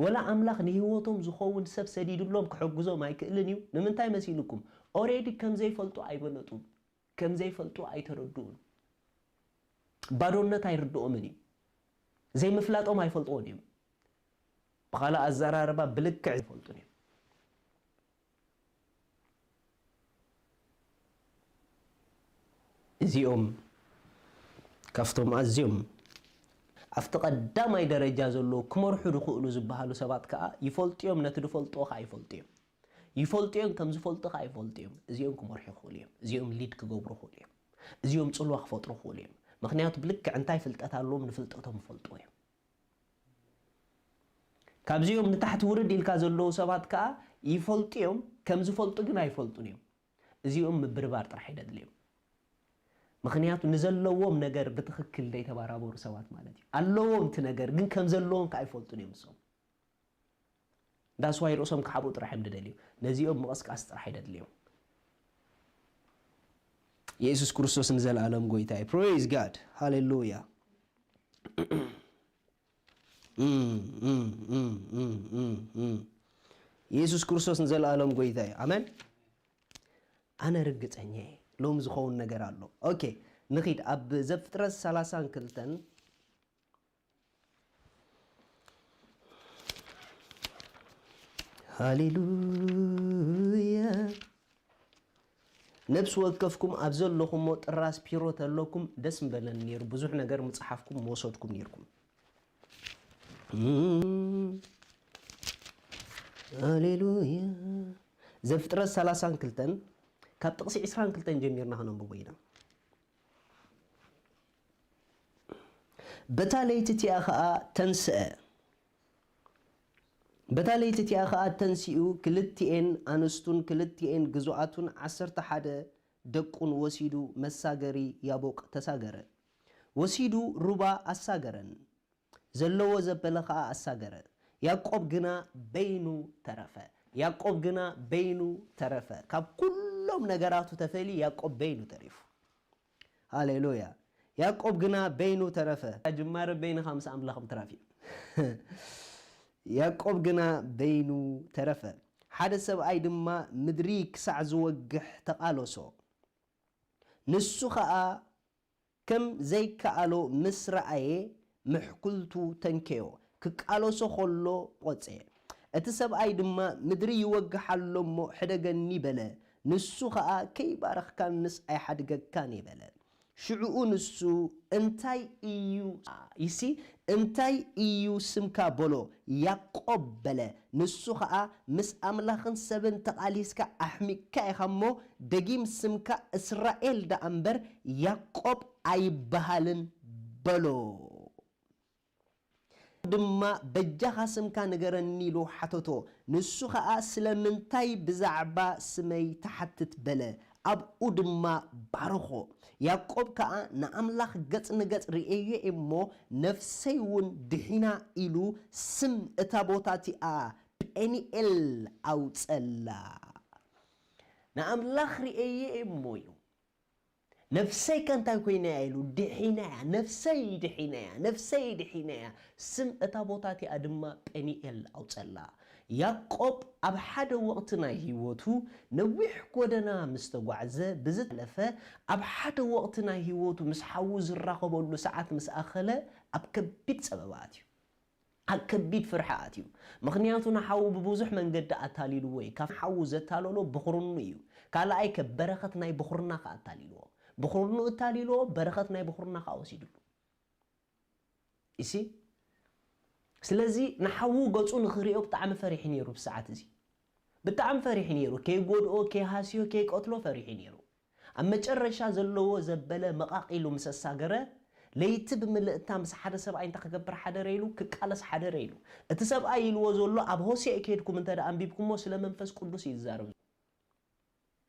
ወላ ኣምላኽ ንህይወቶም ዝኸውን ሰብ ሰዲድሎም ክሕግዞም ኣይክእልን እዩ። ንምንታይ መሲልኩም? ኦሬዲ ከም ዘይፈልጡ ኣይበለጡን። ከም ዘይፈልጡ ኣይተረድኡን። ባዶነት ኣይርድኦምን እዩ። ዘይምፍላጦም ኣይፈልጥዎን እዮም። ብኻልእ ኣዘራርባ ብልክዕ ኣይፈልጡን እዮም። እዚኦም ካብቶም ኣዝዮም ኣብቲ ቀዳማይ ደረጃ ዘለዉ ክመርሑ ዝኽእሉ ዝበሃሉ ሰባት ከኣ ይፈልጡ እዮም፣ ነቲ ዝፈልጥዎ ከኣ ይፈልጡ እዮም። ይፈልጡ እዮም፣ ከም ዝፈልጡ ከኣ ይፈልጡ እዮም። እዚኦም ክመርሑ ይኽእሉ እዮም። እዚኦም ሊድ ክገብሩ ይኽእሉ እዮም። እዚኦም ጽልዋ ክፈጥሩ ይኽእሉ እዮም። ምኽንያቱ ብልክዕ እንታይ ፍልጠት ኣለዎም፣ ንፍልጠቶም ይፈልጥዎ እዮም። ካብዚኦም ንታሕቲ ውርድ ኢልካ ዘለዉ ሰባት ከኣ ይፈልጡ እዮም፣ ከም ዝፈልጡ ግን ኣይፈልጡን እዮም። እዚኦም ምብርባር ጥራሕ እዩ ደድልዮም። ምኽንያቱ ንዘለዎም ነገር ብትኽክል ዘይተባራበሩ ሰባት ማለት እዩ። ኣለዎም እቲ ነገር፣ ግን ከም ዘለዎም ከኣ ኣይፈልጡን እዮም እሶም። ዳስዋይ ርእሶም ክሓብኡ ጥራሕ እዮም ዝደልዩ። ነዚኦም ምቕስቃስ ጥራሕ እዩ ደድልዮም። የሱስ ክርስቶስ ንዘለኣለም ጎይታ እዩ። ፕሬዝ ጋድ። ሃሌሉያ። እም፣ እም፣ እም፣ እም፣ እም፣ እም። የሱስ ክርስቶስ ንዘለኣለም ጎይታ እዩ። ኣሜን። ኣነ ርግጸኛ እየ። ሎም ዝኸውን ነገር ኣሎ። ኦኬ፣ ንኺድ። ኣብ ዘፍጥረት ሰላሳን ክልተን ሃሌሉያ። ነብሲ ወከፍኩም ኣብ ዘለኹሞ ጥራስ ፒሮ ተለኩም ደስ ምበለኒ ነይሩ። ብዙሕ ነገር ምጽሓፍኩም ምወሰድኩም ነይርኩም። እም፣ ሃሌሉያ። ዘፍጥረት ሰላሳን ክልተን ካብ ጥቕሲ ዕስራን ክልተን ጀሚርና ከነንብቦ ኢና። በታ ለይቲ እቲኣ ኸኣ ተንስአ። በታ ለይቲ እቲኣ ኸኣ ተንሲኡ፣ ክልቲኤን ኣንስቱን ክልቲኤን ግዙኣቱን ዓሰርተ ሓደ ደቁን ወሲዱ፣ መሳገሪ ያቦቅ ተሳገረ። ወሲዱ ሩባ ኣሳገረን፣ ዘለዎ ዘበለ ኸኣ ኣሳገረ። ያዕቆብ ግና በይኑ ተረፈ። ያዕቆብ ግና በይኑ ተረፈ። ካብ ኩሎም ነገራቱ ተፈልዩ ያዕቆብ በይኑ ተሪፉ። ሃሌሉያ። ያዕቆብ ግና በይኑ ተረፈ። ጅማረ በይንኻ ምስ ኣምላኽ ምትራፍ እዩ። ያዕቆብ ግና በይኑ ተረፈ። ሓደ ሰብኣይ ድማ ምድሪ ክሳዕ ዝወግሕ ተቓለሶ። ንሱ ኸኣ ከም ዘይከኣሎ ምስ ረኣየ፣ ምሕኩልቱ ተንከዮ፣ ክቃለሶ ኸሎ ቖጸየ። እቲ ሰብኣይ ድማ፣ ምድሪ ይወግሕ ኣሎ እሞ፣ ሕደገኒ በለ። ንሱ ኸኣ፣ ከይባረኽካንስ ኣይሓድገካን እየ በለ። ሽዕኡ ንሱ፣ እንታይ እዩ፣ ይሲ፣ እንታይ እዩ ስምካ በሎ። ያዕቆብ በለ። ንሱ ኸኣ፣ ምስ ኣምላኽን ሰብን ተቓሊስካ ኣሕሚቕካ ኢኻ እሞ፣ ደጊም ስምካ እስራኤል ደኣ እምበር፣ ያዕቆብ ኣይበሃልን በሎ። ድማ፣ በጃኻ ስምካ ንገረኒ ኢሉ ሓተቶ። ንሱ ኸኣ፣ ስለምንታይ ብዛዕባ ስመይ ትሓትት በለ። ኣብኡ ድማ ባረኾ። ያዕቆብ ከኣ ንኣምላኽ ገጽ ንገጽ ርእየዮ እሞ፣ ነፍሰይ እውን ድሒና ኢሉ ስም እታ ቦታ እቲኣ ጴኒኤል ኣውጸላ። ንኣምላኽ ርእየዮ እሞ ኢሉ፣ ነፍሰይ ከ እንታይ ኮይና እያ ኢሉ፣ ድሒና እያ፣ ነፍሰይ ድሒና እያ፣ ነፍሰይ ድሒና እያ። ስም እታ ቦታ እቲኣ ድማ ጴኒኤል ኣውጸላ። ያዕቆብ ኣብ ሓደ ወቕቲ ናይ ህይወቱ ነዊሕ ጎደና ምስ ተጓዕዘ፣ ብዝተለፈ ኣብ ሓደ ወቕቲ ናይ ህይወቱ ምስ ሓዉ ዝራኸበሉ ሰዓት ምስ ኣኸለ ኣብ ከቢድ ጸበባ ኣትዩ። ኣብ ከቢድ ፍርሒ ኣትዩ። ምኽንያቱ ንሓዉ ብብዙሕ መንገዲ ኣታሊልዎ እዩ። ካብ ሓዉ ዘታለሎ ብኹርኑ እዩ። ካልኣይ ከ በረኸት ናይ ብኹርና ከ ኣታሊልዎ። ብኹርኑ እታሊልዎ፣ በረኸት ናይ ብኹርና ከ ወሲድሉ። እሲ ስለዚ ንሓዉ ገጹ ንኽሪኦ ብጣዕሚ ፈሪሑ ነይሩ ብሰዓት እዚ። ብጣዕሚ ፈሪሑ ነይሩ። ከይጎድኦ፣ ከይሃስዮ፣ ከይቀትሎ ፈሪሑ ነይሩ። ኣብ መጨረሻ ዘለዎ ዘበለ መቓቕ ኢሉ ምስ ኣሳገረ፣ ለይቲ ብምልእታ ምስ ሓደ ሰብኣይ እንታይ ክገብር ሓደረ ኢሉ፣ ክቃለስ ሓደረ ኢሉ። እቲ ሰብኣይ ኢልዎ ዘሎ ኣብ ሆሴዕ ከይድኩም እንተ ደኣ ኣንቢብኩሞ ስለ መንፈስ ቅዱስ እዩ ዝዛረብ።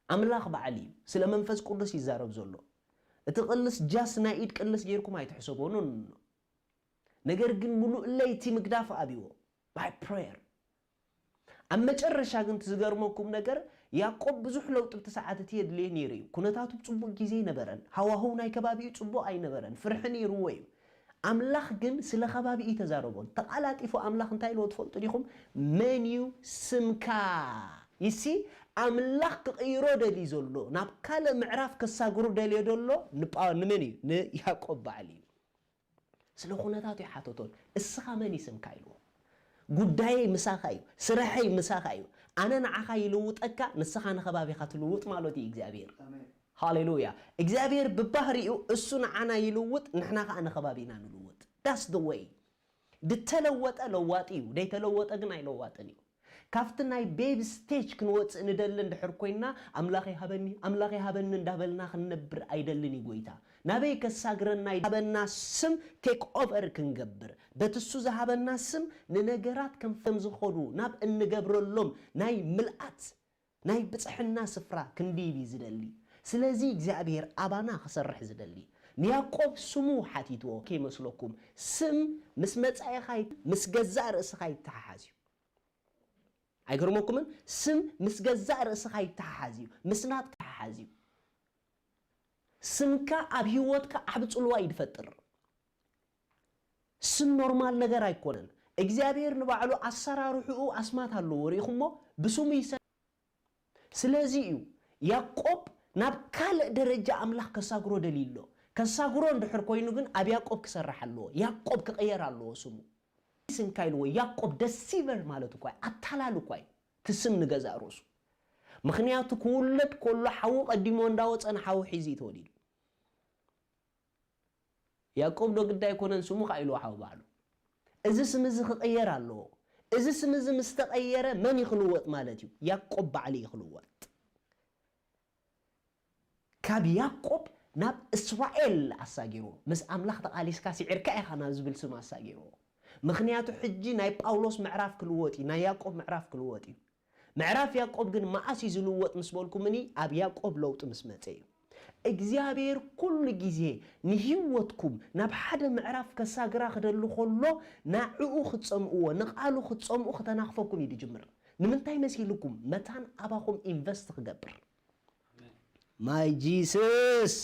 ኣምላኽ በዓል እዩ ስለ መንፈስ ቅዱስ ይዛረብ ዘሎ። እቲ ቅልስ ጃስ ናይ ኢድ ቅልስ ጌርኩም ኣይትሕሰቦ። ኖ፣ ኖ፣ ኖ። ነገር ግን ምሉእ ለይቲ ምግዳፍ ኣብይዎ። By prayer። ኣብ መጨረሻ ግን እቲ ዝገርመኩም ነገር ያዕቆብ ብዙሕ ለውጢ ኣብቲ ሰዓት እቲ የድልዮ ነይሩ እዩ። ኩነታቱ ጽቡቕ ግዜ ኣይነበረን። ሃዋህው ናይ ከባቢኡ ጽቡቕ ኣይነበረን። ፍርሒ ነይርዎ እዩ። ኣምላኽ ግን ስለ ከባቢኡ ተዛረቦ። ተቓላጢፉ ኣምላኽ እንታይ ኢልዎ ትፈልጡ ዲኹም? መን እዩ ስምካ? ይሲ ኣምላኽ ክቕይሮ ደልዩ ዘሎ፣ ናብ ካልእ ምዕራፍ ከሳግሮ ደልዮ ዘሎ ንጳ-፣ ንመን እዩ? ንያዕቆብ በዓል እዩ። ስለ ኩነታቱ ይሓተቶን፣ እስኻ መን እዩ ስምካ ኢልዎ። ጉዳየይ ምሳኻ እዩ፣ ስርሐይ ምሳኻ እዩ። ኣነ ንዓኻ ይልውጠካ፣ ንስኻ ንኸባቢኻ ትልውጥ ማለት እዩ እግዚኣብሔር። ኣሜን። ሃሌሉያ። እግዚኣብሔር ብባህሪኡ እሱ ንዓና ይልውጥ፣ ንሕና ኸዓ ንኸባቢና ንልውጥ። That's the way። ድተለወጠ ለዋጢ እዩ፣ ደይተለወጠ ግን ኣይለዋጥን እዩ። ካብቲ ናይ ቤቢ ስቴጅ ክንወፅእ ንደሊ እንድሕር ኮይና፣ ኣምላኽ ይሃበኒ፣ ኣምላኽ ይሃበኒ እንዳበልና ክንነብር ኣይደልን እዩ ጎይታ። ናበይ ከሳግረና እዩ? ሃበና ስም ቴክ ኦቨር ክንገብር፣ በቲ እሱ ዝሃበና ስም ንነገራት ከም ከም ዝኸዱ ናብ እንገብረሎም ናይ ምልኣት ናይ ብጽሕና ስፍራ ክንድይብ እዩ ዝደሊ። ስለዚ እግዚኣብሔር ኣባና ክሰርሕ ዝደሊ። ንያዕቆብ ስሙ ሓቲትዎ ከይመስለኩም፣ ስም ምስ መጻኢኻ ይት-፣ ምስ ገዛእ ርእስኻ ይተሓሓዝ እዩ። ኣይገርመኩምን? ስም ምስ ገዛእ ርእስኻ ይተሓሓዝ እዩ፣ ምስ ናትካ ይተሓሓዝ እዩ። ስምካ ኣብ ህይወትካ ዓቢ ጽልዋ እዩ ዝፈጥር። ስም ኖርማል ነገር ኣይኮነን። እግዚኣብሔር ንባዕሉ ኣሰራርሕኡ ኣስማት ኣለዎ። ርኢኹሞ? ብስሙ ይሰ-፣ ስለዚ እዩ ያዕቆብ ናብ ካልእ ደረጃ ኣምላኽ ከሳግሮ ደልዩ ኣሎ። ከሳግሮ እንድሕር ኮይኑ ግን ኣብ ያዕቆብ ክሰርሕ ኣለዎ። ያዕቆብ ክቕየር ኣለዎ ስሙ። ስምካ ኢልዎ ያዕቆብ ደሲቨር ማለት እኳ እዩ፣ ኣታላሊ እኳ እዩ። እቲ ስም ንገዛእ ርእሱ። ምኽንያቱ ክውለድ ከሎ ሓዉ ቀዲሞ እንዳወፀ ንሓዉ ሒዙ እዩ ተወሊዱ። ያዕቆብ ዶ ግዳ ኣይኮነን ስሙ ኸዓ ኢልዎ ሓው ባዕሉ። እዚ ስም እዚ ክቕየር ኣለዎ። እዚ ስም እዚ ምስ ተቐየረ መን እዩ ክልወጥ ማለት እዩ? ያዕቆብ ባዕሉ እዩ ክልወጥ። ካብ ያዕቆብ ናብ እስራኤል ኣሳጊርዎ። ምስ ኣምላኽ ተቓሊስካ ስዒርካ ኢኻ ናብ ዝብል ስም ኣሳጊርዎ። ምኽንያቱ ሕጂ ናይ ጳውሎስ ምዕራፍ ክልወጥ እዩ፣ ናይ ያዕቆብ ምዕራፍ ክልወጥ እዩ። ምዕራፍ ያዕቆብ ግን መዓስ እዩ ዝልወጥ ምስ በልኩምኒ፣ ኣብ ያዕቆብ ለውጢ ምስ መጸ እዩ። እግዚኣብሔር ኩሉ ግዜ ንህይወትኩም ናብ ሓደ ምዕራፍ ከሳግራ ክደሊ ከሎ፣ ንዕኡ ክትጸምእዎ፣ ንቓሉ ክትጸምኡ ክተናኽፈኩም እዩ ዝጅምር። ንምንታይ መሲልኩም? መታን ኣባኹም ኢንቨስት ክገብር። My Jesus!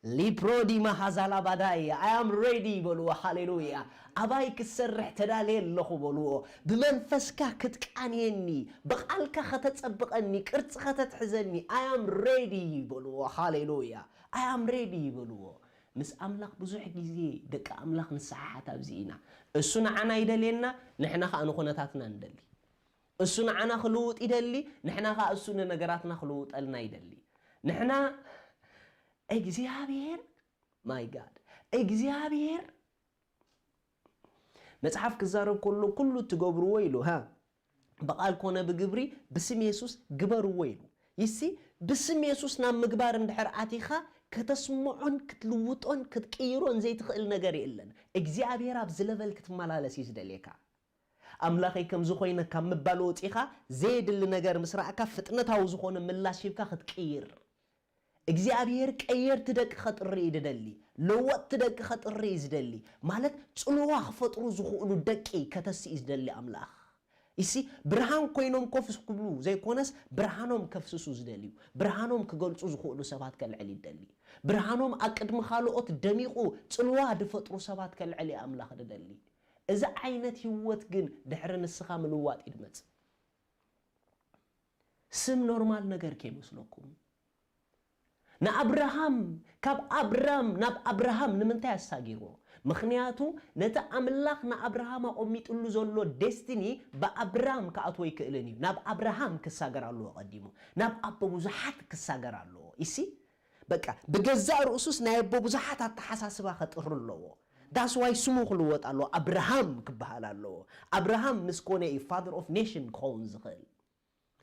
ሊፕሮዲ ማሃዛላ ባዳይ፣ I am ready በልዎ። ሃሌሉያ። ኣባይ ክትሰርሕ ተዳልየ ኣለኹ በልዎ። ብመንፈስካ ክትቃንየኒ፣ ብቓልካ ከተጸብቐኒ፣ ቅርጺ ከተትሕዘኒ፣ I am ready በልዎ። ሃሌሉያ። I am ready በልዎ። ምስ ኣምላኽ ብዙሕ ግዜ ደቂ ኣምላኽ ንሰሓሓት ኣብዚ ኢና። እሱ ንዓና ይደልየና፣ ንሕና ኸኣ ንኹነታትና ንደሊ። እሱ ንዓና ክልውጥ ይደሊ፣ ንሕና ኸኣ እሱ ንነገራትና ክልውጠልና ይደሊ። ንሕና እግዚኣብሔር፣ my God፣ እግዚኣብሔር መጽሓፍ ክዛረብ ከሎ ኩሉ እትገብርዎ ኢሉ፣ ሃ፣ ብቓል ኮነ ብግብሪ ብስም የሱስ ግበርዎ ኢሉ። ይሲ ብስም የሱስ ናብ ምግባር እንድሕር ኣቲኻ ከተስምዖን ክትልውጦን ክትቅይሮን ዘይትኽእል ነገር የለን። እግዚኣብሔር ኣብዚ ለቨል ክትመላለስ እዩ ዝደልየካ። ኣምላኸይ ከምዚ ኮይነ ካብ ምባል ወፂኻ ዘየድሊ ነገር ምስ ረኣካ ፍጥነታዊ ዝኾነ ምላሽ ሂብካ ክትቅይር እግዚኣብሔር ቀየርቲ ደቂ ከጥሪ እዩ ዝደሊ፣ ለወጥቲ ደቂ ከጥሪ እዩ ዝደሊ። ማለት ጽልዋ ክፈጥሩ ዝኽእሉ ደቂ ከተሲ እዩ ዝደሊ ኣምላኽ። ይሲ ብርሃን ኮይኖም ኮፍ ክብሉ ዘይኮነስ ብርሃኖም ከፍስሱ ዝደልዩ፣ ብርሃኖም ክገልጹ ዝኽእሉ ሰባት ከልዕል ይደሊ። ብርሃኖም ኣቅድሚ ካልኦት ደሚቑ ጽልዋ ዝፈጥሩ ሰባት ከልዕል እዩ ኣምላኽ ዝደሊ። እዚ ዓይነት ህይወት ግን ድሕሪ ንስኻ ምልዋጥ እዩ ዝመጽእ። ስም ኖርማል ነገር ከይመስለኩም። ንኣብርሃም ካብ ኣብራም ናብ ኣብርሃም ንምንታይ ኣሳጊርዎ? ምኽንያቱ ነቲ ኣምላኽ ንኣብርሃም ኣቐሚጥሉ ዘሎ ዴስቲኒ ብኣብራም ክኣትዎ ኣይክእልን እዩ። ናብ ኣብርሃም ክሳገር ኣለዎ ቀዲሙ። ናብ ኣቦ ብዙሓት ክሳገር ኣለዎ። ይሲ በቃ ብገዛእ ርእሱስ ናይ ኣቦ ብዙሓት ኣተሓሳስባ ከጥሪ ኣለዎ። ዳስ ዋይ ስሙ ክልወጥ ኣለዎ። ኣብርሃም ክበሃል ኣለዎ። ኣብርሃም ምስ ኮነ እዩ ፋደር ኦፍ ኔሽን ክኸውን ዝኽእል።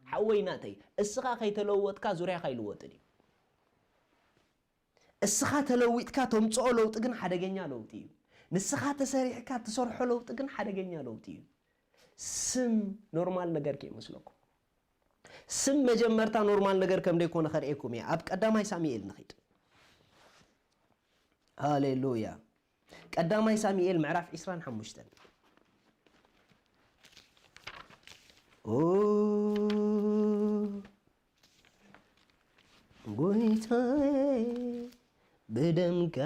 ሓወይ ናተይ፣ እስኻ ከይተለወጥካ ዙርያኻ ኣይልወጥን እዩ። እስኻ ተለዊጥካ ተምጽኦ ለውጢ ግን ሓደገኛ ለውጢ እዩ። ንስኻ ተሰሪሕካ ትሰርሖ ለውጢ ግን ሓደገኛ ለውጢ እዩ። ስም ኖርማል ነገር ከይመስለኩም። ስም መጀመርታ ኖርማል ነገር ከም ደይኮነ ከርእየኩም እየ። ኣብ ቀዳማይ ሳሙኤል ንኺድ። ሃሌሉያ። ቀዳማይ ሳሙኤል ምዕራፍ ዒስራን ሓሙሽተን። ኦ ጎይታዬ፣ ብደምካ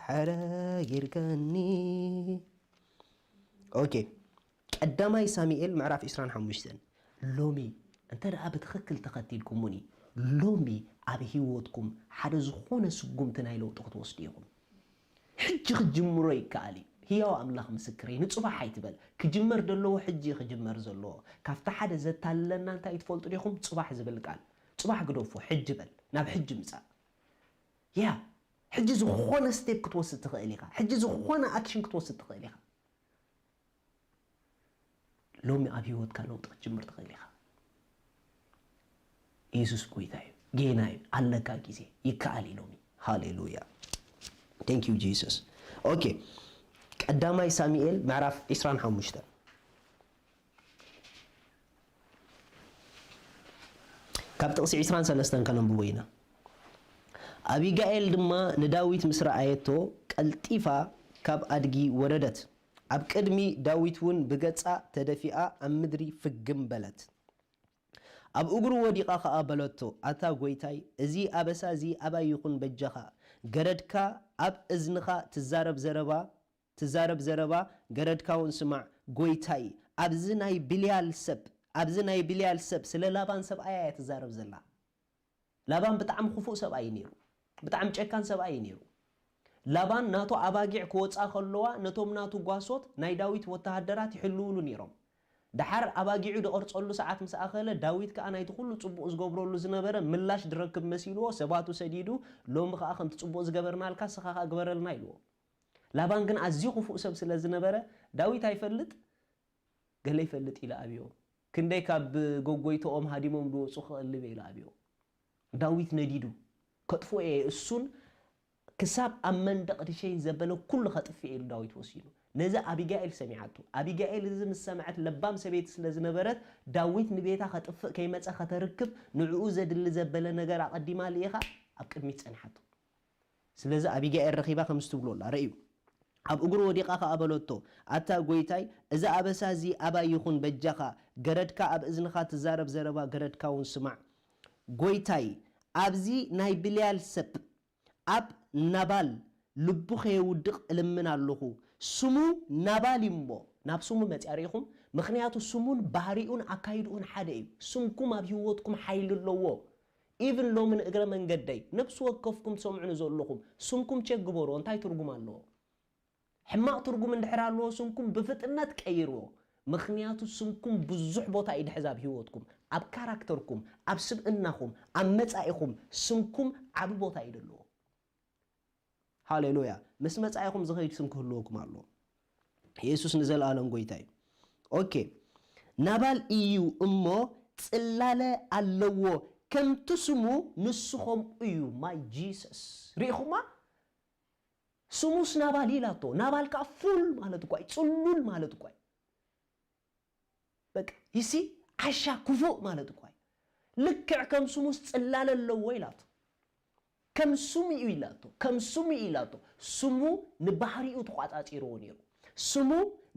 ሓራጊርካኒ። ኦኬ፣ ቀዳማይ ሳሙኤል ምዕራፍ ዒስራን ሓሙሽተን። ሎሚ እንተ ደኣ ብትኽክል ተኸቲልኩሙኒ፣ ሎሚ ኣብ ህይወትኩም ሓደ ዝኾነ ስጉምቲ ናይ ለውጢ ክትወስዱ ኢኹም። ሕጂ ክትጅምሮ ይከኣል እዩ። ህያው ኣምላኽ ምስክረይ፣ ንጽባሕ ኣይትበል። ክጅመር ዘለዎ ሕጂ እዩ ክጅመር ዘለዎ። ካብቲ ሓደ ዘታልለና እንታይ እዩ ትፈልጡ ዲኹም? ጽባሕ ዝብል ቃል። ጽባሕ ግደፎ፣ ሕጂ በል። ናብ ሕጂ ምጻእ። ያ፣ ሕጂ ዝኾነ ስቴፕ ክትወስድ ትኽእል ኢኻ። ሕጂ ዝኾነ ኣክሽን ክትወስድ ትኽእል ኢኻ። ሎሚ ኣብ ህይወትካ ለውጢ ክትጅምር ትኽእል ኢኻ። ኢየሱስ ጎይታ እዩ፣ ጌና እዩ፣ ኣለካ ግዜ፣ ይከኣል እዩ ሎሚ። ሃሌሉያ። Thank you Jesus። ኦኬ፣ ቀዳማይ ሳሙኤል ምዕራፍ ዒስራን ሓሙሽተን ካብ ጥቕሲ ዒስራን ሰለስተን ከነንብቦ ኢና። ኣቢጋኤል ድማ ንዳዊት ምስ ረኣየቶ ቀልጢፋ ካብ ኣድጊ ወረደት። ኣብ ቅድሚ ዳዊት እውን ብገጻ ተደፊኣ ኣብ ምድሪ ፍግም በለት። ኣብ እግሩ ወዲቓ ኸኣ በለቶ፣ ኣታ ጐይታይ፣ እዚ ኣበሳ እዚ ኣባይ ይኹን በጃኻ። ገረድካ ኣብ እዝንኻ ትዛረብ ዘረባ ትዛረብ ዘረባ ገረድካ እውን ስማዕ። ጐይታይ፣ ኣብዚ ናይ ብልያል ሰብ፣ ኣብዚ ናይ ብልያል ሰብ፣ ስለ ላባን ሰብኣያ እያ ትዛረብ ዘላ። ላባን ብጣዕሚ ክፉእ ሰብኣይ እዩ ነይሩ። ብጣዕሚ ጨካን ሰብኣይ እዩ ነይሩ። ላባን ናቱ ኣባጊዕ ክወጻ ከለዋ ነቶም ናቱ ጓሶት ናይ ዳዊት ወተሃደራት ይሕልውሉ ነይሮም። ደሓር ኣባጊዑ ዝቐርጸሉ ሰዓት ምስ ኣኸለ ዳዊት ከኣ ናይቲ ኩሉ ጽቡቕ ዝገብረሉ ዝነበረ ምላሽ ዝረክብ መሲልዎ ሰባቱ ሰዲዱ ሎሚ ከኣ ከምቲ ጽቡቕ ዝገበርናልካ ስኻ ከኣ ግበረልና ኢልዎ። ላባን ግን ኣዝዩ ክፉእ ሰብ ስለ ዝነበረ ዳዊት ኣይፈልጥ ገለ ይፈልጥ ኢለ ኣብዮ። ክንደይ ካብ ጎጎይቶኦም ሃዲሞም ዝወጹ ክቕልብ ኢለ ኣብዮ። ዳዊት ነዲዱ ከጥፍኦ እየ እሱን ክሳብ ኣብ መንደቕ ድሸይን ዘበለ ኩሉ ከጥፍእ ኢሉ ዳዊት ወሲኑ። ነዚ ኣቢጋኤል ሰሚዓቶ። ኣቢጋኤል እዚ ምስ ሰምዐት ለባም ሰበይቲ ስለ ዝነበረት ዳዊት ንቤታ ከጥፍእ ከይመጸ ከተርክብ ንዕኡ ዘድሊ ዘበለ ነገር ኣቐዲማ ልኢኻ ኣብ ቅድሚት ጸኒሓቶ። ስለዚ ኣቢጋኤል ረኺባ ከምዚ ትብሎ ኣላ፣ ርእዩ። ኣብ እግሩ ወዲቓ ኸኣ በለቶ፣ ኣታ ጐይታይ፣ እዚ ኣበሳ እዚ ኣባይ ይኹን፣ በጃኻ፣ ገረድካ ኣብ እዝንኻ ትዛረብ ዘረባ ገረድካ እውን ስማዕ። ጐይታይ፣ ኣብዚ ናይ ብልያል ሰብ ኣብ ናባል ልቡ ከየውድቕ እልምን ኣለኹ። ስሙ ናባል እዩ እሞ፣ ናብ ስሙ መጺኣ ርኢኹም? ምኽንያቱ ስሙን ባህሪኡን ኣካይድኡን ሓደ እዩ። ስምኩም ኣብ ህይወትኩም ሓይሊ ኣለዎ። ኢቭን ሎሚ ንእግረ መንገደይ ነፍሲ ወከፍኩም ትሰምዑኒ ዘለኹም ስምኩም ቸክ ግበርዎ። እንታይ ትርጉም ኣለዎ? ሕማቕ ትርጉም እንድሕር ኣለዎ ስምኩም ብፍጥነት ቀይርዎ። ምኽንያቱ ስምኩም ብዙሕ ቦታ እዩ ድሕዝ ኣብ ህይወትኩም፣ ኣብ ካራክተርኩም፣ ኣብ ስብእናኹም፣ ኣብ መጻኢኹም ስምኩም ዓቢ ቦታ እዩ ደለዎ። ሃሌሉያ። ምስ መጻኢኹም ዝኸይድ ስም ክህልወኩም ኣለዎ። የሱስ ንዘለኣለም ጎይታ እዩ። ኦኬ። ናባል እዩ እሞ ጽላለ ኣለዎ፣ ከምቲ ስሙ ንሱ ኸምኡ እዩ። ማይ ጂሰስ። ርኢኹማ? ስሙስ ናባል ኢላቶ። ናባል ከኣ ፉል ማለት እኳ እዩ፣ ጽሉል ማለት እኳ እዩ። በቃ ይሲ ዓሻ ክፉእ ማለት እኳ እዩ። ልክዕ ከም ስሙስ ጽላለ ኣለዎ ኢላቶ። ከም ስሙ እዩ ኢላቶ። ከም ስሙ እዩ ኢላቶ። ስሙ ንባህሪኡ ተቋጻጺርዎ ነይሩ። ስሙ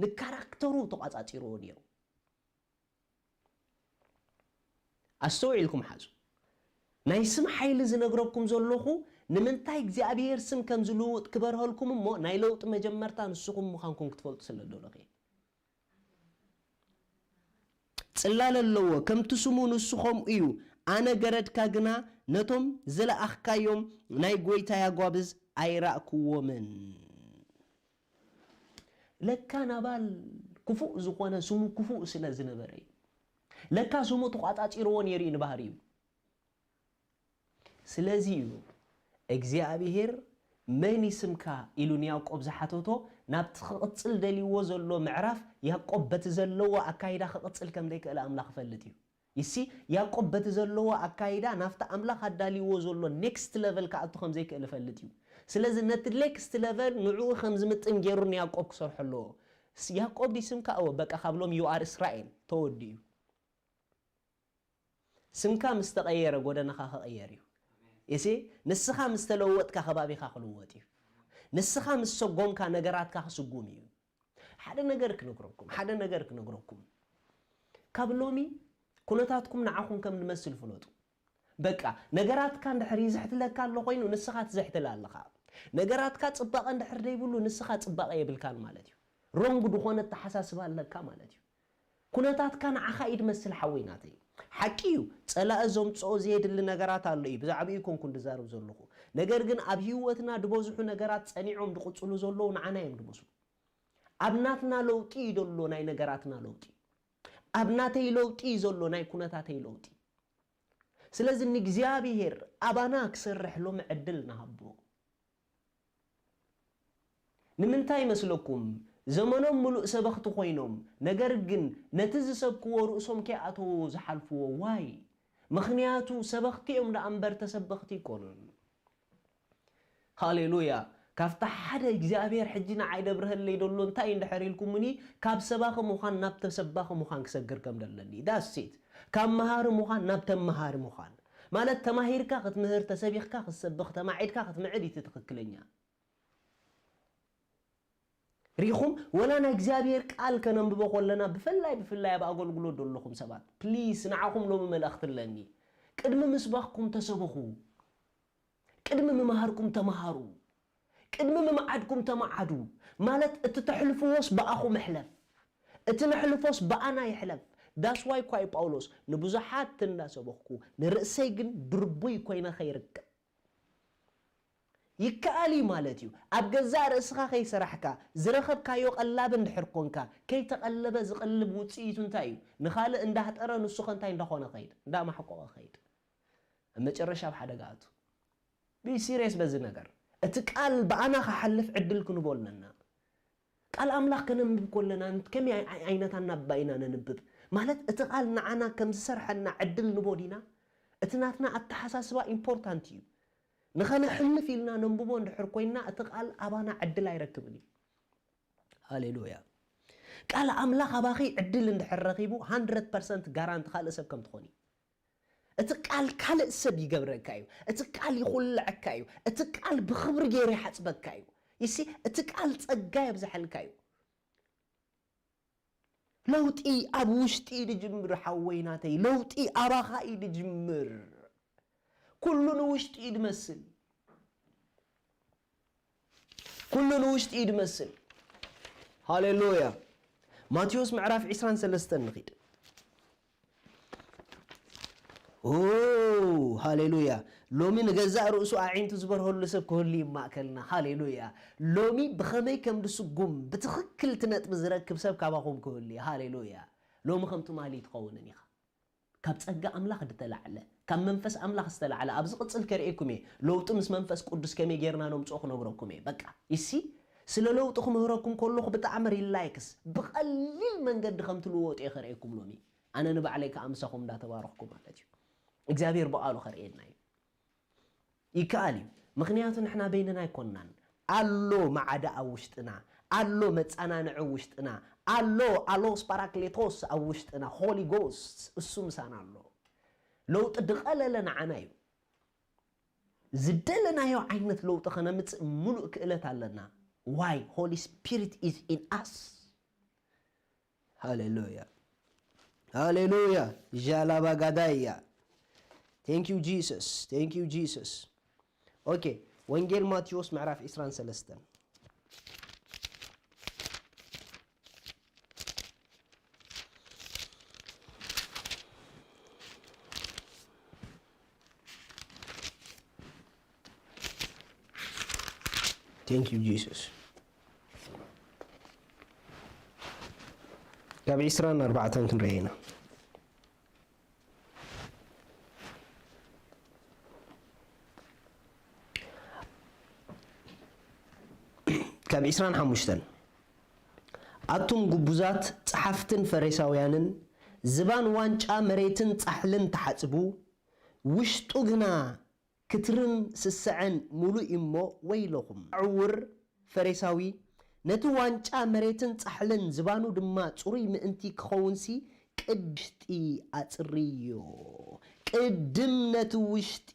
ንካራክተሩ ተቋጻጺርዎ ነይሩ። ኣስተውዒልኩም ሓዙ። ናይ ስም ሓይሊ ዝነግረኩም ዘለኹ ንምንታይ እግዚኣብሔር ስም ከም ዝልውጥ ክበርሀልኩም እሞ ናይ ለውጢ መጀመርታ ንስኹም ምዃንኩም ክትፈልጡ ስለ ደለኹ እየ። ጽላል ኣለዎ፣ ከምቲ ስሙ ንሱ ኸምኡ እዩ። ኣነ ገረድካ ግና ነቶም ዝለኣኽካዮም ናይ ጐይታይ ኣጓብዝ ኣይራእክዎምን። ለካ ናባል ክፉእ ዝኾነ ስሙ ክፉእ ስለ ዝነበረ እዩ። ለካ ስሙ ተቋጻጺርዎ ነይሩ እዩ ንባህሪኡ። ስለዚ እዩ እግዚኣብሄር መን እዩ ስምካ ኢሉ ንያዕቆብ ዝሓተቶ፣ ናብቲ ክቕጽል ደልይዎ ዘሎ ምዕራፍ ያዕቆብ በቲ ዘለዎ ኣካይዳ ክቕጽል ከም ዘይክእል ኣምላኽ ይፈልጥ እዩ። ይሲ ያዕቆብ በቲ ዘለዎ ኣካይዳ ናብቲ ኣምላኽ ኣዳልይዎ ዘሎ ኔክስት ለቨል ክኣቱ ከም ዘይክእል ይፈልጥ እዩ። ስለዚ ነቲ ኔክስት ለቨል ንዕኡ ከም ዝምጥን ገይሩ ንያዕቆብ ክሰርሖ ኣለዎ። ስ- ያዕቆብ ድዩ ስምካ? እወ፣ በቃ ካብ ሎም ዩ ኣር እስራኤል ተወዲኡ። ስምካ ምስ ተቐየረ ጎደናኻ ክቕየር እዩ። እሲ ንስኻ ምስ ተለወጥካ ከባቢኻ ክልወጥ እዩ። ንስኻ ምስ ሰጎምካ ነገራትካ ክስጉም እዩ። ሓደ ነገር ክነግረኩም፣ ሓደ ነገር ክነግረኩም። ካብ ሎሚ ኩነታትኩም ንዓኹም ከም ንመስል ፍለጡ። በቃ ነገራትካ እንድሕር ይዝሕትለካ ኣሎ ኮይኑ ንስኻ ትዝሕትል ኣለኻ። ነገራትካ ጽባቐ እንድሕር ደይብሉ ንስኻ ጽባቐ የብልካን ማለት እዩ። ሮንግ ዝኾነ ኣተሓሳስባ ኣለካ ማለት እዩ። ኩነታትካ ንዓኻ እዩ ድመስል ሓወይ ናተይ። ሓቂ እዩ፣ ጸላኢ ዘምጽኦ ዘየድሊ ነገራት ኣሎ እዩ። ብዛዕባኡ ኣይኮንኩን ድዛረብ ዘለኹ። ነገር ግን ኣብ ህይወትና ድበዝሑ ነገራት ጸኒዖም ድቕጽሉ ዘለዉ ንዓና እዮም ድመስሉ። ኣብ ናትና ለውጢ እዩ ደሎ ናይ ነገራትና ለውጢ። ኣብ ናተይ ለውጢ እዩ ዘሎ ናይ ኩነታተይ ለውጢ። ስለዚ ንእግዚኣብሔር ኣባና ክሰርሕ ሎሚ ዕድል ንሃቦ። ንምንታይ ይመስለኩም? ዘመኖም ምሉእ ሰበኽቲ ኮይኖም፣ ነገር ግን ነቲ ዝሰብክዎ ርእሶም ከይኣተዎ ዝሓልፍዎ። ዋይ? ምኽንያቱ ሰበኽቲ እዮም ደኣ እምበር ተሰበኽቲ ኣይኮኑን። ሃሌሉያ። ካብታ ሓደ እግዚኣብሔር ሕጂ ንዓይ ደብርሀለይ ደሎ እንታይ እንድሕር ኢልኩምኒ፣ ካብ ሰባኺ ምዃን ናብ ተሰባኺ ምዃን ክሰግር ከም ደለኒ። ዳሴት። ካብ መሃሪ ምዃን ናብ ተመሃሪ ምዃን። ማለት ተማሂርካ ክትምህር፣ ተሰቢኽካ ክትሰብኽ፣ ተማዒድካ ክትምዕድ እዩ እቲ ትኽክለኛ። ሪኹም ወላ ናይ እግዚኣብሔር ቃል ከነንብቦ ከለና ብፍላይ ብፍላይ ኣብ ኣገልግሎት ዘለኹም ሰባት ፕሊስ ንዓኹም ሎሚ መልእኽቲ ኣለኒ። ቅድሚ ምስባኽኩም ተሰበኹ። ቅድሚ ምምሃርኩም ተመሃሩ። ቅድሚ ምምዓድኩም ተመዓዱ። ማለት እቲ ተሕልፍዎስ ብኣኹም እሕለፍ። እቲ ነሕልፎስ ብኣና ይሕለፍ። ዳስዋይ እኳ እዩ ጳውሎስ ንብዙሓት እንዳሰበኽኩ ንርእሰይ ግን ድርቡይ ኮይነ ከይርከብ። ይከኣል እዩ ማለት እዩ። ኣብ ገዛእ ርእስኻ ከይሰራሕካ ዝረኸብካዮ ቀላቢ እንድሕር ኮንካ ከይተቐለበ ዝቐልብ ውፅኢቱ እንታይ እዩ? ንኻልእ እንዳህጠረ ንሱ ኸ እንታይ እንዳኾነ ኸይድ? እንዳማሕቆቐ ኸይድ። ኣብ መጨረሻ ኣብ ሓደጋ ኣቱ። ቢ ሲሪየስ በዚ ነገር። እቲ ቃል ብኣና ክሓልፍ ዕድል ክንቦ ኣለና። ቃል ኣምላኽ ከነንብብ ከለና ከመይ ኣይ- ኣይ- ዓይነት ኣናብባ ኢና ነንብብ? ማለት እቲ ቃል ንዓና ከም ዝሰርሐና ዕድል ንቦ ዲና? እቲ ናትና ኣተሓሳስባ ኢምፖርታንት እዩ። ንኸነሕልፍ ኢልና ነንብቦ እንድሕር ኮይንና እቲ ቃል ኣባና ዕድል ኣይረክብን እዩ። ሃሌሉያ። ቃል ኣምላኽ ኣባኺ ዕድል እንድሕር ረኺቡ ሃንድረድ ፐርሰንት ጋራንቲ ካልእ ሰብ ከም ትኾኒ። እቲ ቃል ካልእ ሰብ ይገብረካ እዩ። እቲ ቃል ይኹልዐካ እዩ። እቲ ቃል ብኽብሪ ገይሩ ይሓጽበካ እዩ። ይሲ እቲ ቃል ጸጋ የብዝሐልካ እዩ። ለውጢ ኣብ ውሽጢ እዩ ዝጅምር ሓወይ ናተይ። ለውጢ ኣባኻ እዩ ዝጅምር። ኩሉ ንውሽጢ እዩ ዝመስል። ኩሉ ንውሽጢ እዩ ዝመስል። ሃሌሉያ። ማቴዎስ ምዕራፍ ዕስራን ሰለስተን ንኺድ። ኦ፣ ሃሌሉያ። ሎሚ ንገዛእ ርእሱ ኣዒንቱ ዝበርሀሉ ሰብ ክህሉ እዩ ማእከልና። ሃሌሉያ። ሎሚ ብኸመይ ከም ዝስጉም ብትኽክል እቲ ነጥቢ ዝረክብ ሰብ ካባኹም ክህሉ እዩ። ሃሌሉያ። ሎሚ ከም ትማሊ ትኸውንን ኢኻ። ካብ ጸጋ ኣምላኽ ዝተላዕለ፣ ካብ መንፈስ ኣምላኽ ዝተላዕለ፣ ኣብ ዝቕጽል ከርእየኩም እየ። ለውጢ ምስ መንፈስ ቅዱስ ከመይ ጌርና ነምጽኦ ክነግረኩም እየ። በቃ፣ ይሲ፣ ስለ ለውጢ ክምህረኩም ከለኹ ብጣዕሚ ሪላክስ፣ ብቐሊል መንገዲ ከም ትልወጡ እየ ከርእየኩም ሎሚ። ኣነ ንባዕለይ ከኣ ምሳኹም እንዳተባረኽኩ ማለት እዩ። እግዚኣብሔር ብቓሉ ከርእየና እዩ። ይከኣል እዩ። ምኽንያቱ ንሕና በይንና ኣይኮንናን። ኣሎ ማዕዳ ኣብ ውሽጥና፣ ኣሎ መጸናንዒ ውሽጥና፣ ኣሎ ኣሎስ ጳራክሌቶስ ኣብ ውሽጥና፣ ሆሊ ጎስት እሱ ምሳና ኣሎ። ለውጢ ዝቐለለ ንዓና እዩ። ዝደለናዮ ዓይነት ለውጢ ከነምጽእ ምሉእ ክእለት ኣለና። Why? Holy Spirit is in us. ሃሌሉያ፣ ሃሌሉያ። ዣላባ ጋዳያ። Thank you Jesus, thank you Jesus. ኦኬ፣ ወንጌል ማቴዎስ ምዕራፍ ዕስራን ሰለስተን። Thank you Jesus. ካብ ዕስራን ኣርባዕተን ክንረኤ ኢና። ካብ ዕስራን ሓሙሽተን፣ ኣቱም ግቡዛት ጸሓፍትን ፈሪሳውያንን፣ ዝባን ዋንጫ መሬትን ጻሕልን ትሓጽቡ፣ ውሽጡ ግና ክትርን ስስዐን ምሉእ እዩ'ሞ ወይለኹም። ዕውር ፈሪሳዊ፣ ነቲ ዋንጫ መሬትን ጻሕልን ዝባኑ ድማ ጽሩይ ምእንቲ ክኸውንሲ ቅድም ውሽጢ ኣጽርዮ። ቅድም ነቲ ውሽጢ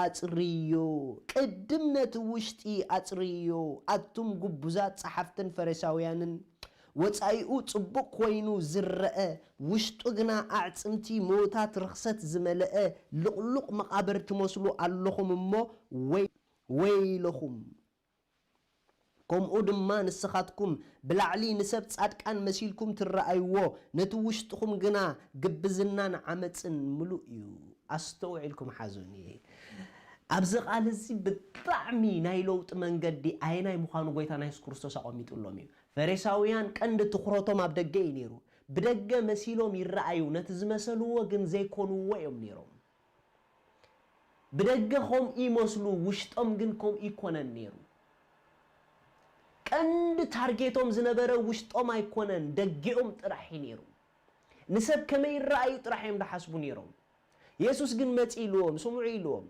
ኣጽርዮ። ቅድም ነቲ ውሽጢ ኣጽርዮ። ኣቱም ግቡዛት ጸሓፍትን ፈሪሳውያንን፣ ወጻኢኡ ጽቡቕ ኮይኑ ዝረአ፣ ውሽጡ ግና ኣዕጽምቲ ሞታት ርኽሰት ዝመልአ ልቕሉቕ መቓብር ትመስሉ ኣለኹም እሞ ወይ-፣ ወይለኹም። ከምኡ ድማ ንስኻትኩም ብላዕሊ ንሰብ ጻድቃን መሲልኩም ትረኣይዎ፣ ነቲ ውሽጥኹም ግና ግብዝናን ዓመጽን ምሉእ እዩ። ኣስተውዒልኩም ሓዙኒ። ኣብዚ ቃል እዚ ብጣዕሚ ናይ ለውጢ መንገዲ ኣየናይ ምዃኑ ጎይታና የሱስ ክርስቶስ ኣቐሚጡሎም እዩ። ፈሪሳውያን ቀንዲ ትኹረቶም ኣብ ደገ እዩ ነይሩ። ብደገ መሲሎም ይረኣዩ፣ ነቲ ዝመሰልዎ ግን ዘይኮንዎ እዮም ነይሮም። ብደገ ከምኡ ይመስሉ፣ ውሽጦም ግን ከምኡ ይኮነን ነይሩ። ቀንዲ ታርጌቶም ዝነበረ ውሽጦም ኣይኮነን፣ ደጊኦም ጥራሕ እዩ ነይሩ። ንሰብ ከመይ ይረኣዩ ጥራሕ እዮም ዝሓስቡ ነይሮም። የሱስ ግን መጺኡ ኢልዎም፣ ስምዑ ኢልዎም፣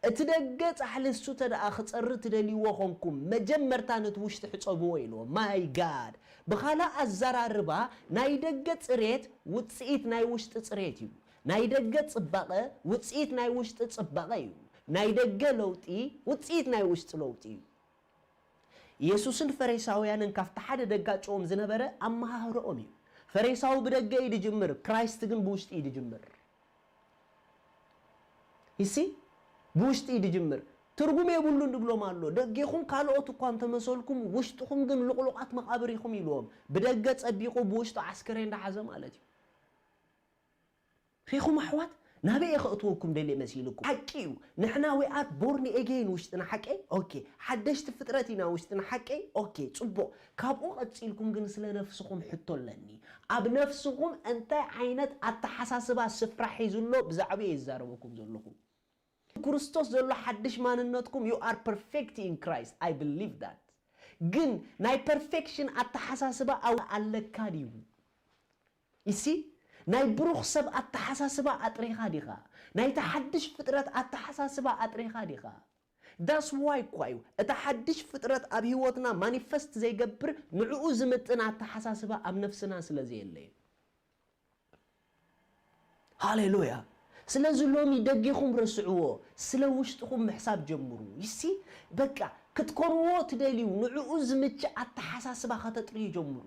እቲ ደገ ጻሕሊ እሱ ተደኣ ክጸሪ ትደልይዎ ኾንኩም፣ መጀመርታ ነቲ ውሽጢ ሕጸብዎ ኢልዎም። ማይ ጋድ! ብኻልእ ኣዘራርባ፣ ናይ ደገ ጽሬት ውጽኢት ናይ ውሽጢ ጽሬት እዩ። ናይ ደገ ጽባቐ ውጽኢት ናይ ውሽጢ ጽባቐ እዩ። ናይ ደገ ለውጢ ውጽኢት ናይ ውሽጢ ለውጢ እዩ። የሱስን ፈሪሳውያንን ካብቲ ሓደ ደጋጭዎም ዝነበረ ኣመሃህርኦም እዩ። ፈሪሳዊ ብደገ እዩ ዝጅምር፣ ክራይስት ግን ብውሽጢ እዩ ዝጅምር። ይሲ ብውሽጢ እዩ ዝጅምር። ትርጉም የብሉን ድብሎም ኣሎ። ደጌኹም ካልኦት እኳ እንተመሰልኩም፣ ውሽጥኹም ግን ልቑሉቓት መቓብር ኢኹም ኢልዎም። ብደገ ጸቢቑ ብውሽጡ ዓስከሬን እንዳሓዘ ማለት እዩ። ሪኹም ኣሕዋት፣ ናበይ እየ ከእትወኩም ደልየ መሲልኩም? ሓቂ እዩ፣ ንሕና we are born again ውሽጥና ሓቀይ? ኦኬ፣ ሓደሽቲ ፍጥረት ኢና ውሽጥና ሓቀይ? ኦኬ፣ ጽቡቕ። ካብኡ ቀጺልኩም ግን ስለ ነፍስኹም ሕቶ ኣለኒ። ኣብ ነፍስኹም እንታይ ዓይነት ኣተሓሳስባ ስፍራ ሒዙ ኣሎ? ብዛዕባ ይዛረበኩም ዘለኹ። ክርስቶስ ዘሎ ሓድሽ ማንነትኩም፣ you are perfect in Christ, I believe that። ግን ናይ ፐርፌክሽን ኣተሓሳስባ ኣው-፣ ኣለካ ድዩ? ይሲ ናይ ብሩኽ ሰብ ኣተሓሳስባ ኣጥሪኻ ዲኻ? ናይቲ ሓድሽ ፍጥረት ኣተሓሳስባ ኣጥሪኻ ዲኻ? That's why እኳ እዩ እቲ ሓድሽ ፍጥረት ኣብ ህይወትና ማኒፈስት ዘይገብር፣ ንዕኡ ዝምጥን ኣተሓሳስባ ኣብ ነፍስና ስለ ዘየለ እዩ። ሃሌሉያ። ስለዚ ሎሚ ደጌኹም ረስዕዎ፣ ስለ ውሽጥኹም ምሕሳብ ጀምሩ። ይሲ በቃ ክትኮንዎ ትደልዩ ንዕኡ ዝምችእ ኣተሓሳስባ ከተጥርዩ ጀምሩ።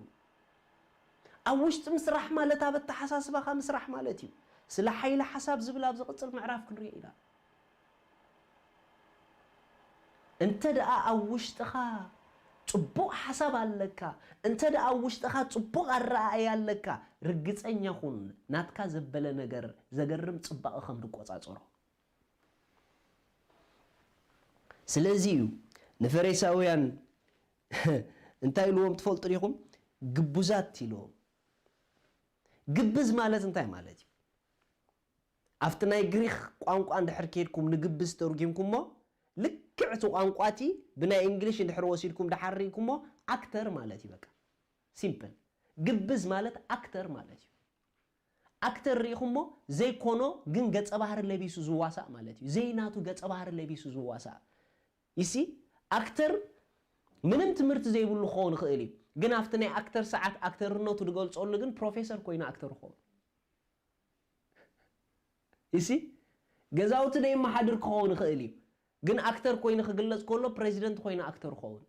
ኣብ ውሽጢ ምስራሕ ማለት ኣብ ኣተሓሳስባኻ ምስራሕ ማለት እዩ። ስለ ሓይሊ ሓሳብ ዝብል ኣብ ዝቕጽል ምዕራፍ ክንሪኦ ኢና። እንተ ደኣ ኣብ ውሽጥኻ ጽቡቕ ሓሳብ ኣለካ፣ እንተ ደኣ ኣብ ውሽጥኻ ጽቡቕ ኣረኣእያ ኣለካ፣ ርግጸኛ ኩን ናትካ ዘበለ ነገር ዘገርም ጽባቐ ከም ድቆጻጸሮ። ስለዚ እዩ ንፈሪሳውያን እንታይ ኢልዎም ትፈልጡ ዲኹም? ግቡዛት ኢልዎም። ግብዝ ማለት እንታይ ማለት እዩ? ኣብቲ ናይ ግሪኽ ቋንቋ እንድሕር ከይድኩም ንግብዝ ተርጒምኩሞ፣ ልክዕ እቲ ቋንቋ እቲ ብናይ እንግሊሽ እንድሕር ወሲድኩም ድሓር ርኢኩሞ፣ ኣክተር ማለት እዩ። በቃ ሲምፕል። ግብዝ ማለት ኣክተር ማለት እዩ። ኣክተር ርኢኹሞ ዘይኮኖ ግን ገጸ ባህሪ ለቢሱ ዝዋሳእ ማለት እዩ። ዘይናቱ ገጸ ባህሪ ለቢሱ ዝዋሳእ። ይሲ ኣክተር ምንም ትምህርቲ ዘይብሉ ክኸውን ይኽእል እዩ፣ ግን ኣብቲ ናይ ኣክተር ሰዓት ኣክተርነቱ ዝገልጸሉ ግን ፕሮፌሰር ኮይኑ ኣክተር ክኸውን። ይሲ ገዛውቲ ደይመሓድር ክኸውን ይኽእል እዩ፣ ግን ኣክተር ኮይኑ ክግለጽ ከሎ ፕሬዚደንት ኮይኑ ኣክተር ክኸውን።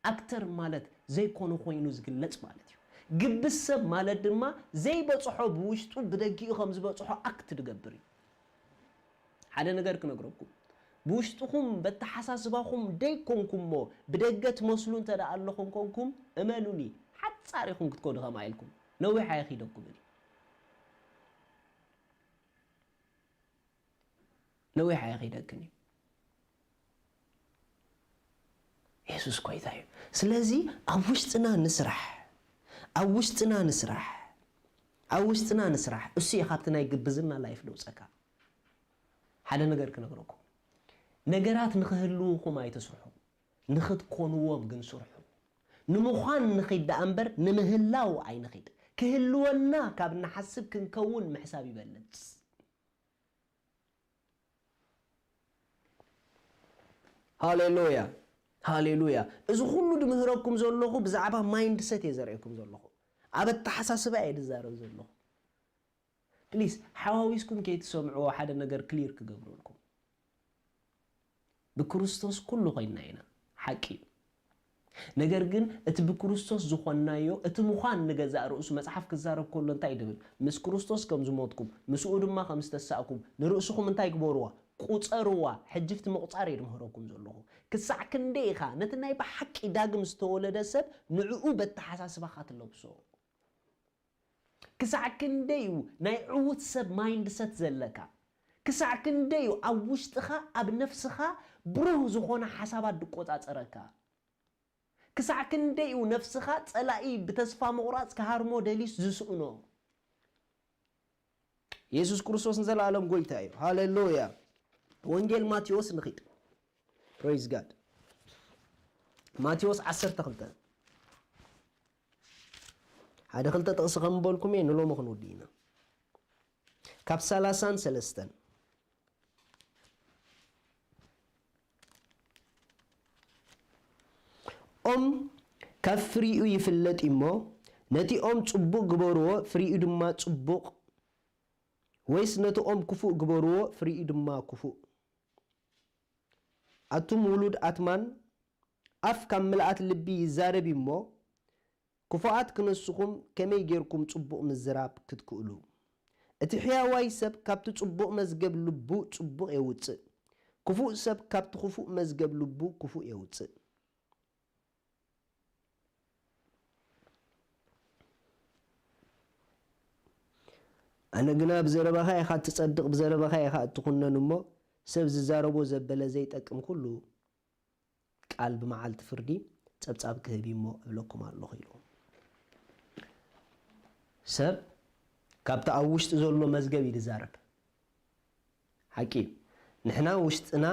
ኣክተር ማለት ዘይኮነ ኮይኑ ዝግለጽ ማለት እዩ። ግብዝ ሰብ ማለት ድማ ዘይበጽሖ ብውሽጡ ብደጊኡ ከም ዝበጽሖ ኣክት ዝገብር እዩ። ሓደ ነገር ክነግረኩም፣ ብውሽጥኹም በተሓሳስባኹም ደይኮንኩሞ ብደገ ትመስሉ እንተ ደኣ ኣለኹም ኮንኩም፣ እመኑኒ፣ ሓጻር ኢኹም ክትከዱ ከምኣ ኢልኩም። ነዊሕ ኣይኺደኩምን እዩ። ነዊሕ ኣይኺደክን እዩ። የሱስ ጎይታ እዩ። ስለዚ ኣብ ውሽጥና ንስራሕ፣ ኣብ ውሽጥና ንስራሕ፣ ኣብ ውሽጥና ንስራሕ። እሱ እዩ ካብቲ ናይ ግብዝና ላይፍ ደውፀካ። ሓደ ነገር ክነግረኩም፣ ነገራት ንኽህልውኹም ኣይትስርሑ፣ ንኽትኮንዎም ግን ስርሑ። ንምዃን ንኺድ ደኣ እምበር ንምህላው ኣይንኺድ። ክህልወና ካብ ንሓስብ ክንከውን ምሕሳብ ይበልጽ። ሃሌሉያ፣ ሃሌሉያ። እዚ ኩሉ ድምህረኩም ዘለኹ ብዛዕባ ማይንድሰት እየ ዘርእየኩም ዘለኹ። ኣብ ኣተሓሳስባ እየ ድዛረብ ዘለኹ። ፕሊስ ሓዋዊስኩም ከይትሰምዕዎ ሓደ ነገር ክሊር ክገብረልኩም። ብክርስቶስ ኩሉ ኮይንና ኢና፣ ሓቂ እዩ። ነገር ግን እቲ ብክርስቶስ ዝኾንናዮ፣ እቲ ምዃን ንገዛእ ርእሱ መጽሓፍ ክዛረብ ከሎ እንታይ ድብል? ምስ ክርስቶስ ከም ዝሞትኩም፣ ምስኡ ድማ ከም ዝተሳእኩም ንርእስኹም እንታይ ግበርዋ? ቁጸርዋ። ሕጂ እቲ ምቑጻር እየ ድምህረኩም ዘለኹ። ክሳዕ ክንደይ ኢኻ ነቲ ናይ ብሓቂ ዳግም ዝተወለደ ሰብ ንዕኡ በተሓሳስባኻ ትለብሶ? ክሳዕ ክንደይ እዩ ናይ ዕዉት ሰብ ማይንድሰት ዘለካ? ክሳዕ ክንደይ እዩ ኣብ ውሽጥኻ፣ ኣብ ነፍስኻ ብሩህ ዝኾነ ሓሳባት ድቆጻጸረካ? ክሳዕ ክንደይ እዩ ነፍስኻ ጸላኢ ብተስፋ ምቑራጽ ክሃርሞ ደልዩስ ዝስእኖ? የሱስ ክርስቶስ ንዘለኣለም ጎይታ እዩ። ሃሌሉያ። ወንጌል ማቴዎስ ንኺድ። ፕሬዝ ጋድ። ማቴዎስ ዓሰርተ ክልተ። ሓደ ክልተ ጥቕሲ ከም በልኩም እየ ንሎሚ ክንውዲ ኢና። ካብ ሰላሳን ሰለስተን። ኦም ካብ ፍሪኡ ይፍለጥ እሞ፣ ነቲ ኦም ጽቡቕ ግበርዎ፣ ፍሪኡ ድማ ጽቡቕ፣ ወይስ ነቲ ኦም ክፉእ ግበርዎ፣ ፍሪኡ ድማ ክፉእ። ኣቱም ውሉድ ኣትማን፣ ኣፍ ካብ ምልኣት ልቢ ይዛረብ እሞ፣ ክፉኣት ክነስኹም ከመይ ጌርኩም ጽቡቕ ምዝራብ ክትክእሉ? እቲ ሕያዋይ ሰብ ካብቲ ጽቡቕ መዝገብ ልቡ ጽቡቕ የውጽእ፣ ክፉእ ሰብ ካብቲ ክፉእ መዝገብ ልቡ ክፉእ የውጽእ። ኣነ ግና ብዘረባኻ ኢኻ እትጸድቕ፣ ብዘረባኻ ኢኻ እትኹነን እሞ፣ ሰብ ዝዛረቦ ዘበለ ዘይጠቅም ኩሉ ቃል ብመዓልቲ ፍርዲ ጸብጻብ ክህብ እዩ እሞ እብለኩም ኣለኹ ኢሉ። ሰብ ካብቲ ኣብ ውሽጢ ዘሎ መዝገብ እዩ ዝዛረብ። ሓቂ እዩ። ንሕና ውሽጥና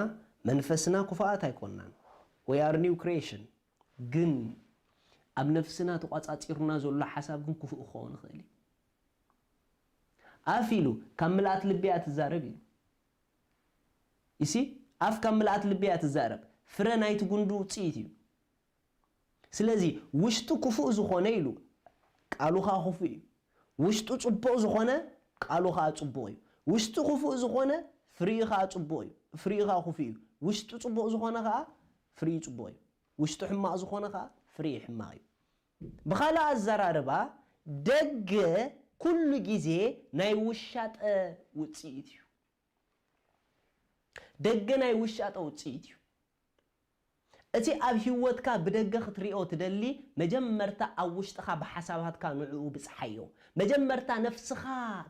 መንፈስና ክፉኣት ኣይኮንናን። We are new creation። ግን ኣብ ነፍስና ተቋጻጺሩና ዘሎ ሓሳብ ግን ክፉእ ክኸውን ይኽእል እዩ። ኣፍ ኢሉ ካብ ምልኣት ልቢ እያ ትዛረብ ኢሉ። ይሲ ኣፍ ካብ ምልኣት ልቢ እያ ትዛረብ። ፍረ ናይቲ ጉንዲ ውጽኢት እዩ። ስለዚ ውሽጡ ክፉእ ዝኾነ ኢሉ ቃሉ ኸኣ ክፉእ እዩ። ውሽጡ ጽቡቕ ዝኾነ ቃሉ ኸኣ ጽቡቕ እዩ። ውሽጡ ክፉእ ዝኾነ ፍሪኡ ከዓ ፅቡቕ እዩ፣ ፍሪኡ ከዓ ክፉእ እዩ። ውሽጡ ፅቡቕ ዝኾነ ከዓ ፍሪኡ ፅቡቕ እዩ። ውሽጡ ሕማቕ ዝኾነ ከዓ ፍሪኡ ሕማቕ እዩ። ብኻልእ ኣዘራርባ፣ ደገ ኩሉ ግዜ ናይ ውሻጠ ውፅኢት እዩ። ደገ ናይ ውሻጠ ውፅኢት እዩ። እቲ ኣብ ህይወትካ ብደገ ክትሪኦ ትደሊ፣ መጀመርታ ኣብ ውሽጥኻ ብሓሳባትካ ንዕኡ ብጽሓዮ። መጀመርታ ነፍስኻ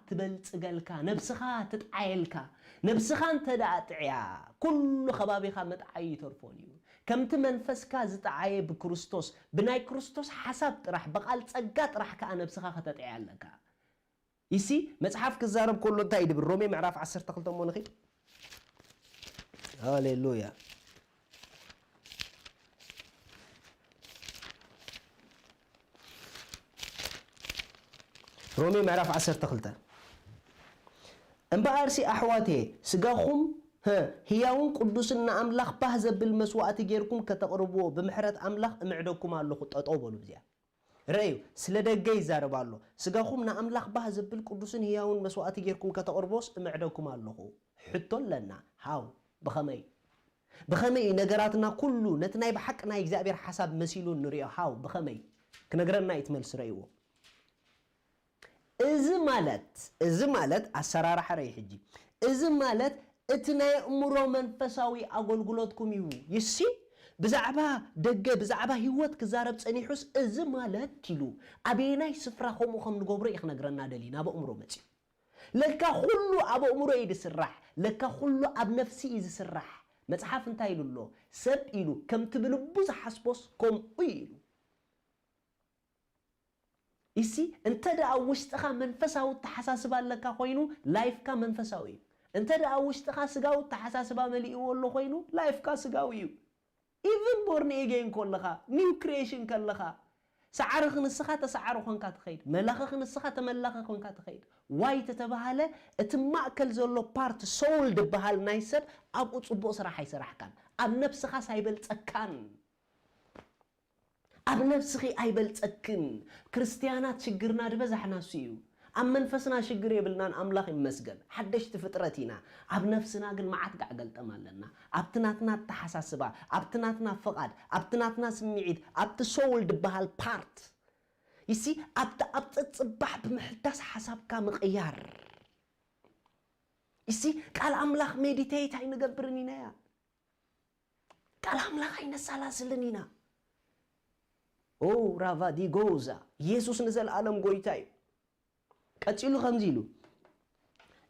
ትበልጽገልካ፣ ነብስኻ ትጥዓየልካ። ነብስኻ እንተ ደኣ ጥዕያ፣ ኩሉ ከባቢኻ ምጥዓይ ይተርፎን እዩ። ከምቲ መንፈስካ ዝጠዓየ ብክርስቶስ፣ ብናይ ክርስቶስ ሓሳብ ጥራሕ፣ ብቓል ጸጋ ጥራሕ ከኣ ነብስኻ ከተጥዕያ ኣለካ። ይሲ መጽሓፍ ክዛረብ ከሎ እንታይ ይድብል? ሮሜ ምዕራፍ ዓሰርተ ክልተ እሞ ንኺድ። ሃሌሉያ። ሮሜ ምዕራፍ ዓሰርተ ክልተ። እምበኣርሲ ኣሕዋቴ፣ ስጋኹም፣ ህ፣ ህያውን ቅዱስን ንኣምላኽ ባህ ዘብል መስዋእቲ ጌርኩም ከተቕርብዎ ብምሕረት ኣምላኽ እምዕደኩም ኣለኹ። ጠጠው በሉ ብዚኣ። ረኣዩ፣ ስለ ደገ ይዛረብ ኣሎ። ስጋኹም ንኣምላኽ ባህ ዘብል ቅዱስን ህያውን መስዋእቲ ጌርኩም ከተቕርቦስ እምዕደኩም ኣለኹ። ሕቶ ኣለና፣ ሃው፣ ብኸመይ? ብኸመይ እዩ ነገራትና ኩሉ ነቲ ናይ ብሓቂ ናይ እግዚኣብሔር ሓሳብ መሲሉ ንሪኦ? ሃው፣ ብኸመይ? ክነግረና እዩ እቲ መልሲ፣ ረእይዎ። እዚ ማለት፣ እዚ ማለት ኣሰራርሓ ረእይ ሕጂ። እዚ ማለት እቲ ናይ ኣእምሮ መንፈሳዊ ኣገልግሎትኩም እዩ። ይሲ ብዛዕባ ደገ፣ ብዛዕባ ህይወት ክዛረብ ጸኒሑስ፣ እዚ ማለት ኢሉ ኣበየናይ ስፍራ ከምኡ ከም ንገብሮ እዩ ክነግረና ደልዩ፣ ናብ ኣእምሮ መጺኡ። ለካ ኩሉ ኣብ ኣእምሮ እዩ ዝስራሕ፣ ለካ ኩሉ ኣብ ነፍሲ እዩ ዝስራሕ። መጽሓፍ እንታይ ኢሉ ኣሎ? ሰብ ኢሉ ከምቲ ብልቡ ዝሓስቦስ ከምኡ እዩ ኢሉ። ይሲ እንተ ደኣ ውሽጥኻ መንፈሳዊ ኣተሓሳስባ ኣለካ ኮይኑ፣ ላይፍካ መንፈሳዊ እዩ። እንተ ደኣ ውሽጥኻ ስጋዊ ኣተሓሳስባ መሊእዎ ኣሎ ኮይኑ፣ ላይፍካ ስጋዊ እዩ። ኢቭን ቦርን ኤጌን ከለኻ፣ ኒው ክሪኤሽን ከለኻ፣ ሰዓርኺ ንስኻ ተሰዓሪ ኮንካ ትኸይድ፣ መላኺኺ ንስኻ ተመላኺ ኮንካ ትኸይድ። ዋይ ተተባሃለ፣ እቲ ማእከል ዘሎ ፓርት ሶውል ዝበሃል ናይ ሰብ ኣብኡ ጽቡቕ ስራሕ ኣይሰራሕካን፣ ኣብ ነብስኻስ ኣይበልጸካን። ኣብ ነብስኺ ኣይበልጸክን። ክርስትያናት ሽግርና ዝበዛሕና እሱ እዩ። ኣብ መንፈስና ሽግር የብልናን፣ ኣምላኽ ይመስገን። ሓደሽቲ ፍጥረት ኢና። ኣብ ነፍስና ግን መዓት ጋዕ ገልጠም ኣለና። ኣብቲ ናትና ኣተሓሳስባ፣ ኣብቲ ናትና ፍቓድ፣ ኣብቲ ናትና ስምዒት፣ ኣብቲ ሶውል ዝበሃል ፓርት። ይሲ ኣብቲ ኣብ ጸጽባሕ ብምሕዳስ ሓሳብካ ምቕያር። ይሲ ቃል ኣምላኽ ሜዲቴት ኣይንገብርን ኢና እያ። ቃል ኣምላኽ ኣይነሰላስልን ኢና። ኦ ራቫዲጎዛ፣ ኢየሱስ ንዘለኣለም ጎይታ እዩ። ቀጺሉ ከምዚ ኢሉ፣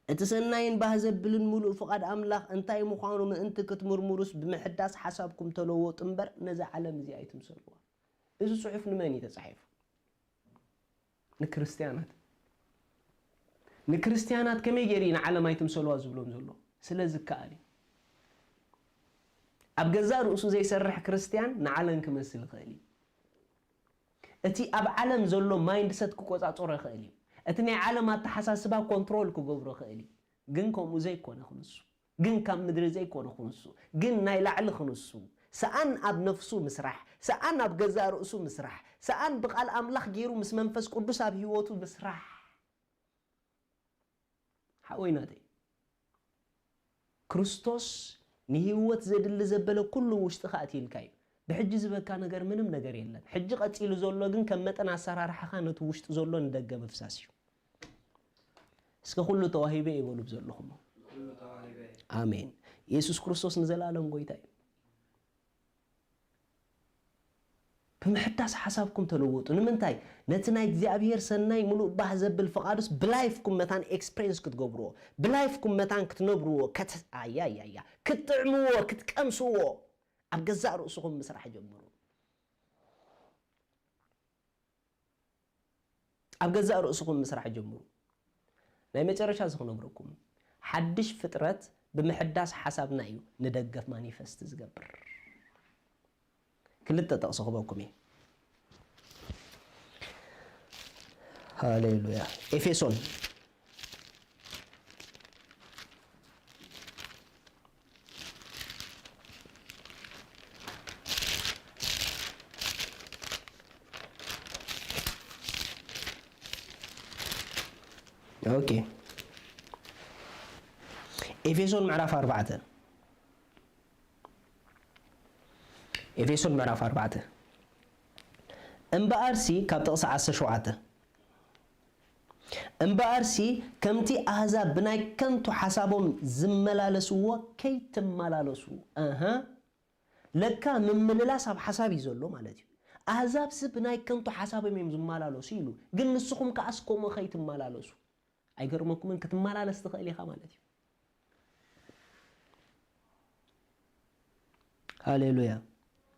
እቲ ሰናይን ባህ ዘብልን ምሉእ ፍቓድ ኣምላኽ እንታይ ምዃኑ ምእንቲ ክትምርምሩስ ብምሕዳስ ሓሳብኩም ተለወጡ እምበር ነዛ ዓለም እዚኣ ኣይትምሰልዋ። እዚ ጽሑፍ ንመን እዩ ተጻሒፉ? ንክርስትያናት። ንክርስትያናት ከመይ ገይሩ እዩ ንዓለም ኣይትምሰልዋ ዝብሎም ዘሎ? ስለ ዝከኣል እዩ። ኣብ ገዛእ ርእሱ ዘይሰርሕ ክርስትያን ንዓለም ክመስል ይኽእል እዩ። እቲ ኣብ ዓለም ዘሎ ማይንድሰት ክቆጻጸሮ ይኽእል እዩ። እቲ ናይ ዓለም ኣተሓሳስባ ኮንትሮል ክገብሮ ይኽእል እዩ። ግን ከምኡ ዘይኮነ ክንሱ፣ ግን ካብ ምድሪ ዘይኮነ ክንሱ፣ ግን ናይ ላዕሊ ክንሱ፣ ሰኣን ኣብ ነፍሱ ምስራሕ፣ ሰኣን ኣብ ገዛእ ርእሱ ምስራሕ፣ ሰኣን ብቓል ኣምላኽ ገይሩ ምስ መንፈስ ቅዱስ ኣብ ህይወቱ ምስራሕ። ሓወይ ናተይ፣ ክርስቶስ ንህይወት ዘድሊ ዘበለ ኩሉ ውሽጥኻ ኣትዩልካ እዩ። ብሕጂ ዝበካ ነገር ምንም ነገር የለን። ሕጂ ቀጺሉ ዘሎ ግን ከም መጠን ኣሰራርሓኻ ነቲ ውሽጢ ዘሎ ንደገ ምፍሳስ እዩ። እስከ ኩሉ ተዋሂበ ይበሉ ብዘለኹም። ኣሜን። ኢየሱስ ክርስቶስ ንዘለኣለም ጎይታ እዩ። ብምሕዳስ ሓሳብኩም ተለወጡ። ንምንታይ? ነቲ ናይ እግዚኣብሔር ሰናይ ምሉእ ባህ ዘብል ፍቓዱስ ብላይፍኩም መታን ኤክስፕሬንስ ክትገብርዎ፣ ብላይፍኩም መታን ክትነብርዎ፣ ከት-፣ ኣያያያ፣ ክትጥዕምዎ፣ ክትቀምስዎ፣ ኣብ ገዛእ ርእስኹም ምስራሕ ጀምሩ። ኣብ ገዛእ ርእስኹም ምስራሕ ጀምሩ። ናይ መጨረሻ እዚ ክነግረኩም፣ ሓድሽ ፍጥረት ብምሕዳስ ሓሳብና እዩ ንደገፍ ማኒፈስት ዝገብር። ክልተ ጥቕሲ ክበኩም እየ። ሃሌሉያ። ኤፌሶን ኦኬ። ኤፌሶን ምዕራፍ ኣርባዕተ። ኤፌሶን ምዕራፍ ኣርባዕተ። እምበኣርሲ ካብ ጥቕሲ ዓሰርተ ሸውዓተ፣ እምበኣርሲ ከምቲ ኣህዛብ ብናይ ከንቱ ሓሳቦም ዝመላለስዎ ከይትመላለሱ። ኣሃ፣ ለካ ምምልላስ ኣብ ሓሳብ እዩ ዘሎ ማለት እዩ። ኣህዛብሲ ብናይ ከንቱ ሓሳቦም እዮም ዝመላለሱ ኢሉ፣ ግን ንስኹም ከኣስ ከምኡ ከይትመላለሱ። ኣይገርመኩምን? ክትመላለስ ትኽእል ኢኻ ማለት እዩ። ሃሌሉያ።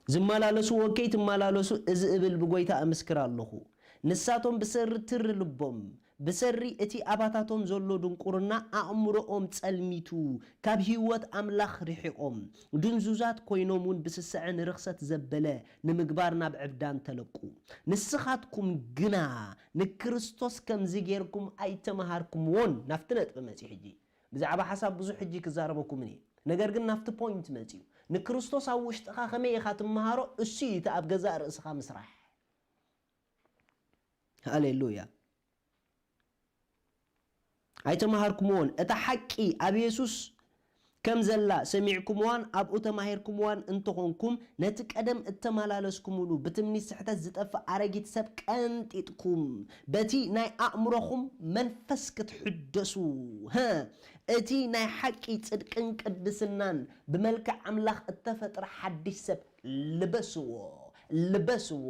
ዝመላለሱ ወከይ ትመላለሱ፣ እዚ እብል ብጎይታ እምስክር ኣለኹ። ንሳቶም ብሰሪ ትሪ ልቦም፣ ብሰሪ እቲ ኣባታቶም ዘሎ ድንቁርና ኣእምሮኦም ጸልሚቱ፣ ካብ ህይወት ኣምላኽ ርሒቖም፣ ድንዙዛት ኮይኖም እውን ብስስዐ ንርኽሰት ዘበለ ንምግባር ናብ ዕብዳን ተለቁ። ንስኻትኩም ግና ንክርስቶስ ከምዚ ጌርኩም ኣይተመሃርኩምዎን። ናብቲ ነጥቢ መጺ ሕጂ። ብዛዕባ ሓሳብ ብዙሕ ሕጂ ክዛረበኩምን እየ። ነገር ግን ናብቲ ፖይንት መጺኡ። ንክርስቶስ ኣብ ውሽጥኻ ከመይ ኢኻ ትመሃሮ? እሱ እዩ እቲ ኣብ ገዛእ ርእስኻ ምስራሕ። ሃሌሉያ። ኣይተመሃርኩምዎን። እታ ሓቂ ኣብ የሱስ ከም ዘላ ሰሚዕኩምዋን ኣብኡ ተማሂርኩምዋን እንተኾንኩም፣ ነቲ ቀደም እተመላለስኩምሉ ብትምኒት ስሕተት ዝጠፍእ ኣረጊት ሰብ ቀንጢጥኩም፣ በቲ ናይ ኣእምሮኹም መንፈስ ክትሕደሱ፣ ሀ፣ እቲ ናይ ሓቂ ጽድቅን ቅድስናን ብመልክዕ ኣምላኽ እተፈጥረ ሓድሽ ሰብ ልበስዎ፣ ልበስዎ።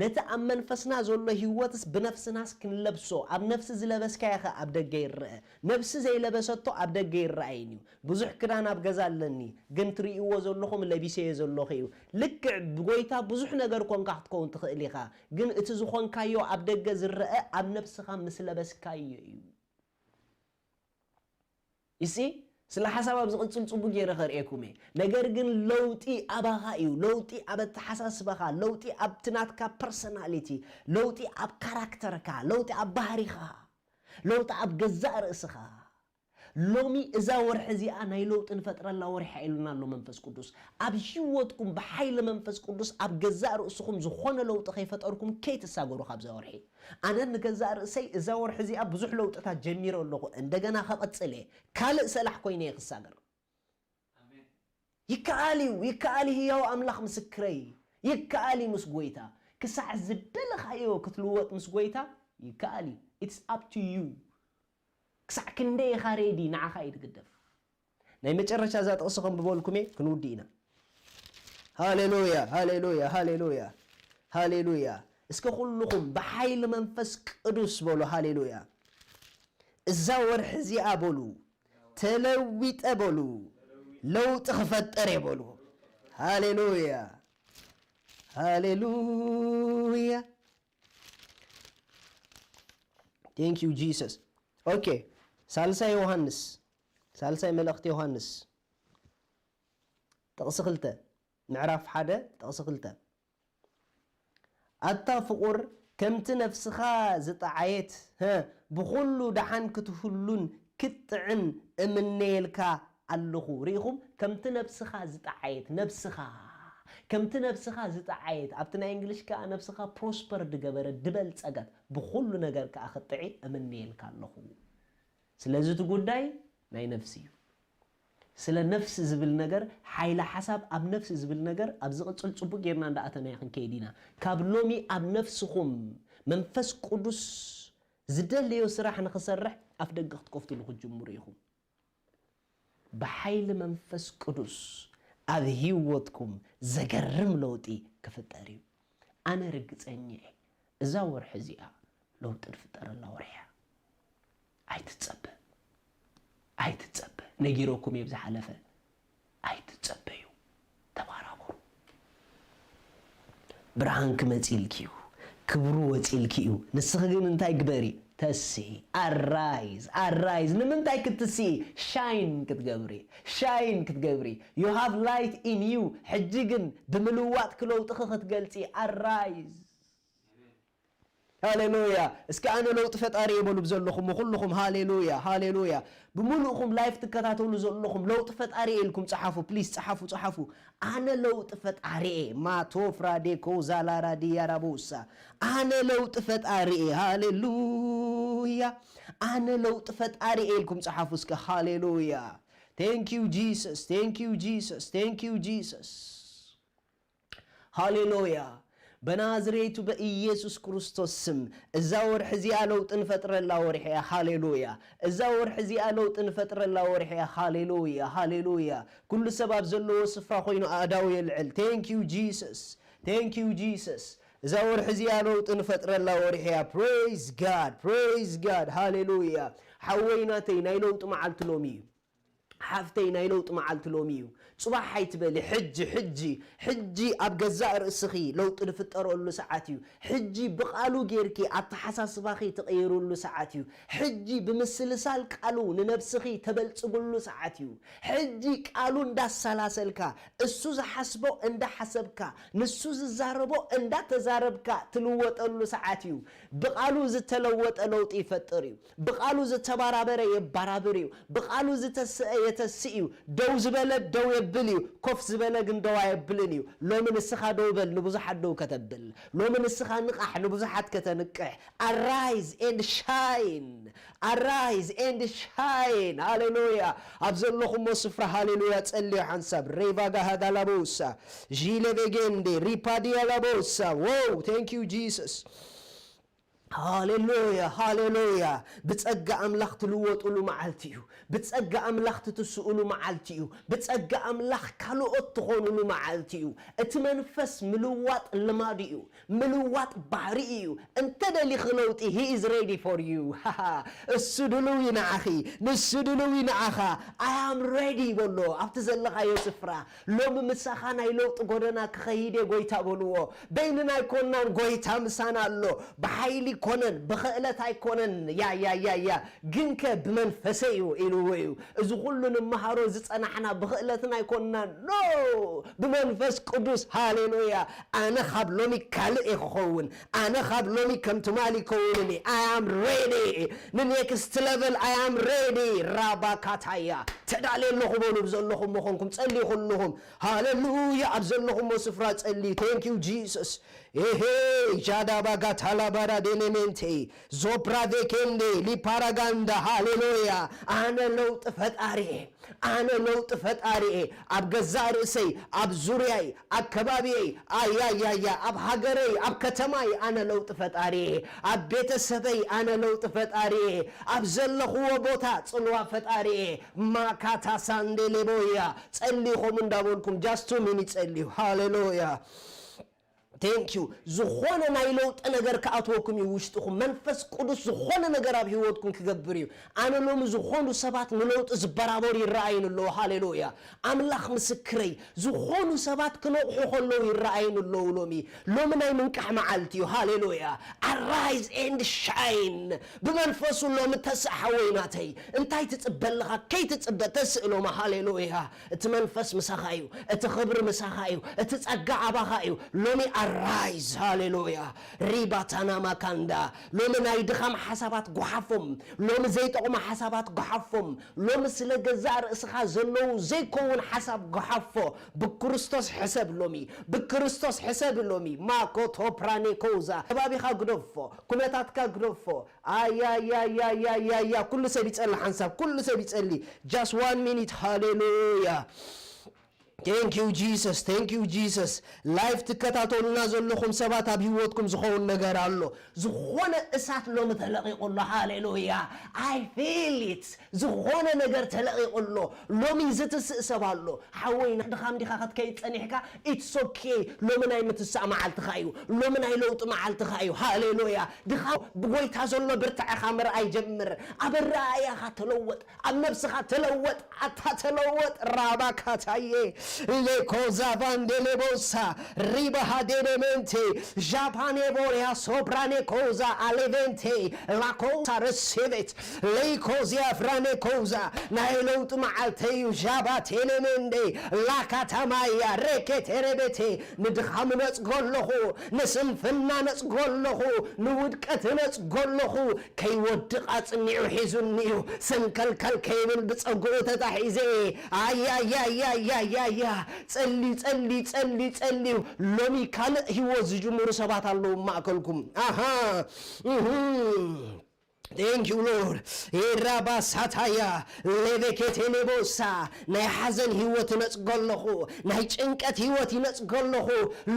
ነቲ ኣብ መንፈስና ዘሎ ህይወትስ ብነፍስናስ ክንለብሶ፣ ኣብ ነፍሲ ዝለበስካዮ ኸ ኣብ ደገ ይረአ፣ ነፍሲ ዘይለበሰቶ ኣብ ደገ ይረኣይን እዩ። ብዙሕ ክዳን ኣብ ገዛ ኣለኒ፣ ግን ትርእይዎ ዘለኹም ለቢሰዮ ዘለኹ እዩ። ልክዕ ብጎይታ ብዙሕ ነገር ኮንካ ክትከውን ትኽእል ኢኻ፣ ግን እቲ ዝኾንካዮ ኣብ ደገ ዝረአ ኣብ ነፍስኻ ምስ ለበስካዮ እዩ። ይሲ፣ ስለ ሓሳብ ኣብ ዝቕጽል ጽቡቅ ገይረ ከርእየኩም እየ። ነገር ግን ለውጢ ኣባኻ እዩ። ለውጢ ኣብ ኣተሓሳስባኻ፣ ለውጢ ኣብቲ ናትካ ፐርሰናሊቲ፣ ለውጢ ኣብ ካራክተርካ፣ ለውጢ ኣብ ባህሪኻ፣ ለውጢ ኣብ ገዛእ ርእስኻ። ሎሚ እዛ ወርሒ እዚኣ ናይ ለውጢ ንፈጥረላ ወርሒ ኢሉና ኣሎ መንፈስ ቅዱስ። ኣብ ህይወትኩም ብሓይሊ መንፈስ ቅዱስ ኣብ ገዛእ ርእስኹም ዝኾነ ለውጢ ከይፈጠርኩም ከይትሳገሩ ካብዛ ወርሒ። ኣነ ንገዛእ ርእሰይ እዛ ወርሒ እዚኣ ብዙሕ ለውጥታት ጀሚረ ኣለኹ። እንደገና ከቐጽል እየ። ካልእ ሰላሕ ኮይነ እየ ክሳገር። ኣሜን። ይከኣል እዩ፣ ይከኣል እዩ። ህያው ኣምላኽ ምስክረይ፣ ይከኣል እዩ ምስ ጎይታ። ክሳዕ ዝደለኻዮ ክትልወጥ ምስ ጎይታ ይከኣል እዩ። It's up to you። ክሳዕ ክንደይ ኢኻ ሬዲ፣ ንዓኻ እዩ ዝግደፍ። ናይ መጨረሻ እዛ ጥቕሲ ከንብበልኩም እየ፣ ክንውዲ ኢና። ሃሌሉያ፣ ሃሌሉያ፣ ሃሌሉያ፣ ሃሌሉያ። እስከ ኩልኹም ብሓይሊ መንፈስ ቅዱስ በሉ፣ ሃሌሉያ። እዛ ወርሒ እዚኣ በሉ፣ ተለዊጠ በሉ፣ ለውጢ ክፈጠር እየ በሉ። ሃሌሉያ፣ ሃሌሉያ። Thank you Jesus። ኦኬ፣ ሳልሳይ ዮሃንስ፣ ሳልሳይ መልእኽቲ ዮሃንስ ጥቕሲ ክልተ፣ ምዕራፍ ሓደ ጥቕሲ ክልተ። ኣታ ፍቑር፣ ከምቲ ነፍስኻ ዝጠዓየት፣ ሀ፣ ብኹሉ ደሓን ክትህሉን ክትጥዕን እምነየልካ ኣለኹ። ርኢኹም? ከምቲ ነፍስኻ ዝጠዓየት፣ ነፍስኻ፣ ከምቲ ነፍስኻ ዝጠዓየት፣ ኣብቲ ናይ እንግሊሽ ከኣ ነፍስኻ ፕሮስፐር ድገበረት፣ ድበልጸገት፣ ብኹሉ ነገር ከኣ ክትጥዒ እምነየልካ ኣለኹ። ስለዚ እቲ ጉዳይ ናይ ነፍሲ እዩ። ስለ ነፍሲ ዝብል ነገር፣ ሓይሊ ሓሳብ ኣብ ነፍሲ ዝብል ነገር ኣብ ዝቕጽል ጽቡቕ ጌርና እንዳኣተናዮ ክንከይድ ኢና። ካብ ሎሚ ኣብ ነፍስኹም መንፈስ ቅዱስ ዝደለዮ ስራሕ ንኽሰርሕ ኣፍ ደገ ክትከፍትሉ ክትጅምሩ ኢኹም። ብሓይሊ መንፈስ ቅዱስ ኣብ ህይወትኩም ዘገርም ለውጢ ክፍጠር እዩ። ኣነ ርግጸኛ እየ፣ እዛ ወርሒ እዚኣ ለውጢ ዝፍጠረላ ወርሒ እያ። ኣይትጸበ፣ ኣይትጸበ። ነጊረኩም እየ ብዝሓለፈ። ኣይትጸበዩ፣ ተባራበሩ። ብርሃን ክመጽእልኪ እዩ፣ ክብሩ ወጽእልኪ እዩ። ንስኺ ግን እንታይ ግበሪ? ተስኢ። ኣራይዝ፣ ኣራይዝ። ንምንታይ ክትስኢ? ሻይን ክትገብሪ፣ ሻይን ክትገብሪ። You have light in you። ሕጂ ግን ብምልዋጥኪ ለውጥኺ ክትገልጺ። ኣራይዝ። ሃሌሉያ። እስኪ ኣነ ለውጢ ፈጣሪ እየ በሉ ብዘለኹም ኩልኹም። ሃሌሉያ፣ ሃሌሉያ። ብምሉእኹም ላይፍ ትከታተሉ ዘለኹም ለውጢ ፈጣሪ እየ ኢልኩም ጸሓፉ። ፕሊስ ጸሓፉ፣ ጸሓፉ። ኣነ ለውጢ ፈጣሪ እየ። ማቶ ፍራዴ ኮዛላራ ዲያራቦሳ። ኣነ ለውጢ ፈጣሪ እየ። ሃሌሉያ። ኣነ ለውጢ ፈጣሪ እየ ኢልኩም ጸሓፉ እስከ። ሃሌሉያ። Thank you, Jesus. Thank you, Jesus. Thank you, Jesus. ሃሌሉያ። በናዝሬቱ በኢየሱስ ክርስቶስ ስም እዛ ወርሒ እዚኣ ለውጢ ንፈጥረላ ወርሒ እያ። ሃሌሉያ። እዛ ወርሒ እዚኣ ለውጢ ንፈጥረላ ወርሒ እያ። ሃሌሉያ፣ ሃሌሉያ። ኩሉ ሰብ ኣብ ዘለዎ ስፍራ ኮይኑ ኣእዳው የልዕል። Thank you, Jesus. Thank you, Jesus. እዛ ወርሒ እዚኣ ለውጢ ንፈጥረላ ወርሒ እያ። Praise God, praise God. ሃሌሉያ። ሓወይ ናተይ ናይ ለውጢ መዓልቲ ሎሚ እዩ። ሓፍተይ ናይ ለውጢ መዓልቲ ሎሚ እዩ። ጽባሕ ኣይትበሊ፣ ሕጂ፣ ሕጂ፣ ሕጂ ኣብ ገዛእ ርእስኺ ለውጢ ዝፍጠረሉ ሰዓት እዩ። ሕጂ ብቓሉ ጌርኪ ኣተሓሳስባኺ ትቕይርሉ ሰዓት እዩ። ሕጂ ብምስልሳል ቃሉ ንነብስኺ ተበልጽግሉ ሰዓት እዩ። ሕጂ ቃሉ እንዳሰላሰልካ፣ እሱ ዝሓስቦ እንዳሓሰብካ፣ ንሱ ዝዛረቦ እንዳተዛረብካ ትልወጠሉ ሰዓት እዩ። ብቓሉ ዝተለወጠ ለውጢ ይፈጥር እዩ። ብቓሉ ዝተባራበረ የባራብር እዩ። ብቓሉ ዝተስአ የተስእ እዩ። ደው ዝበለ ደው የብል እዩ። ኮፍ ዝበለ ግን ደው ኣየብልን እዩ። ሎሚ ንስኻ ደው በል፣ ንብዙሓት ደው ከተብል። ሎሚ ንስኻ ንቓሕ፣ ንብዙሓት ከተንቅሕ። Arise and shine. Arise and shine. ሃሌሉያ። ኣብ ዘለኹሞ ስፍራ ሃሌሉያ ጸልዩ ሓንሳብ። ሬቫጋ ሃጋላቦሳ፣ ዢለ ቬጌንዴ፣ ሪፓዲያ ላቦሳ። Wow, thank you, Jesus. ሃሌሉያ፣ ሃሌሉያ። ብጸጋ ኣምላኽ ትልወጡሉ መዓልቲ እዩ። ብጸጋ ኣምላኽ ትትስኡሉ መዓልቲ እዩ። ብጸጋ ኣምላኽ ካልኦት ትኾኑሉ መዓልቲ እዩ። እቲ መንፈስ ምልዋጥ ልማዱ እዩ። ምልዋጥ ባህሪ እዩ። እንተ ደሊኺ ለውጢ፣ he is ready for you. እሱ ድልው እዩ ንዓኺ፣ ንሱ ድልው እዩ ንዓኻ። I am ready በሎ ኣብቲ ዘለኻዮ ስፍራ። ሎሚ ምሳኻ ናይ ለውጢ ጎደና ክኸይድ እየ ጎይታ በልዎ። በይንና ኣይኮናን፣ ጎይታ ምሳና ኣሎ። ብሓይሊ ኣይኮነን፣ ብኽእለት ኣይኮነን፣ ያ፣ ያ፣ ያ፣ ያ፣ ግንከ ብመንፈሰ እዩ ኢልዎ እዩ። እዚ ኩሉ ንመሃሮ ዝጸናሕና ብኽእለትና ኣይኮናን። ኖ! ብመንፈስ ቅዱስ። ሃሌሉያ። ኣነ ካብ ሎሚ ካልእ እየ ክኸውን። ኣነ ካብ ሎሚ ከም ትማሊ ይከውንን እየ። I am ready ንኔክስት ለቨል። I am ready። ራባካታያ። ተዳልየ ኣለኹ በሉ፣ ብዘለኹም መኾንኩም ጸልዩ ኩልኹም። ሃሌሉያ። ኣብ ዘለኹሞ ስፍራ ጸልዩ። Thank you, Jesus. ኤሄ፣ ጃዳባጋ ታላባራ ዴሌሜንቴ፣ ዞብራ ቬኬንዴ፣ ሊፓራጋንዳ። ሃሌሉያ። ኣነ ለውጢ ፈጣሪ እየ። ኣነ ለውጢ ፈጣሪ እየ። ኣብ ገዛእ ርእሰይ፣ ኣብ ዙርያይ፣ ኣብ ከባቢየይ፣ ኣያያያ፣ ኣብ ሃገረይ፣ ኣብ ከተማይ ኣነ ለውጢ ፈጣሪ እየ። ኣብ ቤተሰበይ ኣነ ለውጢ ፈጣሪ እየ። ኣብ ዘለኽዎ ቦታ ጽልዋ ፈጣሪ እየ። ማካታ ሳንዴሌቦያ። ጸልዩ ከምኡ እንዳበልኩም just two minutes ጸልዩ። ሃሌሉያ። Thank you። ዝኾነ ናይ ለውጢ ነገር ክኣትወኩም እዩ ውሽጥኹም። መንፈስ ቅዱስ ዝኾነ ነገር ኣብ ህይወትኩም ክገብር እዩ። ኣነ ሎሚ ዝኾኑ ሰባት ንለውጢ ዝበራበሩ ይረኣዩን ኣለዉ። ሃሌሉያ። ኣምላኽ ምስክረይ፣ ዝኾኑ ሰባት ክነቕሑ ከለዉ ይረኣዩን ኣለዉ። ሎሚ፣ ሎሚ ናይ ምንቃሕ መዓልቲ እዩ። ሃሌሉያ። Arise and shine። ብመንፈሱ ሎሚ ተስእ ሓወይ ናተይ። እንታይ ትጽበ ኣለኻ? ከይትጽበ ተስእ ሎሚ። ሃሌሉያ። እቲ መንፈስ ምሳኻ እዩ። እቲ ክብሪ ምሳኻ እዩ። እቲ ጸጋ ኣባኻ እዩ። ሎሚ ኣራይዝ። ሃሌሉያ። ሪባታና ማካንዳ። ሎሚ ናይ ድኻም ሓሳባት ጓሓፎም። ሎሚ ዘይጠቕሙ ሓሳባት ጓሓፎም። ሎሚ ስለ ገዛእ ርእስኻ ዘለዉ ዘይከውን ሓሳብ ጓሓፎ። ብክርስቶስ ሕሰብ ሎሚ። ብክርስቶስ ሕሰብ ሎሚ። ማኮቶ ፕራኔኮዛ። ከባቢኻ ግደፎ። ኩነታትካ ግደፎ። ኣያያያያያያ። ኩሉ ሰብ ይጸሊ ሓንሳብ። ኩሉ ሰብ ይጸሊ። Just one minute። ሃሌሉያ። Thank you, Jesus. Thank you, Jesus. ላይፍ ትከታተሉና ዘለኹም ሰባት ኣብ ህይወትኩም ዝኸውን ነገር ኣሎ። ዝኾነ እሳት ሎሚ ተለቒቑ ኣሎ። ሃሌሉያ። I feel it። ዝኾነ ነገር ተለቒቑ ኣሎ። ሎሚ ዝትስእ ሰብ ኣሎ። ሓወይ፣ ድኻም ዲኻ ክትከይድ ጸኒሕካ? It's okay። ሎሚ ናይ ምትሳእ መዓልትኻ እዩ። ሎሚ ናይ ለውጢ መዓልትኻ እዩ። ሃሌሉያ። ድኻ ብጎይታ ዘሎ ብርትዐኻ ምርኣይ ጀምር። ኣብ ኣረኣእያኻ ተለወጥ። ኣብ ነብስኻ ተለወጥ። ኣታ ተለወጥ። ራባ ካታዬ። ሌኮዛ ቫንዴሌቦሳ። ሪባ ሃዴሌሜንቴ። ጃፓኔ ቦሪያ ሶብራኔ ኮዛ ኣሌቬንቴ። ላኮሳ ረሴቤት። ለይኮዚያ ፍራኔ ኮዛ። ናይ ለውጢ መዓልቲ እዩ። ጃባ ቴሌሜንዴ። ላካታማያ። ሬኬ ቴሬቤቴ። ንድኻም ነጽጎ ኣለኹ፣ ንስንፍና ነጽጎ ኣለኹ፣ ንውድቀት ነጽጎ ኣለኹ። ከይወድቕ ኣጽኒዑ ሒዙኒ እዩ፣ ሰንከልከል ከይብል ብጸጉኡ ተታሒዘ። ኣያያያያያያ። ጸልዩ፣ ጸልዩ፣ ጸልዩ፣ ጸልዩ። ሎሚ ካልእ ህይወት ዝጅምሩ ሰባት ኣለዉ ማእከልኩም። ኣሃ። እህ። Thank you, Lord. ኤራባ ሳታያ ሌቬኬቴሌቦሳ ናይ ሓዘን ህይወት ይነጽጎ ኣለኹ። ናይ ጭንቀት ህይወት ይነጽጎ ኣለኹ።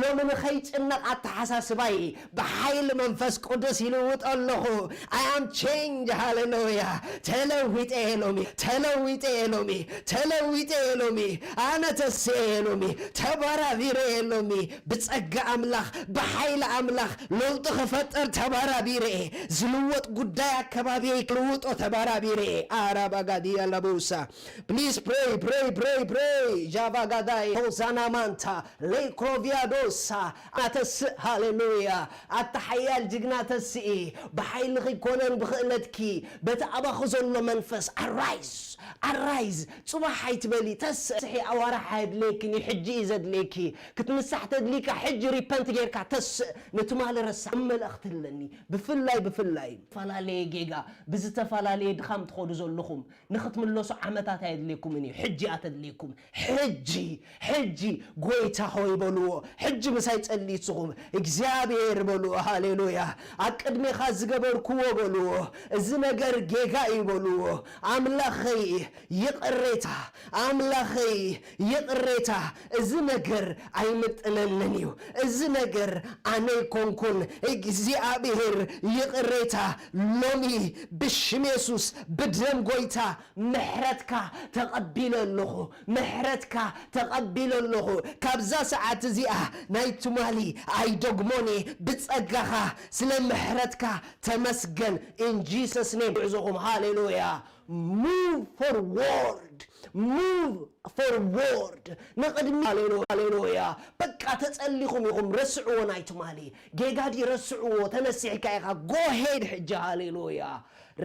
ሎሚ ንኸይጭነቕ ኣተሓሳስባይ ብሓይሊ መንፈስ ቅዱስ ይልውጥ ኣለኹ። I am change. ሃሌሉያ። ተለዊጠ እየ ሎሚ። ተለዊጠ እየ ሎሚ። ተለዊጠ እየ ሎሚ። ኣነ ተስኤ እየ ሎሚ። ተባራቢረ እየ ሎሚ። ብጸጋ ኣምላኽ፣ ብሓይሊ ኣምላኽ ለውጢ ክፈጥር ተባራቢረ እየ። ዝልወጥ ጉዳይ ኣከባቢየይ ክልውጦ ተባራቢረ እየ። ኣራባጋዲያ ለቦሳ። Please pray, pray, pray, pray. ጃቫጋዳይ ሆዛና ማንታ ሌክሮቪያዶሳ። ኣተስእ። ሃሌሉያ። ኣታ ሓያል ጅግና ተስኢ። ብሓይልኺ ኮነን ብኽእለትኪ፣ በቲ ኣባኺ ዘሎ መንፈስ ኣራይዝ፣ ኣራይዝ። ጽባሕ ኣይትበሊ። ተስሒ። ኣዋርሕ ኣየድልየክን እዩ፣ ሕጂ እዩ ዘድልየኪ። ክትንሳሕ ተድሊካ ሕጂ ሪፐንት ጌርካ ተስእ። ንትማሊ ረሳዕ። መልእኽቲ ኣለኒ። ብፍላይ፣ ብፍላይ ዝተፈላለየ ጌጋ፣ ብዝተፈላለየ ድኻም ትኸዱ ዘለኹም፣ ንኽትምለሱ ዓመታት ኣየድልየኩምን እዩ። ሕጂ እያ ተድልየኩም። ሕጂ፣ ሕጂ ጎይታ ሆይ በልዎ። ሕጂ ምሳይ ጸልዩ ንስኹም እግዚኣብሔር በልዎ። ሃሌሉያ። ኣብ ቅድሜኻ ዝገበርክዎ በልዎ። እዚ ነገር ጌጋ እዩ በልዎ። ኣምላኸይ ይቕሬታ፣ ኣምላኸይ ይቕሬታ፣ እዚ ነገር ኣይምጥነንን እዩ። እዚ ነገር ኣነ ኣይኮንኩን። እግዚኣብሔር ይቕሬታ፣ ሎሚ ብሽም የሱስ ብደም ጎይታ ምሕረትካ ተቐቢለ ኣለኹ። ምሕረትካ ተቐቢለ ኣለኹ። ካብዛ ሰዓት እዚኣ ናይ ትማሊ ኣይደግሞን እየ። ብጸጋኻ ስለ ምሕረትካ ተመስገን። In Jesus name። ጉዕዞኹም። ሃሌሉያ። Move forward. Move forward. ንቕድሚ። ሃሌሉ-፣ ሃሌሉያ። በቃ ተጸሊኹም ኢኹም። ረስዕዎ ናይ ትማሊ። ጌጋ ድዩ? ረስዕዎ። ተነሲሕካ ኢኻ። Go ahead ሕጂ። ሃሌሉያ።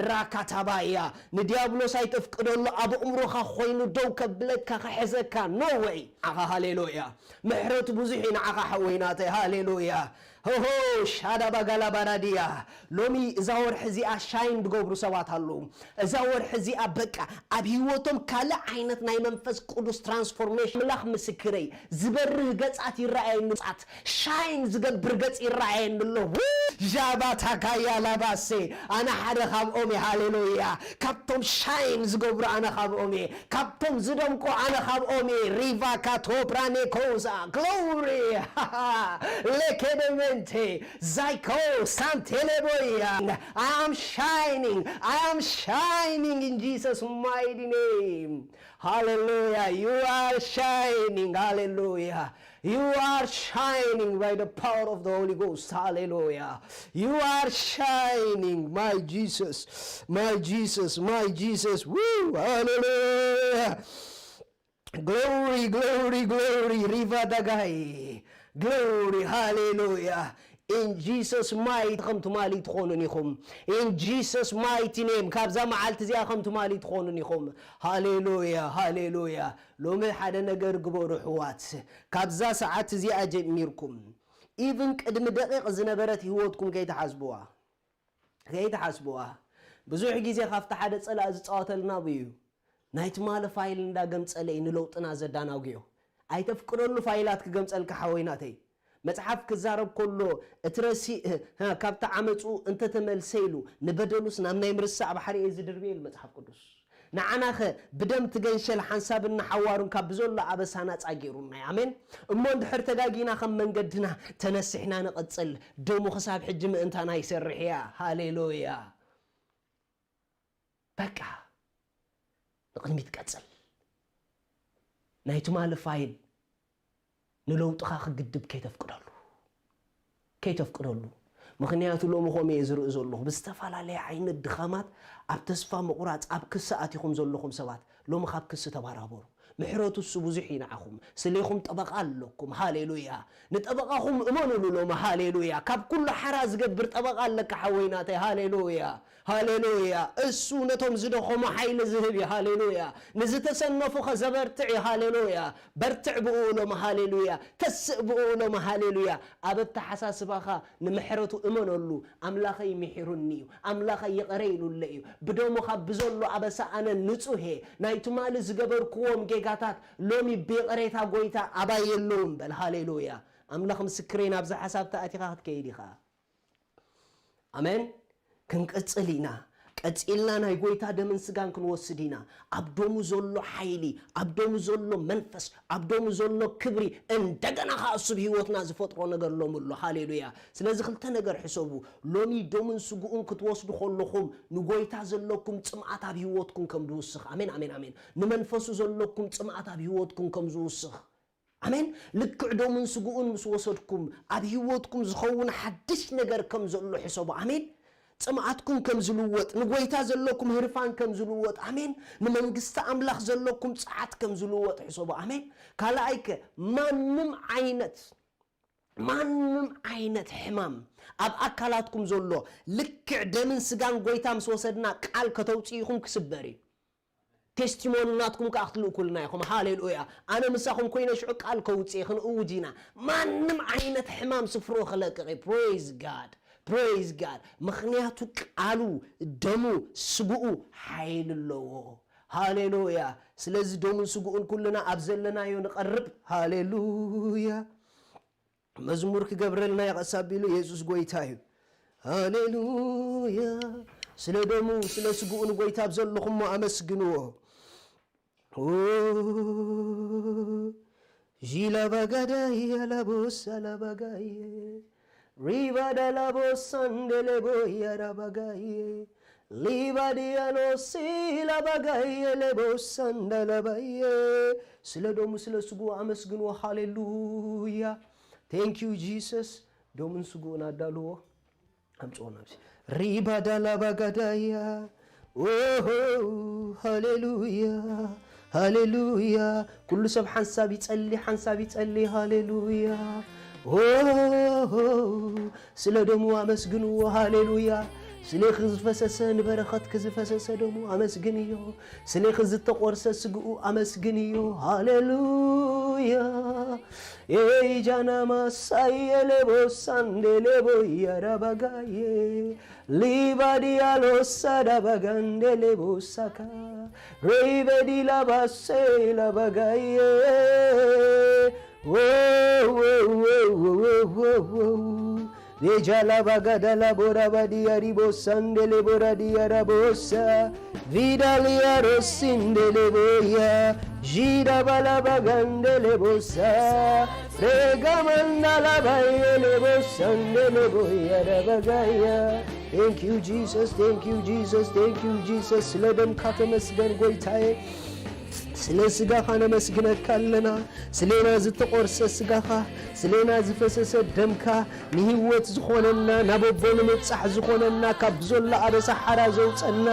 ራካታባያ። ንዲያብሎስ ኣይተፍቅደሉ። ኣብ ኣእምሮኻ ኮይኑ ደው ከብለካ፣ ከሕዘካ። No way። ንዓኻ። ሃሌሉያ። ምሕረቱ ብዙሕ እዩ ንዓኻ ሓወይ ናተይ። ሃሌሉያ። ሆሆ። ሻዳባ ጋላ ባራዲያ። ሎሚ እዛ ወርሒ እዚኣ ሻይን ዝገብሩ ሰባት ኣለዉ። እዛ ወርሒ እዚኣ በቃ ኣብ ህይወቶም ካልእ ዓይነት ናይ መንፈስ ቅዱስ ትራንስፎርሜሽን። ኣምላኽ ምስክረይ፣ ዝበርህ ገጻት ይረኣየኒ። ጻት ሻይን ዝገብር ገጽ ይረኣየኒ ኣሎ። ው! ዣባታ ካያ ላባሴ። ኣነ ሓደ ካብኦም እየ። ሃሌሉያ። ካብቶም ሻይን ዝገብሩ ኣነ ካብኦም እየ። ካብቶም ዝደምቁ ኣነ ካብኦም እየ። ሪቫ ካቶፕራኔኮዛ። ግሎሪ። ሌኬደመንቴ። ዛይኮ ሳንቴሌቦያ። I am shining. I am shining in Jesus' mighty name. Hallelujah. You are shining. Hallelujah. You are shining by the power of the Holy Ghost. Hallelujah. You are shining. My Jesus. My Jesus. My Jesus. Woo. Hallelujah. Glory, glory, glory. Riva Dagai. Glory. Hallelujah. In Jesus' mighty ከም ትማሊ ትኾኑን ኢኹም። In Jesus' mighty name። ካብዛ መዓልቲ እዚኣ ከም ትማሊ ትኾኑን ኢኹም። ሃሌሉያ፣ ሃሌሉያ። ሎሚ ሓደ ነገር ግበሩ ኣሕዋት። ካብዛ ሰዓት እዚኣ ጀሚርኩም፣ ኢቭን ቅድሚ ደቂቕ ዝነበረት ህይወትኩም ከይትሓስብዋ፣ ከይትሓስብዋ። ብዙሕ ግዜ ካብቲ ሓደ ጸላኢ ዝጻወተልና እዩ። ናይ ትማሊ ፋይል እንዳገምጸለ እዩ ንለውጥና ዘዳናጉዮ። ኣይተፍቅደሉ ፋይላት ክገምጸልካ ሓወይ ናተይ። መጽሓፍ ክዛረብ ከሎ እቲ ረሲእ፣ እ፣ ካብቲ ዓመጹ እንተተመልሰ ኢሉ ንበደሉስ ናብ ናይ ምርሳዕ ባሕሪ እየ ዝድርብየ ኢሉ መጽሓፍ ቅዱስ። ንዓናኸ ብደም ትገንሸል ሓንሳብን ንሓዋሩን ካብ ብዘሎ ኣበሳ ናጻ ገይሩና እዩ። ኣሜን። እሞ እንድሕር ተጋጊና ከም መንገድና ተነሲሕና ንቐጽል። ደሙ ክሳብ ሕጂ ምእንታና ይሰርሕ እያ። ሃሌሉያ። በቃ ንቕድሚት ቀጽል። ናይ ትማሊ ፋይል ንለውጥኻ ክግድብ ከይተፍቅደሉ፣ ከይተፍቅደሉ። ምኽንያቱ ሎሚ ከምኡ እየ ዝርኢ ዘለኹ። ብዝተፈላለየ ዓይነት ድኻማት ኣብ ተስፋ ምቑራጽ፣ ኣብ ክሲ ኣቲኹም ዘለኹም ሰባት ሎሚ ካብ ክሲ ተባራበሩ። ምሕረቱ እሱ ብዙሕ እዩ ንዓኹም። ስሌኹም ጠበቓ ኣለኩም። ሃሌሉያ። ንጠበቓኹም እመኑሉ ሎሚ። ሃሌሉያ። ካብ ኩሉ ሓራ ዝገብር ጠበቓ ኣለካ ሓወይ ናተይ። ሃሌሉያ። ሃሌሉያ። እሱ ነቶም ዝደኸሙ ሓይሊ ዝህብ እዩ። ሃሌሉያ። ንዝተሰነፉ ኸ ዘበርትዕ እዩ። ሃሌሉያ። በርትዕ ብኡ ሎሚ። ሃሌሉያ። ተስእ ብኡ ሎሚ። ሃሌሉያ። ኣብ ኣተሓሳስባኻ ንምሕረቱ እመነሉ። ኣምላኸይ ምሒሩኒ እዩ። ኣምላኸይ ይቕረ ኢሉለይ እዩ። ብደሙ ካብ ብዘሎ ኣበሳ ኣነ ንጹህ እየ። ናይ ትማሊ ዝገበርክዎም ጌጋታት ሎሚ ብይቕሬታ ጎይታ ኣባይ የለውን በል። ሃሌሉያ። ኣምላኽ ምስክረይ፣ ናብዛ ሓሳብ ተኣቲኻ ክትከይድ ኢኻ። ኣሜን። ክንቅጽል ኢና። ቀጺልና ናይ ጎይታ ደምን ስጋን ክንወስድ ኢና። ኣብ ደሙ ዘሎ ሓይሊ፣ ኣብ ደሙ ዘሎ መንፈስ፣ ኣብ ደሙ ዘሎ ክብሪ እንደገና ከኣ እሱ ብህይወትና ዝፈጥሮ ነገር ሎሚ ኣሎ። ሃሌሉያ። ስለዚ ክልተ ነገር ሕሰቡ። ሎሚ ደሙን ስግኡን ክትወስዱ ከለኹም ንጎይታ ዘለኩም ጽምኣት ኣብ ህይወትኩም ከም ዝውስኽ። ኣሜን፣ ኣሜን፣ ኣሜን። ንመንፈሱ ዘለኩም ጽምኣት ኣብ ህይወትኩም ከም ዝውስኽ። ኣሜን። ልክዕ ደሙን ስግኡን ምስ ወሰድኩም ኣብ ህይወትኩም ዝኸውን ሓድሽ ነገር ከም ዘሎ ሕሰቡ። ኣሜን። ጽምኣትኩም ከም ዝልወጥ፣ ንጎይታ ዘለኩም ህርፋን ከም ዝልወጥ፣ ኣሜን። ንመንግስቲ ኣምላኽ ዘለኩም ጽዓት ከም ዝልወጥ ሕሰቡ። ኣሜን። ካልኣይከ ማንም ዓይነት ማንም ዓይነት ሕማም ኣብ ኣካላትኩም ዘሎ ልክዕ ደምን ስጋን ጎይታ ምስ ወሰድና ቃል ከተውፅኡ ኢኹም ክስበር እዩ። ቴስቲሞኒ ናትኩም ከዓ ክትልእኩልና ኢኹም። ሃሌሉያ። ኣነ ምሳኹም ኮይነ ሽዑ ቃል ከውፅእ ክንእውጅ ኢና። ማንም ዓይነት ሕማም ስፍሮ ክለቅቕ እዩ። Praise God, praise God። ምኽንያቱ ቃሉ፣ ደሙ፣ ስግኡ ሓይሊ ኣለዎ። ሃሌሉያ። ስለዚ ደሙን ስግኡን ኩልና ኣብ ዘለናዮ ንቐርብ። ሃሌሉያ። መዝሙር ክገብረልና ይቐስ ኣቢሉ የሱስ ጎይታ እዩ። ሃሌሉያ። ስለ ደሙ ስለ ስግኡ ንጎይታ ኣብ ዘለኹሞ ኣመስግንዎ። ኦ፣ ዢላ ባጋዳያ ላቦሳ ላባጋየ፣ ሪባዳ ላቦሳ እንደ ለቦያ ራባጋየ፣ ሊባዲያኖሲ ላባጋየ ለቦሳ እንደ ለባየ። ስለ ደሙ ስለ ስግኡ ኣመስግንዎ። ሃሌሉያ። Thank you Jesus። ደሙን ስግኡን ኣዳልዎ። ኣምጽኦ ናብዚ ሪባዳ ላባጋዳያ። ኦሆ፣ ሃሌሉያ፣ ሃሌሉያ። ኩሉ ሰብ ሓንሳብ ይጸሊ፣ ሓንሳብ ይጸሊ። ሃሌሉያ። ኦሆ፣ ስለ ደሙ ኣመስግንዎ። ሃሌሉያ። ስሌኺ ዝፈሰሰ ንበረኸትኪ ዝፈሰሰ ደሙ ኣመስግንዮ። ስሌኺ ዝተቖርሰ ስግኡ ኣመስግንዮ። ሃሌሉያ። ኤይ ጃና ማሳየ ሌቦሳንዴ ሌቦያ ዳባጋዬ፣ ሊባዲያ ሎሳ ዳባጋንዴ ሌቦሳካ፣ ሬይበዲ ላባሴ ላባጋዬ። ዎ፣ ዎ፣ ዎ። ቬጃ ላባጋዳ ላቦራ ባዲያ ሪቦሳንዴ ሌቦራ ዲያ ዳቦሳ፣ ቪዳልያ ሮሲንዴ ሌቦያ፣ ዢዳ ባላባጋንዴ ሌቦሳ፣ ሬጋማንዳ ላባዬ ሌቦሳንዴ ሌቦያ ዳባጋያ። Thank you Jesus, thank you Jesus, thank you Jesus። ስለ ደምካ ተመስገን ጎይታዬ። ስለ ስጋኻ ነመስግነካ ኣለና። ስሌና ዝተቖርሰ ስጋኻ፣ ስሌና ዝፈሰሰ ደምካ፣ ንህይወት ዝኾነና፣ ናብ ኣቦ ንምብጻሕ ዝኾነና፣ ካብ ዘሎ ኣበሳ ሓራ ዘውጸና፣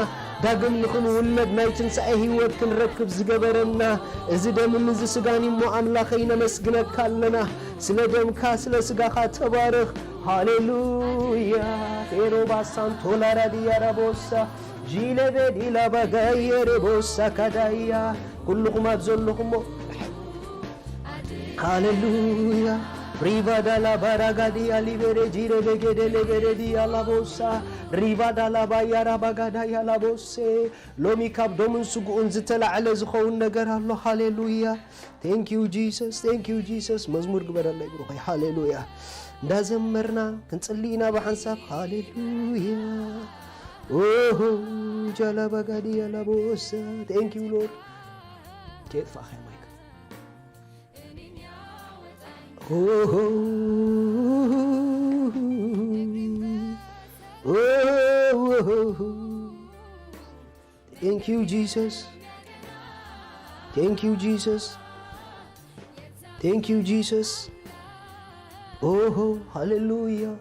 ዳግም ንኽንውለድ ናይ ትንሳኤ ህይወት ክንረክብ ዝገበረና፣ እዚ ደምን እዚ ስጋን እሞ ኣምላኸይ ነመስግነካ ኣለና። ስለ ደምካ፣ ስለ ስጋኻ ተባረኽ። ሃሌሉያ። ቴሮባ ሳንቶላ ራዲያ ራቦሳ፣ ጂሌቤዲ ላባጋየ ሬቦሳ ካዳያ። ኩልኹም ኣብ ዘለኹሞ ሃሌሉያ። ሪቫዳ ላባራጋዲያ ሊቤሬ ጂሬ ቤጌዴ ሌቤሬዲያ ላቦሳ፣ ሪቫዳ ላባያ ራባጋዳያ ላቦሴ። ሎሚ ካብ ደሙን ስግኡን ዝተላዕለ ዝኸውን ነገር ኣሎ። ሃሌሉያ። Thank you Jesus, thank you Jesus። መዝሙር ግበረለይ ብሩኸይ። ሃሌሉያ። እንዳዘመርና ክንጽሊ ኢና ብሓንሳብ። ሃሌሉያ። ኦሆ፣ ጃላባጋዲያ ላቦሳ። Thank you Lord። ከየጥፋእኻ ማይክ። Thank you Jesus. Thank you Jesus. Thank you Jesus. Oh, hallelujah.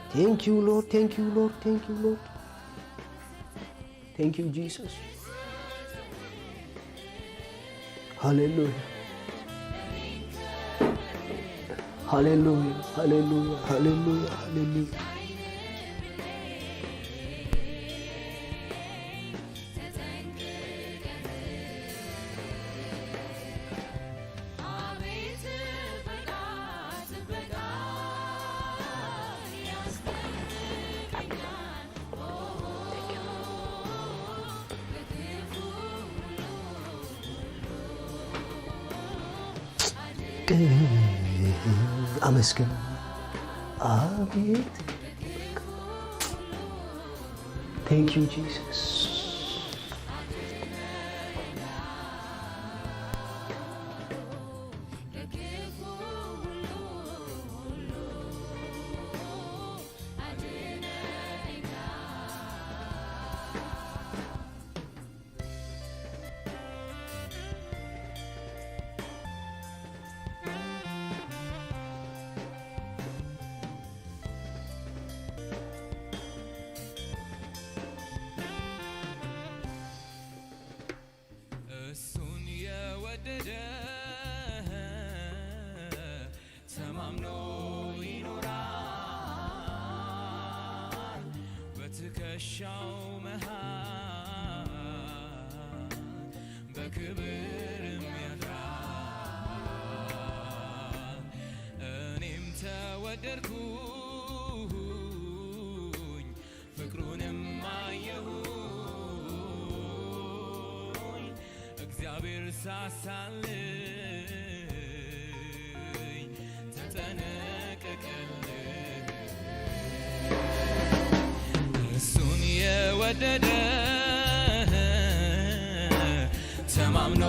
Thank you Lord. Thank you Lord. Thank you Lord. Thank you Jesus. Hallelujah. Hallelujah. Hallelujah. Hallelujah. Hallelujah. ኣመስግን። ኣቤት Thank you, Jesus. እሱን የወደደ ተማምኖ ይኖራል። በትከሻው መሃል በክብርም ያድራል። እኔም ተወደድኩኝ፣ ፍቅሩንም አየሁኝ። እግዚአብሔር ሳሳልኝ፣ ተጠነቀቀልኝ። እሱን የወደደ ተማምኖ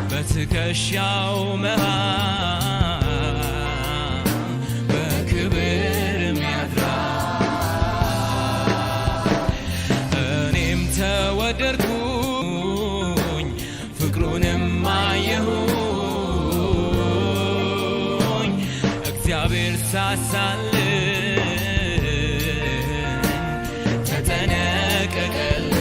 በትከሻው መሃል በክብርም ያድራል። እኔም ተወደድኩኝ፣ ፍቅሩንም አየሁኝ። እግዚአብሔር ሳሳልኝ፣ ተጠነቀቀልኝ።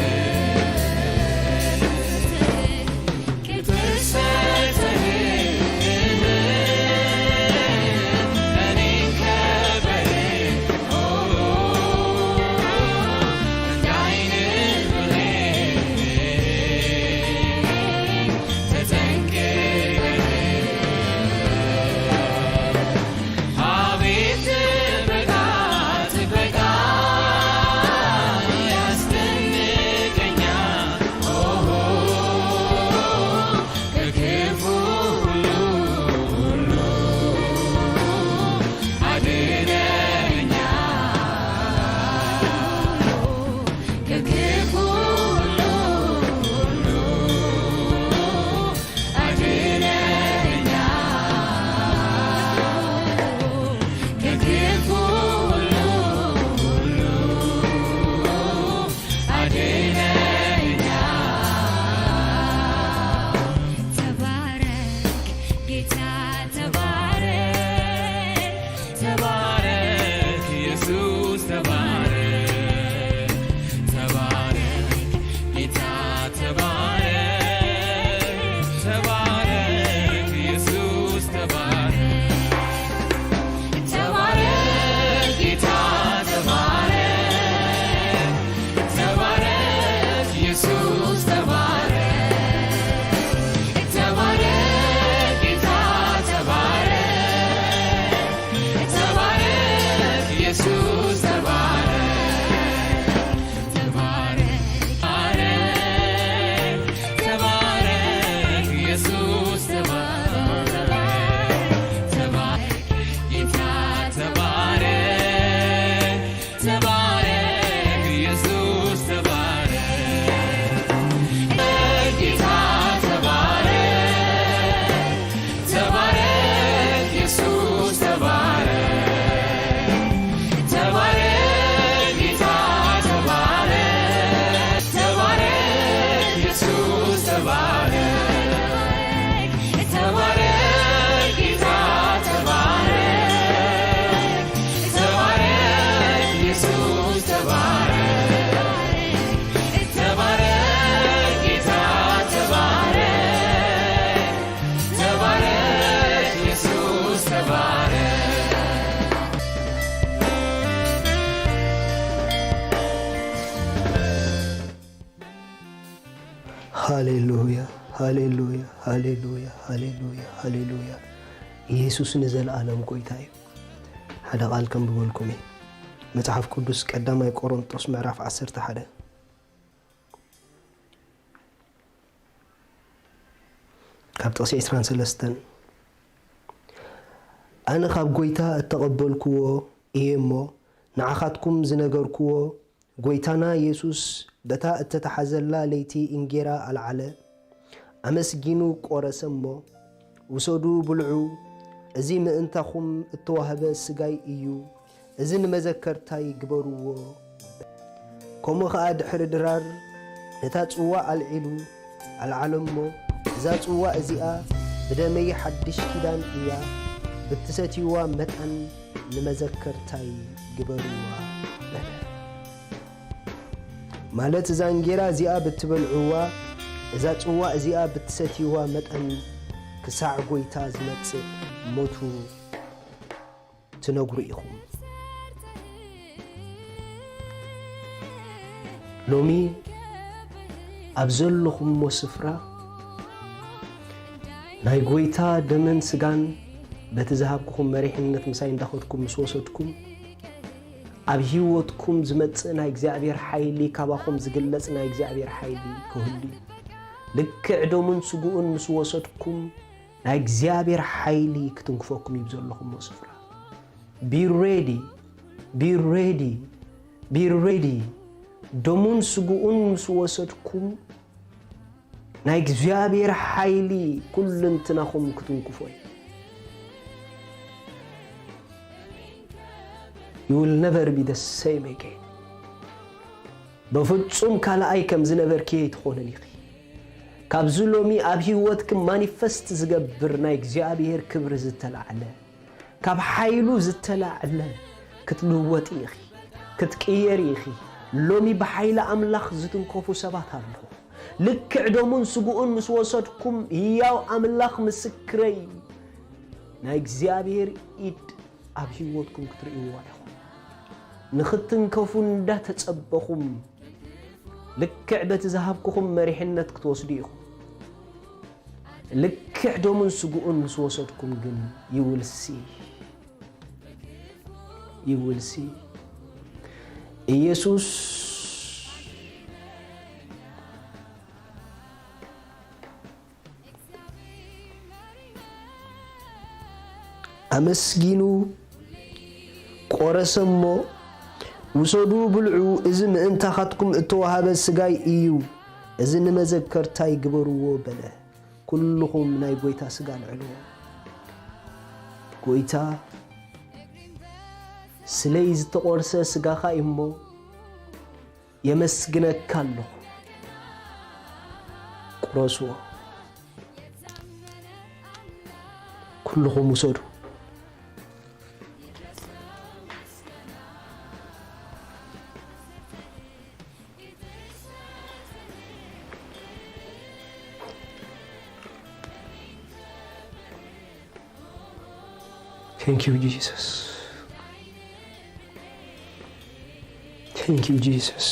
ሃሌሉያ፣ ሃሌሉያ፣ ሃሌሉያ፣ ሃሌሉያ፣ ሃሌሉያ። ኢየሱስ ንዘለኣለም ጎይታ እዩ። ሓደ ቃል ከንብበልኩም እየ። መጽሓፍ ቅዱስ ቀዳማይ ቆሮንጦስ ምዕራፍ ዓሰርተ ሓደ ካብ ጥቕሲ ዕስራን ሰለስተን፣ ኣነ ካብ ጎይታ እተቐበልክዎ እየ እሞ፣ ንዓኻትኩም ዝነገርኩዎ፣ ጐይታና የሱስ በታ እተታሕዘላ ለይቲ እንጌራ ኣልዓለ፣ ኣመስጊኑ ቈረሰ እሞ፣ ውሰዱ ብልዑ፣ እዚ ምእንታኹም እተዋህበ ስጋይ እዩ፣ እዚ ንመዘከርታይ ግበርዎ። ከምኡ ኸኣ ድሕሪ ድራር ነታ ጽዋ ኣልዒሉ ኣልዓለ እሞ፣ እዛ ጽዋ እዚኣ ብደመይ ሓድሽ ኪዳን እያ፣ ብትሰትይዋ መጠን ንመዘከርታይ ግበርዋ በለ። ማለት እዛ እንጌራ እዚኣ ብትበልዕዋ፣ እዛ ጽዋ እዚኣ ብትሰትይዋ መጠን ክሳዕ ጐይታ ዝመጽእ ሞቱ ትነግሩ ኢኹም። ሎሚ ኣብ ዘለኹምዎ ስፍራ ናይ ጐይታ ደምን ስጋን በቲ ዝሃብኩኹም መሪሕነት ምሳይ እንዳኸድኩም ምስ ወሰድኩም፣ ኣብ ህይወትኩም ዝመጽእ ናይ እግዚኣብሔር ሓይሊ፣ ካባኹም ዝግለጽ ናይ እግዚኣብሔር ሓይሊ ክህሉ እዩ። ልክዕ ደሙን ስግኡን ምስ ወሰድኩም ናይ እግዚኣብሔር ሓይሊ ክትንክፈኩም እዩ ዘለኹምዎ ስፍራ። Be ready, be ready, be ready። ደሙን ስግኡን ምስ ወሰድኩም ናይ እግዚኣብሔር ሓይሊ ኩልንትናኹም ክትንክፎ እዩ። You will never be the same again። በፍጹም ካልኣይ ከም ዝነበርኪ ኣይትኾንን ኢኺ። ካብዚ ሎሚ ኣብ ህይወትኪ ማኒፈስት ዝገብር ናይ እግዚኣብሔር ክብሪ ዝተላዕለ፣ ካብ ሓይሉ ዝተላዕለ ክትልወጢ ኢኺ፣ ክትቅየሪ ኢኺ። ሎሚ ብሓይሊ ኣምላኽ ዝትንከፉ ሰባት ኣለኹ። ልክዕ ደሙን ስግኡን ምስ ወሰድኩም፣ ህያው ኣምላኽ ምስክረይ፣ ናይ እግዚኣብሔር ኢድ ኣብ ህይወትኩም ክትርእይዋ ኢኹም። ንኽትንከፉ እንዳተጸበኹም፣ ልክዕ በቲ ዝሃብኩኹም መሪሕነት ክትወስዱ ኢኹም። ልክዕ ደሙን ስግኡን ምስ ወሰድኩም ግን፣ you will see፣ you will see። ኢየሱስ ኣመስጊኑ ቆረሰ እሞ፣ "ውሰዱ ብልዑ፣ እዚ ምእንታኻትኩም እተዋህበ ስጋይ እዩ፣ እዚ ንመዘከርታይ ግበርዎ" በለ። ኩልኹም ናይ ጐይታ ስጋ ኣልዕልዎ። ጐይታ ስለይ ዝተቖርሰ ስጋኻ እዩ እሞ፣ የመስግነካ ኣለኹ። ቁረስዎ። ኩልኹም ውሰዱ። Thank you, Jesus. Thank you, Jesus.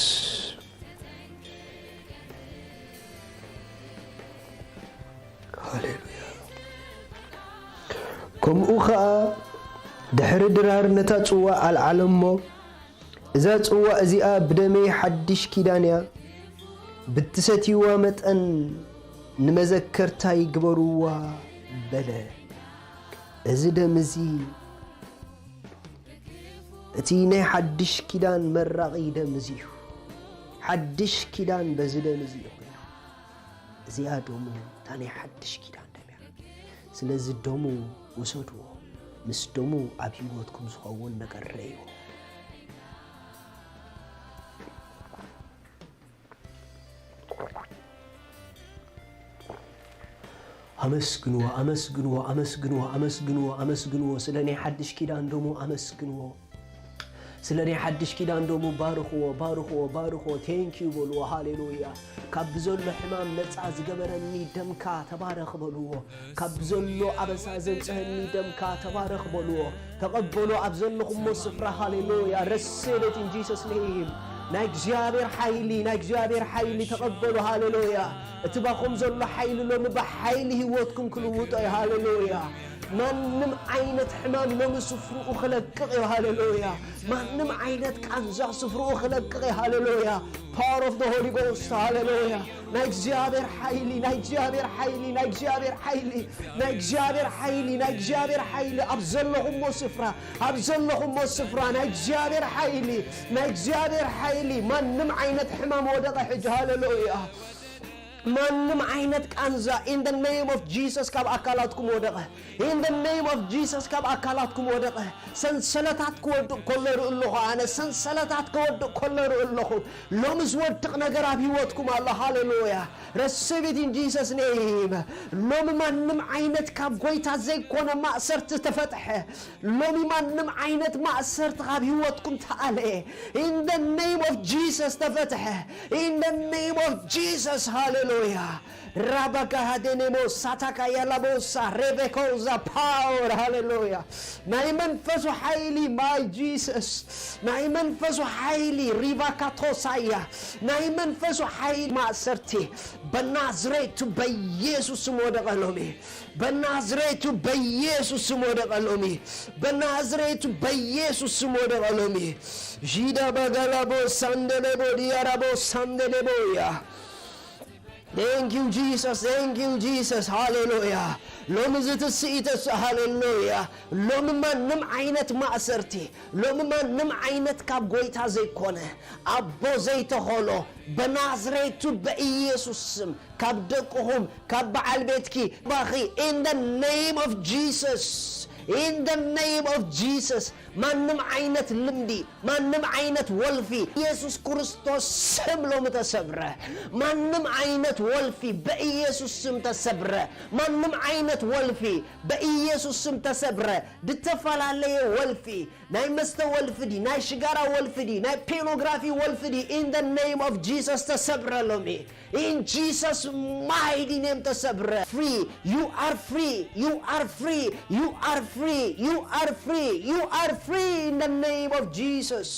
ሃሌሉያ። ከምኡ ኸኣ ድሕሪ ድራር ነታ ጽዋ ኣልዓለ እሞ፣ "እዛ ጽዋ እዚኣ ብደመይ ሓድሽ ኪዳን እያ፣ ብትሰትይዋ መጠን ንመዘከርታይ ግበርዋ" በለ። እዚ ደም እዚ፣ እቲ ናይ ሓድሽ ኪዳን መራቒ ደም እዚ እዩ። ሓድሽ ኪዳን በዚ ደም እዚ እዩ ኮይኑ። እዚኣ ደሙ እታ ናይ ሓድሽ ኪዳን ደም እያ። ስለዚ ደሙ ውሰድዎ፣ ምስ ደሙ ኣብ ህይወትኩም ዝኸውን ነገር ረእይዎ። ኣመስግንዎ፣ ኣመስግንዎ፣ ኣመስግንዎ፣ ኣመስግንዎ፣ ኣመስግንዎ። ስለ ናይ ሓድሽ ኪዳን ደሙ ኣመስግንዎ። ስለ ናይ ሓድሽ ኪዳን ደሙ ባርኽዎ፣ ባርኽዎ፣ ባርኽዎ። ቴንክ ዩ በልዎ። ሃሌሉያ። ካብ ብዘሎ ሕማም ነጻ ዝገበረኒ ደምካ ተባረኽ በልዎ። ካብ ብዘሎ ኣበሳ ዘንጽሀኒ ደምካ ተባረኽ በልዎ። ተቐበሎ ኣብ ዘለኹሞ ስፍራ። ሃሌሉያ። ረሴለትን ጂሰስ ኔም። ናይ እግዚኣብሔር ሓይሊ፣ ናይ እግዚኣብሔር ሓይሊ ተቐበሉ። ሃሌሉያ። እቲ ባኹም ዘሎ ሓይሊ ሎሚ ብሓይሊ ህይወትኩም ክልውጦ እዩ። ሃሌሉያ። ማንም ዓይነት ሕማም ሎሚ ስፍርኡ ክለቅቕ እዩ። ሃሌሉያ። ማንም ዓይነት ቃንዛ ስፍርኡ ክለቅቕ እዩ። ሃሌሉያ። Power of the Holy Ghost። ሃሌሉያ። ናይ እግዚኣብሔር ሓይሊ፣ ናይ እግዚኣብሔር ሓይሊ፣ ናይ እግዚኣብሔር ሓይሊ፣ ናይ እግዚኣብሔር ሓይሊ፣ ናይ እግዚኣብሔር ሓይሊ ኣብ ዘለኹሞ ስፍራ፣ ኣብ ዘለኹሞ ስፍራ ናይ እግዚኣብሔር ሓይሊ፣ ናይ እግዚኣብሔር ሓይሊ። ማንም ዓይነት ሕማም ወደቐ ሕጂ። ሃሌሉያ። ማንም ዓይነት ቃንዛ in the name of Jesus ካብ ኣካላትኩም ወደቐ። In the name of Jesus ካብ ኣካላትኩም ወደቐ። ሰንሰለታት ክወድቕ ከሎ ርኢ ኣለኹ። ኣነ ሰንሰለታት ክወድቕ ከሎ ርኢ ኣለኹ። ሎሚ ዝወድቕ ነገር ኣብ ህይወትኩም ኣሎ። ሃሌሉያ። Receive it in Jesus name። ሎሚ ማንም ዓይነት ካብ ጎይታ ዘይኮነ ማእሰርቲ ተፈትሐ። ሎሚ ማንም ዓይነት ማእሰርቲ ካብ ህይወትኩም ተኣለየ። In the name of Jesus ተፈትሐ። In the name of Jesus። ሃሌሉያ። ራባጋሃዴኔሞ ሳታካ ያላቦሳ ሬቤኮዛ power። ሃሌሉያ። ናይ መንፈሱ ሓይሊ my Jesus። ናይ መንፈሱ ሓይሊ ሪቫካቶሳያ። ናይ መንፈሱ ሓይሊ ማእሰርቲ በናዝሬቱ በኢየሱስ ስም ወደቐ ሎሚ። በናዝሬቱ በኢየሱስ ስም ወደቐ ሎሚ። በናዝሬቱ በኢየሱስ ስም ወደቐ ሎሚ። ዢዳ ባጋላቦ ሳንደሌቦ ዲያራቦ ሳንደሌቦያ። Thank you Jesus, thank you Jesus። ሃሌሉያ። ሎሚ እዚ ትስኢተስ። ሃሌሉያ። ሎሚ ማንም ዓይነት ማእሰርቲ፣ ሎሚ ማንም ዓይነት ካብ ጎይታ ዘይኮነ ኣቦ ዘይተኸሎ በናዝሬቱ በኢየሱስ ስም ካብ ደቅኹም ካብ በዓል ቤትኪ ባኺ in the name of Jesus። In the name of Jesus። ማንም ዓይነት ልምዲ፣ ማንም ዓይነት ወልፊ ኢየሱስ ክርስቶስ ስም ሎሚ ተሰብረ። ማንም ዓይነት ወልፊ በኢየሱስ ስም ተሰብረ። ማንም ዓይነት ወልፊ በኢየሱስ ስም ተሰብረ። ድተፈላለየ ወልፊ፣ ናይ መስተ ወልፊ ዲ፣ ናይ ሽጋራ ወልፊ ዲ፣ ናይ ፖርኖግራፊ ወልፊ ዲ in the name of Jesus ተሰብረ ሎሚ። In Jesus mighty name ተሰብረ። Free። You are free. You are free. You are free. You are free. You are free in the name of Jesus.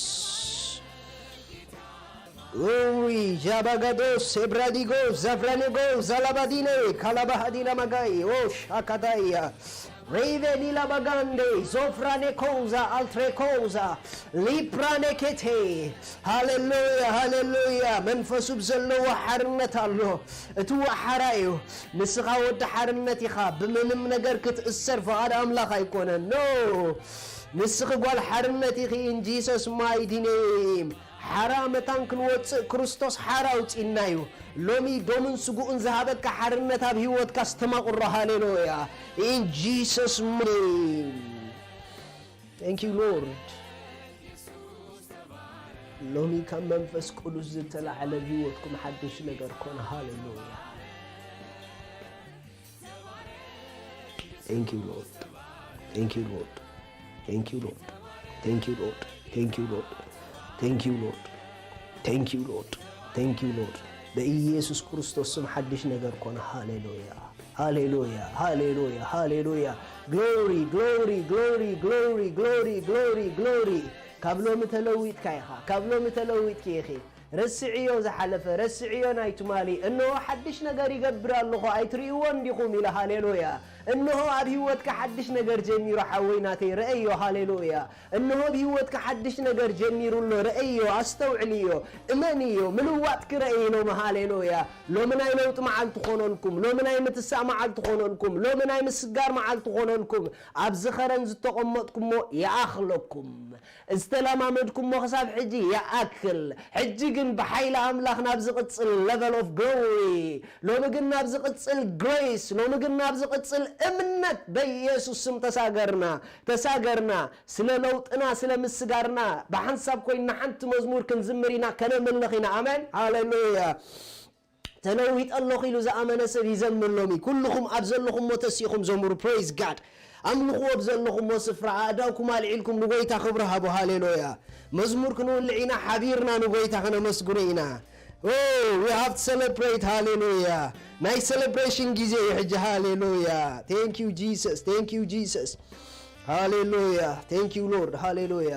Ui, jabagado, sebradigo, zafranigo, zalabadine, kalabahadina magai, o shakadaya. ሬቬኒ ላባጋንዴ ዞፍራኔ ኮዛ ኣልትሬ ኮዛ ሊፕራኔ ኬቴ። ሃሌሉያ፣ ሃሌሉያ። መንፈሱ ብዘለዎ ሓርነት ኣሎ። እቲ ዋሓራ እዩ። ንስኻ ወዲ ሓርነት ኢኻ። ብምንም ነገር ክትእሰር ፍቓድ ኣምላኽ ኣይኮነን። ኖ፣ ንስኺ ጓል ሓርነት ኢኺ። In Jesus mighty name። ሓራ መታን ክንወፅእ ክርስቶስ ሓራ ኣውፂእና እዩ። ሎሚ ዶምን ስጉኡን ዝሃበካ ሓርነት ኣብ ህይወትካ ኣስተማቕሮ። ሃሌሉያ። In Jesus name. Thank you Lord። ሎሚ ካብ መንፈስ ቅዱስ ዝተላዕለ ኣብ ህይወትኩም ሓድሽ ነገር ኮነ። ሃሌሉያ። Thank you Lord. Thank you Lord. Thank you Lord. Thank you Lord. Thank you Lord. Thank you Lord. Thank you Lord. Thank you Lord. በኢየሱስ ክርስቶስ ስም ሓድሽ ነገር ኮነ። ሃሌሉያ፣ ሃሌሉያ፣ ሃሌሉያ፣ ሃሌሉያ። ግሎሪ፣ ግሎሪ፣ ግሎሪ፣ ግሎሪ፣ ግሎሪ፣ ግሎሪ፣ ግሎሪ። ካብ ሎሚ ተለዊጥካ ኢኻ። ካብ ሎሚ ተለዊጥኪ ኢኺ። ረስዕዮ ዝሓለፈ፣ ረስዕዮ ናይ ትማሊ። እንሆ ሓድሽ ነገር ይገብር ኣለኹ፣ ኣይትርእይዎን ዲኹም? ኢለ። ሃሌሉያ። እንሆ ኣብ ህይወትካ ሓድሽ ነገር ጀሚሩ፣ ሓወይ ናተይ፣ ረእዮ። ሃሌሉያ። እንሆ ኣብ ህይወትካ ሓድሽ ነገር ጀሚሩ ኣሎ፣ ረእዮ፣ ኣስተውዕልዮ፣ እመንዮ። ምልዋጥ ክረእይ ሎሚ። ሃሌሉያ። ሎሚ ናይ ለውጢ መዓልቲ ኾነልኩም፣ ሎሚ ናይ ምትሳእ መዓልቲ ኾነልኩም፣ ሎሚ ናይ ምስጋር መዓልቲ ኾነልኩም። ኣብዚ ኸረን ዝተቐመጥኩሞ ይኣኽለኩም። ዝተለማመድኩሞ ክሳብ ሕጂ ይኣክል። ሕጂ ግን ብሓይሊ ኣምላኽ ናብ ዝቕጽል level of glory፣ ሎሚ ግን ናብ ዝቕጽል grace፣ ሎሚ ግን ናብ ዝቕጽል እምነት በኢየሱስ ስም ተሳገርና፣ ተሳገርና። ስለ ለውጥና፣ ስለ ምስጋርና ብሓንሳብ ኮይንና ሓንቲ መዝሙር ክንዝምር ኢና፣ ከነምልኽ ኢና። ኣሜን። ሃሌሉያ። ተለዊጠ ኣለኹ ኢሉ ዝኣመነ ሰብ ይዘምር ሎሚ። ኩልኹም ኣብ ዘለኹሞ ተሲእኹም ዘምሩ። Praise God። ኣምልኽዎ ኣብ ዘለኹሞ ስፍራ ኣእዳውኩም ኣልዒልኩም ንጎይታ ክብሪ ሃቡ። ሃሌሉያ። መዝሙር ክንውልዕ ኢና፣ ሓቢርና ንጎይታ ከነመስግኖ ኢና። Oh, we have to celebrate. ሃሌሉያ። ናይ celebration ግዜ እዩ ሕጂ። ሃሌሉያ። Thank you Jesus. Thank you Jesus. ሃሌሉያ። Thank you Lord. ሃሌሉያ።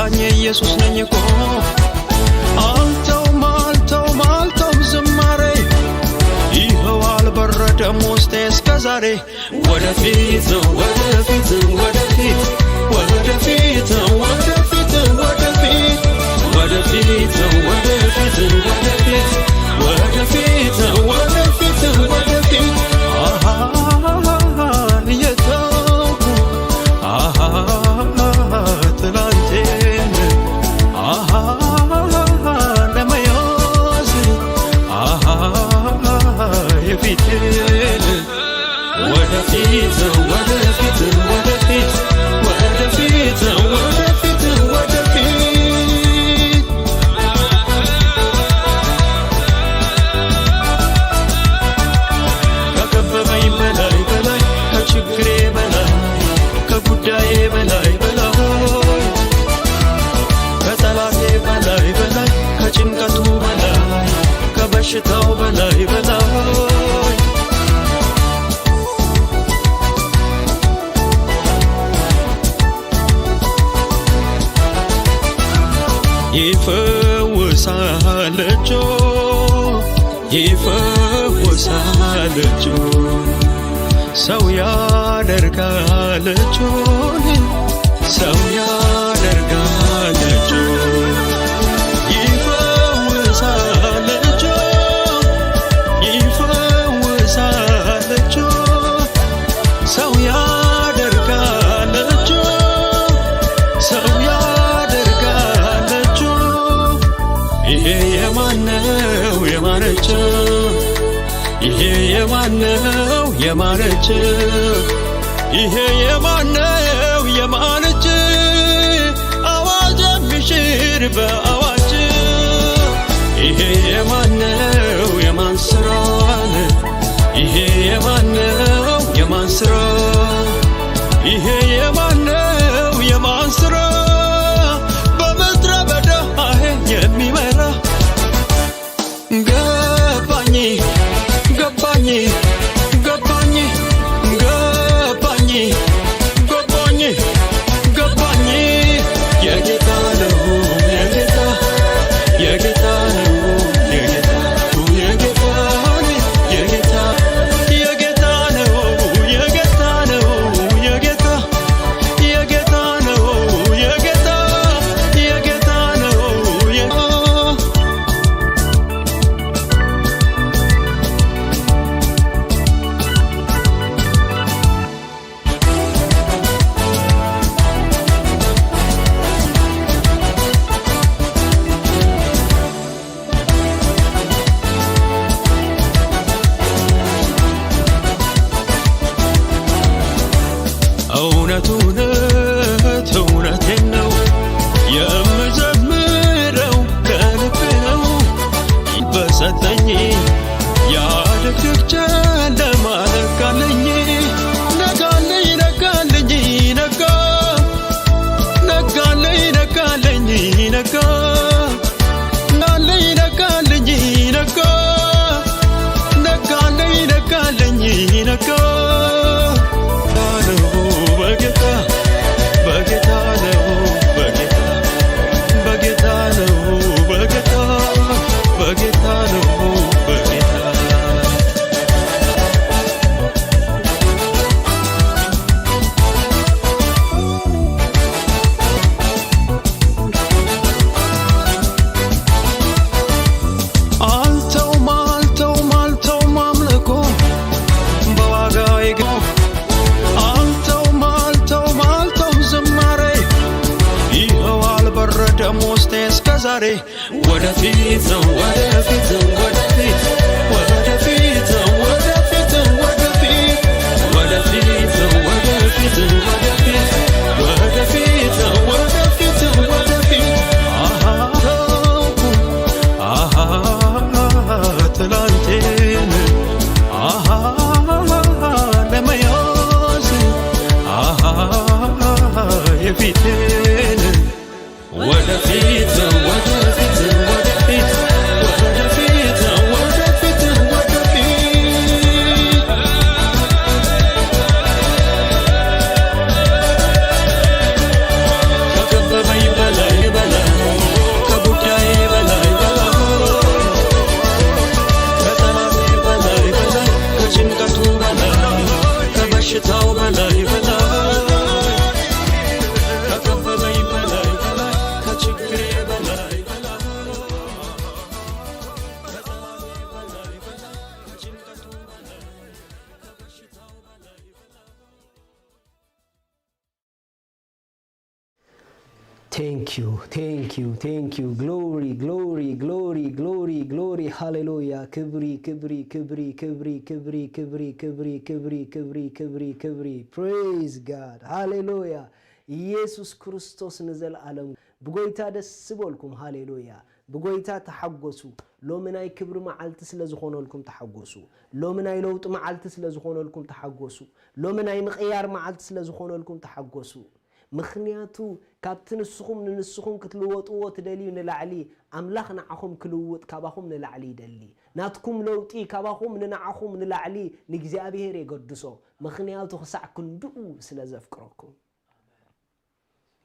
ዳኝ ኢየሱስ ነኝ እኮ። አልተውም፣ አልተውም፣ አልተውም ዝማሬ። ይኸው አልበረደም ውስጤ እስከ ዛሬ። ወደፊት ነው፣ ወደፊት፣ ወደፊት፣ ወደፊት ነው፣ ወደፊት፣ ወደፊት፣ ወደፊት ነው፣ ወደፊት፣ ወደፊት፣ ወደፊት ነው፣ ወደፊት፣ ወደፊት። አሃ፣ የተውኩ፣ አሃ፣ ትላንቴን፣ አሃ፣ ለመያዝ፣ አሃ፣ የፊቴን። ወደፊት፣ ወደፊት፣ ወደፊት፣ ወደፊት፣ ወደፊት፣ ወደፊት። ከከበበኝ በላይ በላይ፣ ከችግሬ በላይ፣ ከጉዳዬ በላይ በላይ፣ ከጠላቴ በላይ በላይ፣ ከጭንቀቱ በላይ፣ ከበሽታው በላይ በላይ፣ ይፈውሳል እጁ፣ ይፈውሳል እጁ፣ ሰው ያደርጋል እጁን፣ ሰው ያደርጋል እጁ፣ ይፈውሳል እጁ፣ ይፈውሳል እጁ፣ ሰው ያደርጋል እጁ፣ ሰው ያደርጋል እጁ። ይሄ የማነው የማነች? ይሄ የማነው የማነች? ይሄ የማነው የማነች? አዋጅ የሚሽር በአዋጅ። ይሄ የማነው የማን ስራ ነው? ይሄ የማነው የማን ስራ? ይሄ የማነው የማን ስራ? በምድረ በዳ አሄ የሚመራ። ገባኝ፣ ገባኝ፣ ገባኝ፣ ገባኝ፣ ገባኝ፣ ገባኝ። የጌታ ነው፣ የጌታ፣ የጌታ ነው፣ የጌታ፣ የጌታ፣ የጌታ፣ የጌታ ነው፣ የጌታ ነው፣ የጌታ፣ የጌታ ነው፣ የጌታ፣ የጌታ ነው፣ የ- እውነት፣ እውነት፣ እውነቴን ነው የምዘምረው፣ ከልቤ ነው። በሰጠኝ ያ ድቅድቅ ጨለማ ነጋልኝ፣ ነጋልኝ፣ ነጋልኝ፣ ነጋ፣ ነጋልኝ፣ ነጋልኝ፣ ነጋ። ነጋልኝ፣ ነጋልኝ፣ ነጋ። ነጋልኝ፣ ነጋልኝ፣ ነጋ። ነው በጌታ፣ በጌታ ነው በጌታ፣ በጌታ ነው በጌታ፣ በጌታ ነው በጌታ። አልተውም፣ አልተውም፣ አልተውም አምልኮ በዋጋ የገ-፣ አልተውም፣ አልተውም፣ አልተውም ዝማሬ። ይኸው አልበረደም ውስጤ እስከ ዛሬ። ወደፊት ነው፣ ወደፊት፣ ወደፊት፣ ወደፊት ነው፣ ወደፊት፣ ወደፊት፣ ወደፊት ነው፣ ወደፊት፣ ወደፊት፣ ወደፊት ነው፣ ወደፊት፣ ወደፊት። አሃ፣ አሃ፣ ትላንቴን፣ አሃ፣ ለመያዝ፣ አሃ፣ የፊቴን ወደፊት፣ ወደፊት፣ ወደፊት፣ ወደፊት፣ Thank you, thank you, thank you. Glory, glory, glory, glory, glory. ሃሌሉያ። ክብሪ፣ ክብሪ፣ ክብሪ፣ ክብሪ፣ ክብሪ፣ ክብሪ፣ ክብሪ፣ ክብሪ፣ ክብሪ፣ ክብሪ፣ ክብሪ። Praise God. ሃሌሉያ። ኢየሱስ ክርስቶስ ንዘለዓለም። ብጎይታ ደስ ዝበልኩም። ሃሌሉያ። ብጎይታ ተሓጎሱ። ሎሚ ናይ ክብሪ መዓልቲ ስለ ዝኾነልኩም ተሓጎሱ። ሎሚ ናይ ለውጢ መዓልቲ ስለ ዝኾነልኩም ተሓጎሱ። ሎሚ ናይ ምቕያር መዓልቲ ስለ ዝኾነልኩም ተሓጎሱ። ምኽንያቱ ካብቲ ንስኹም ንንስኹም ክትልወጥዎ ትደልዩ ንላዕሊ ኣምላኽ ንዓኹም ክልውጥ ካባኹም ንላዕሊ ይደሊ። ናትኩም ለውጢ ካባኹም ንንዓኹም ንላዕሊ ንእግዚኣብሔር የገድሶ። ምኽንያቱ ክሳዕ ክንድኡ ስለ ዘፍቅረኩም።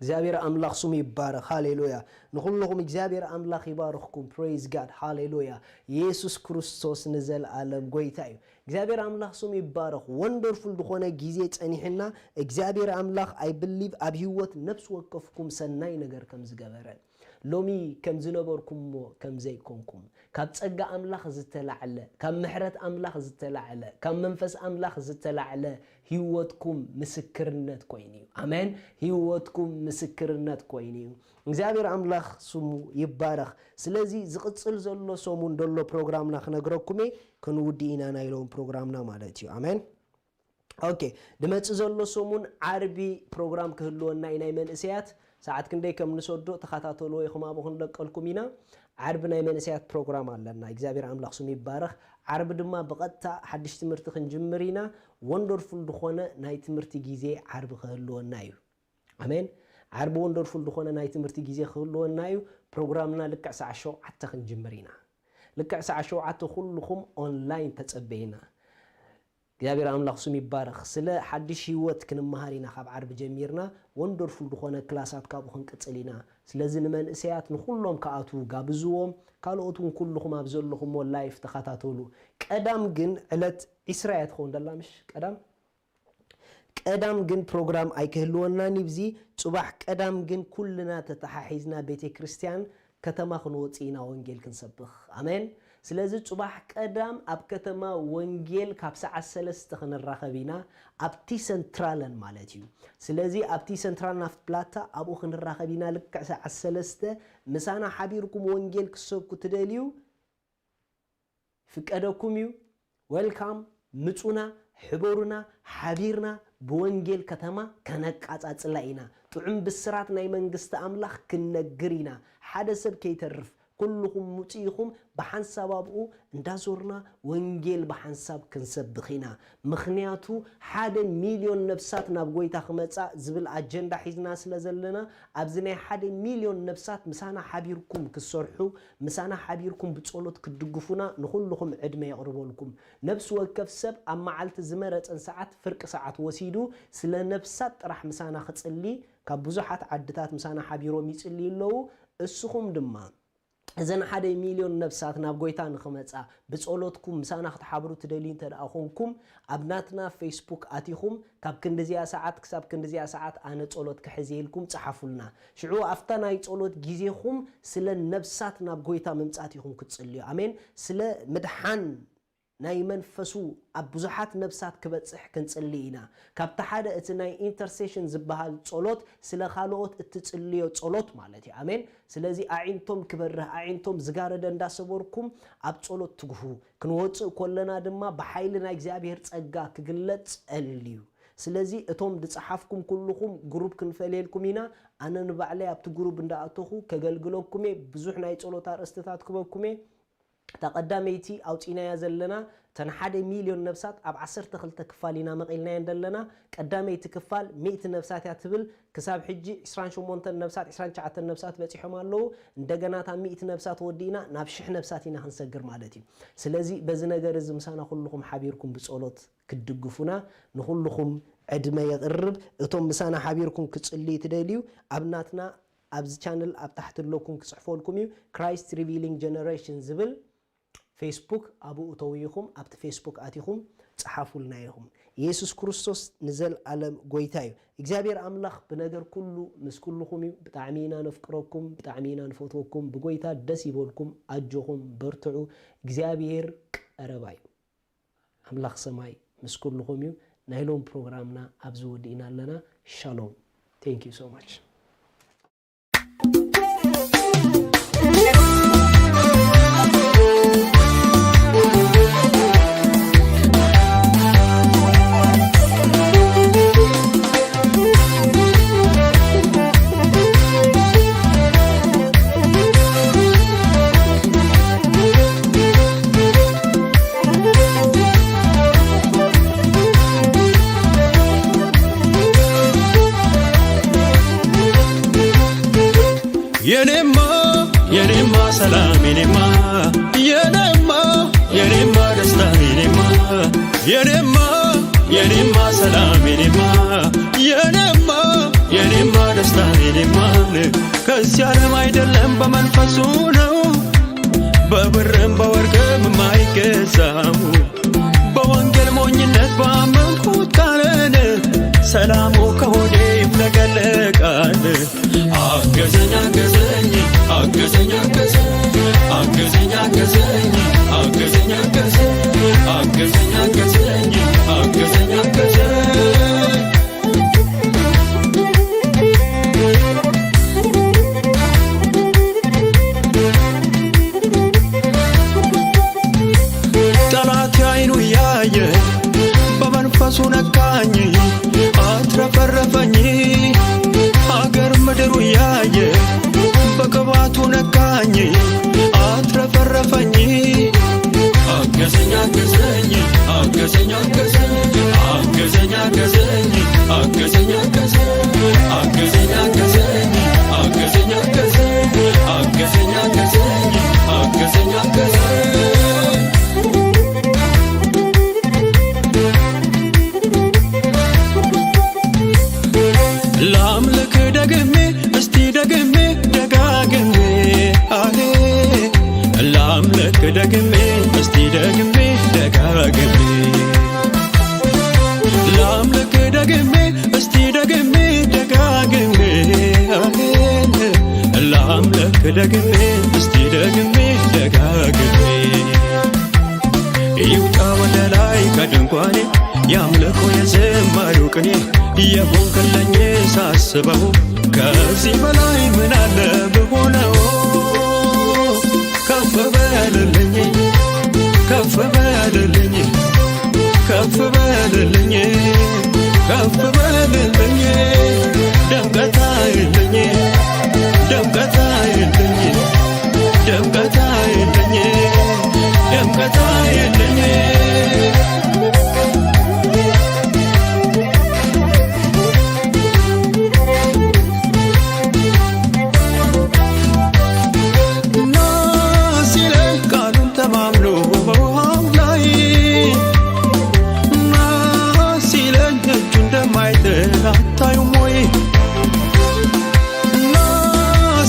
እግዚኣብሔር ኣምላኽ ስሙ ይባረኽ። ሃሌሉያ። ንኹልኹም እግዚኣብሔር ኣምላኽ ይባርኽኩም። Praise God። ሃሌሉያ። ኢየሱስ ክርስቶስ ንዘለዓለም ጎይታ እዩ። እግዚኣብሔር ኣምላኽ ስሙ ይባረኽ። ወንደርፉል ዝኾነ ግዜ ጸኒሕና። እግዚኣብሔር ኣምላኽ I believe ኣብ ህይወት ነፍሲ ወከፍኩም ሰናይ ነገር ከም ዝገበረ፣ ሎሚ ከም ዝነበርኩምሞ ከም ዘይኮንኩም፣ ካብ ጸጋ ኣምላኽ ዝተላዕለ፣ ካብ ምሕረት ኣምላኽ ዝተላዕለ፣ ካብ መንፈስ ኣምላኽ ዝተላዕለ ህይወትኩም ምስክርነት ኮይኑ እዩ። ኣሜን። ህይወትኩም ምስክርነት ኮይኑ እዩ። እግዚኣብሔር ኣምላኽ ስሙ ይባረኽ። ስለዚ ዝቕጽል ዘሎ ሰሙን ዘሎ ፕሮግራምና ክነግረኩም እየ። ክንውዲ ኢና ናይ ሎም ፕሮግራምና ማለት እዩ። ኣሜን። ኦኬ፣ ድመጽእ ዘሎ ሰሙን ዓርቢ ፕሮግራም ክህልወና እዩ ናይ መንእሰያት። ሰዓት ክንደይ ከም ንሰዶ ተኸታተልዎ ኢኹም ኣብኡ ክንለቀልኩም ኢና። ዓርቢ ናይ መንእሰያት ፕሮግራም ኣለና። እግዚኣብሔር ኣምላኽ ስሙ ይባረኽ። ዓርቢ ድማ ብቐጥታ ሓድሽ ትምህርቲ ክንጅምር ኢና። ወንደርፉል ዝኾነ ናይ ትምህርቲ ግዜ ዓርቢ ክህልወና እዩ። ኣሜን። ዓርቢ ወንደርፉል ዝኾነ ናይ ትምህርቲ ግዜ ክህልወና እዩ። ፕሮግራምና ልክዕ ሰዓት ሸውዓተ ክንጅምር ኢና። ልክዕ ሰዓት ሸውዓተ ኩልኹም ኦንላይን ተጸበይና። እግዚኣብሔር ኣምላኽ ስሙ ይባረኽ። ስለ ሓድሽ ህይወት ክንመሃር ኢና ካብ ዓርቢ ጀሚርና። ወንደርፉል ዝኾነ ክላሳት ካብኡ ክንቅጽል ኢና። ስለዚ ንመንእሰያት ንኹሎም ክኣትዉ ጋብዝዎም። ካልኦት እውን ኩልኹም ኣብ ዘለኹሞ ላይፍ ተኸታተሉ። ቀዳም ግን ዕለት ዒስራ እያ ትኸውን ደላ ምሽ ቀዳም? ቀዳም ግን ፕሮግራም ኣይክህልወናን እዩ። ብዚ ጽባሕ ቀዳም ግን ኩልና ተተሓሒዝና ቤተ ክርስቲያን ከተማ ክንወጽእ ኢና ወንጌል ክንሰብኽ። ኣሜን። ስለዚ ጽባሕ ቀዳም ኣብ ከተማ ወንጌል ካብ ሰዓት ሰለስተ ክንራኸብ ኢና፣ ኣብቲ ሰንትራለን ማለት እዩ። ስለዚ ኣብቲ ሰንትራል ናፍት ፕላታ ኣብኡ ክንራኸብ ኢና ልክዕ ሰዓት ሰለስተ። ምሳና ሓቢርኩም ወንጌል ክትሰብኩ ትደልዩ? ፍቀደኩም እዩ። ዌልካም፣ ምጹና፣ ሕበሩና፣ ሓቢርና ብወንጌል ከተማ ከነቃጻጽላ ኢና። ጥዑም ብስራት ናይ መንግስቲ ኣምላኽ ክንነግር ኢና። ሓደ ሰብ ከይተርፍ ኩልኹም ምጹ ኢኹም፣ ብሓንሳብ ኣብኡ እንዳዞርና ወንጌል ብሓንሳብ ክንሰብኽ ኢና። ምኽንያቱ ሓደ ሚልዮን ነፍሳት ናብ ጎይታ ክመጻ ዝብል ኣጀንዳ ሒዝና ስለ ዘለና፣ ኣብዚ ናይ ሓደ ሚልዮን ነፍሳት ምሳና ሓቢርኩም ክትሰርሑ፣ ምሳና ሓቢርኩም ብጸሎት ክትድግፉና ንኹልኹም ዕድመ የቕርበልኩም። ነፍሲ ወከፍ ሰብ ኣብ መዓልቲ ዝመረጸን ሰዓት ፍርቂ ሰዓት ወሲዱ ስለ ነፍሳት ጥራሕ ምሳና ክጽሊ ካብ ብዙሓት ዓድታት ምሳና ሓቢሮም ይጽልዩ ኣለዉ። እስኹም ድማ እዘን ሓደ ሚልዮን ነፍሳት ናብ ጎይታ ንኽመጻ ብጸሎትኩም ምሳና ክትሓብሩ ትደልዩ እንተ ደኣ ኾንኩም፣ ኣብ ናትና ፌስቡክ ኣቲኹም ካብ ክንድዚኣ ሰዓት ክሳብ ክንድዚኣ ሰዓት ኣነ ጸሎት ክሕዝ ኢልኩም ጸሓፉልና። ሽዑ ኣብታ ናይ ጸሎት ግዜኹም ስለ ነፍሳት ናብ ጎይታ ምምጻት ኢኹም ክትጽልዩ። ኣሜን። ስለ ምድሓን ናይ መንፈሱ ኣብ ብዙሓት ነፍሳት ክበጽሕ ክንጽሊ ኢና። ካብቲ ሓደ እቲ ናይ ኢንተርሴሽን ዝበሃል ጸሎት ስለ ካልኦት እትጽልዮ ጸሎት ማለት እዩ። ኣሜን። ስለዚ ኣዒንቶም ክበርህ፣ ኣዒንቶም ዝጋረደ እንዳሰበርኩም ኣብ ጸሎት ትግሁ። ክንወጽእ ከለና ድማ ብሓይሊ ናይ እግዚኣብሔር ጸጋ ክግለጽ ጸልዩ። ስለዚ እቶም ዝጸሓፍኩም ኩልኹም ግሩፕ ክንፈልየልኩም ኢና። ኣነ ንባዕለይ ኣብቲ ግሩፕ እንዳኣተኹ ከገልግለኩም እየ። ብዙሕ ናይ ጸሎት ኣርእስትታት ክበኩም እየ። እታ ቀዳመይቲ ኣውፂናያ ዘለና እተን ሓደ ሚልዮን ነብሳት ኣብ ዓሰርተ ክልተ ክፋል ኢና መቒልናየን ዘለና። ቀዳመይቲ ክፋል ሚእቲ ነብሳት እያ ትብል። ክሳብ ሕጂ ዕስራን ሸሞንተን ነብሳት፣ ዕስራን ትሽዓተን ነብሳት በፂሖም ኣለዉ። እንደገና እታ ሚእቲ ነብሳት ወዲእና ናብ ሽሕ ነብሳት ኢና ክንሰግር ማለት እዩ። ስለዚ በዚ ነገር እዚ ምሳና ኩልኹም ሓቢርኩም ብፀሎት ክትድግፉና ንኹልኹም ዕድመ የቕርብ። እቶም ምሳና ሓቢርኩም ክትፅልዩ ትደልዩ ኣብ ናትና ኣብዚ ቻነል ኣብ ታሕቲ ኣለኩም ክፅሕፈልኩም እዩ። ክራይስት ሪቪሊንግ ጀነሬሽን ዝብል ፌስቡክ ኣብኡ እተው ኢኹም፣ ኣብቲ ፌስቡክ ኣቲኹም ጸሓፉልና ኢኹም። ኢየሱስ ክርስቶስ ንዘልኣለም ጎይታ እዩ። እግዚኣብሔር ኣምላኽ ብነገር ኩሉ ምስ ኩልኹም እዩ። ብጣዕሚ ኢና ነፍቅረኩም፣ ብጣዕሚ ኢና ንፈትወኩም። ብጎይታ ደስ ይበልኩም፣ ኣጆኹም፣ በርትዑ። እግዚኣብሔር ቀረባ እዩ። ኣምላኽ ሰማይ ምስ ኩልኹም እዩ። ናይ ሎም ፕሮግራምና ኣብዚ ወዲእና ኣለና። ሻሎም። Thank you so much። የኔማ የኔማ የኔማ ደስታ የኔማ የኔማ የኔማ ሰላም የኔማ የኔማ የኔማ ደስታ የኔማ ከዚህ ዓለም አይደለም በመንፈሱ ነው በብርም በወርቅም የማይገዛው በወንጌል ሞኝነት ባመንኩት ቃልን ሰላሙ ከሆዴ ይፍለቀለቃል። አገዘኝ አገዘኝ አገዘኝ አገዘኝ አገዘኝ አገዘኝ አገዘኝ አገዘኝ አገዘኝ አገዘኝ አገዘኝ አገዘኝ ጠላት አይኑ ያየ በመንፈሱ ነካኝ አትረፈረፈኝ ሀገር ምድሩ ያየ በቅባቱ ነካኝ አትረፈረፈኝ አገዘኝ አገዘኝ አገዘኝ አገዘኝ አገዘኝ አገዘኝ አገዘኝ አገዘኝ አገዘኝ አገዘኝ አገዘኝ አገዘኝ አገዘኝ አገዘኝ አገዘኝ አገዘኝ ላምልክ ደግሜ እስቲ ደግሜ ደጋግሜ አሄ ላምልክ ደግሜ እስቲ ደግሜ ደጋግሜ ላምልክ ደግሜ እስቲ ደግሜ ደጋግሜ አሄ ላምልክ ደግሜ እስቲ ደግሜ ደጋግሜ ይውጣ ወደ ላይ ከድንኳኔ ያምልኮ የዘማሪው ቅኔ የሆንክልኝ ሳስበው ከዚህ በላይ ምን አለ ብሆነው ከፍ በልልኝ ከፍ በልልኝ ከፍ በልልኝ ከፍ በልልኝ ደምቀት አይልኝ ደምቀት አይልኝ ደምቀት አይልኝ ደምቀት አይልኝ ሲለኝ ቃሉን ተማምኖ በውሃው ላይ ና ሲለኝ እጁ እንደማይጥል አታዩም ወይ? ና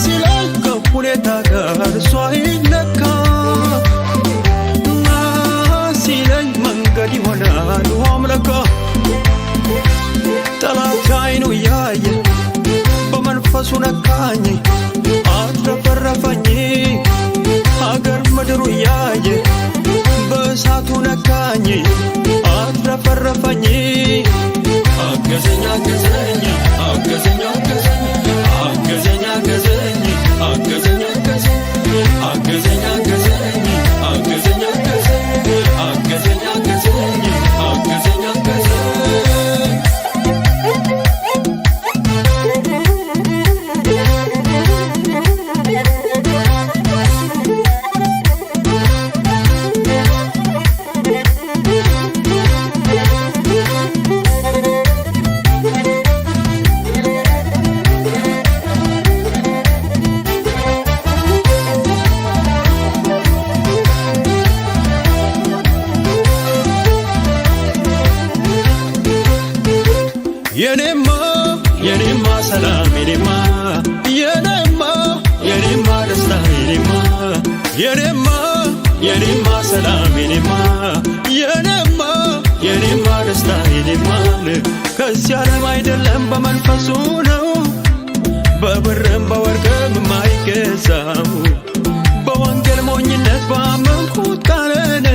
ሲለኝ ከሁኔታ ጋር እሱ አይለካ ና ሲለኝ መንገድ ይሆናል ውሃም ለካ ጠላት አይኑ ያየ በመንፈሱ ነካኝ አትረፈረፈኝ ሀገር ምድሩ ያየ በእሳቱ ነካኝ አትረፈረፈኝ አገዘኝ አገዘኝ አገዘኝ አገዘኝ አገዘኝ አገዘኝ አገዘኝ አገዘኝ አገዘኝ አገዘኝ አገዘኝ አገዘኝ አገዘኝ አገዘኝ አገዘኝ አገዘኝ የኔማ የኔማ ሰላም የኔማ የኔማ የኔማ ደስታ የኔማ የኔማ የኔማ ሰላም የኔማ የኔማ የኔማ ደስታ የኔማ ከዚህ ዓለም አይደለም በመንፈሱ ነው በብርም በወርቅም የማይገዛው በወንጌል ሞኝነት ባመንኩት ቃልን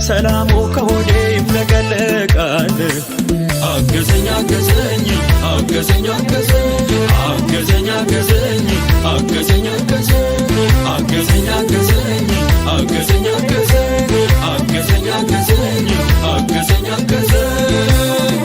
ሰላሙ ከሆዴ ይፍለቀለቃል። አገዘኝ አገዘኝ አገዘኝ አገዘኝ አገዘኝ አገዘኝ አገዘኝ አገዘኝ አገዘኝ አገዘኝ አገዘኝ አገዘኝ አገዘኝ አገዘኝ አገዘኝ አገዘኝ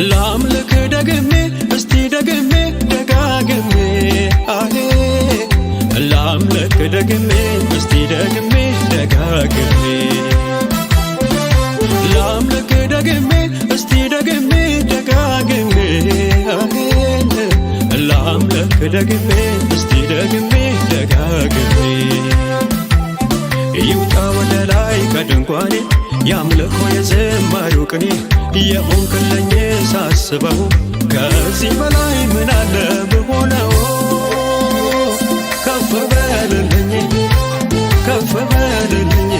ላምልክ ደግሜ እስቲ ደግሜ ደጋግሜ አሄ ላምልክ ደግሜ እስቲ ደግሜ ደጋ ደግሜ እስቲ ደግሜ ደጋግሜ ይውጣ ወደ ላይ ከድንኳኔ ያምልኮ የዘማሪው ቅኔ የሆንክልኝ ሳስበው ከዚህ በላይ ምን አለ ብሆነው ከፍ በልልኝ ከፍ በልልኝ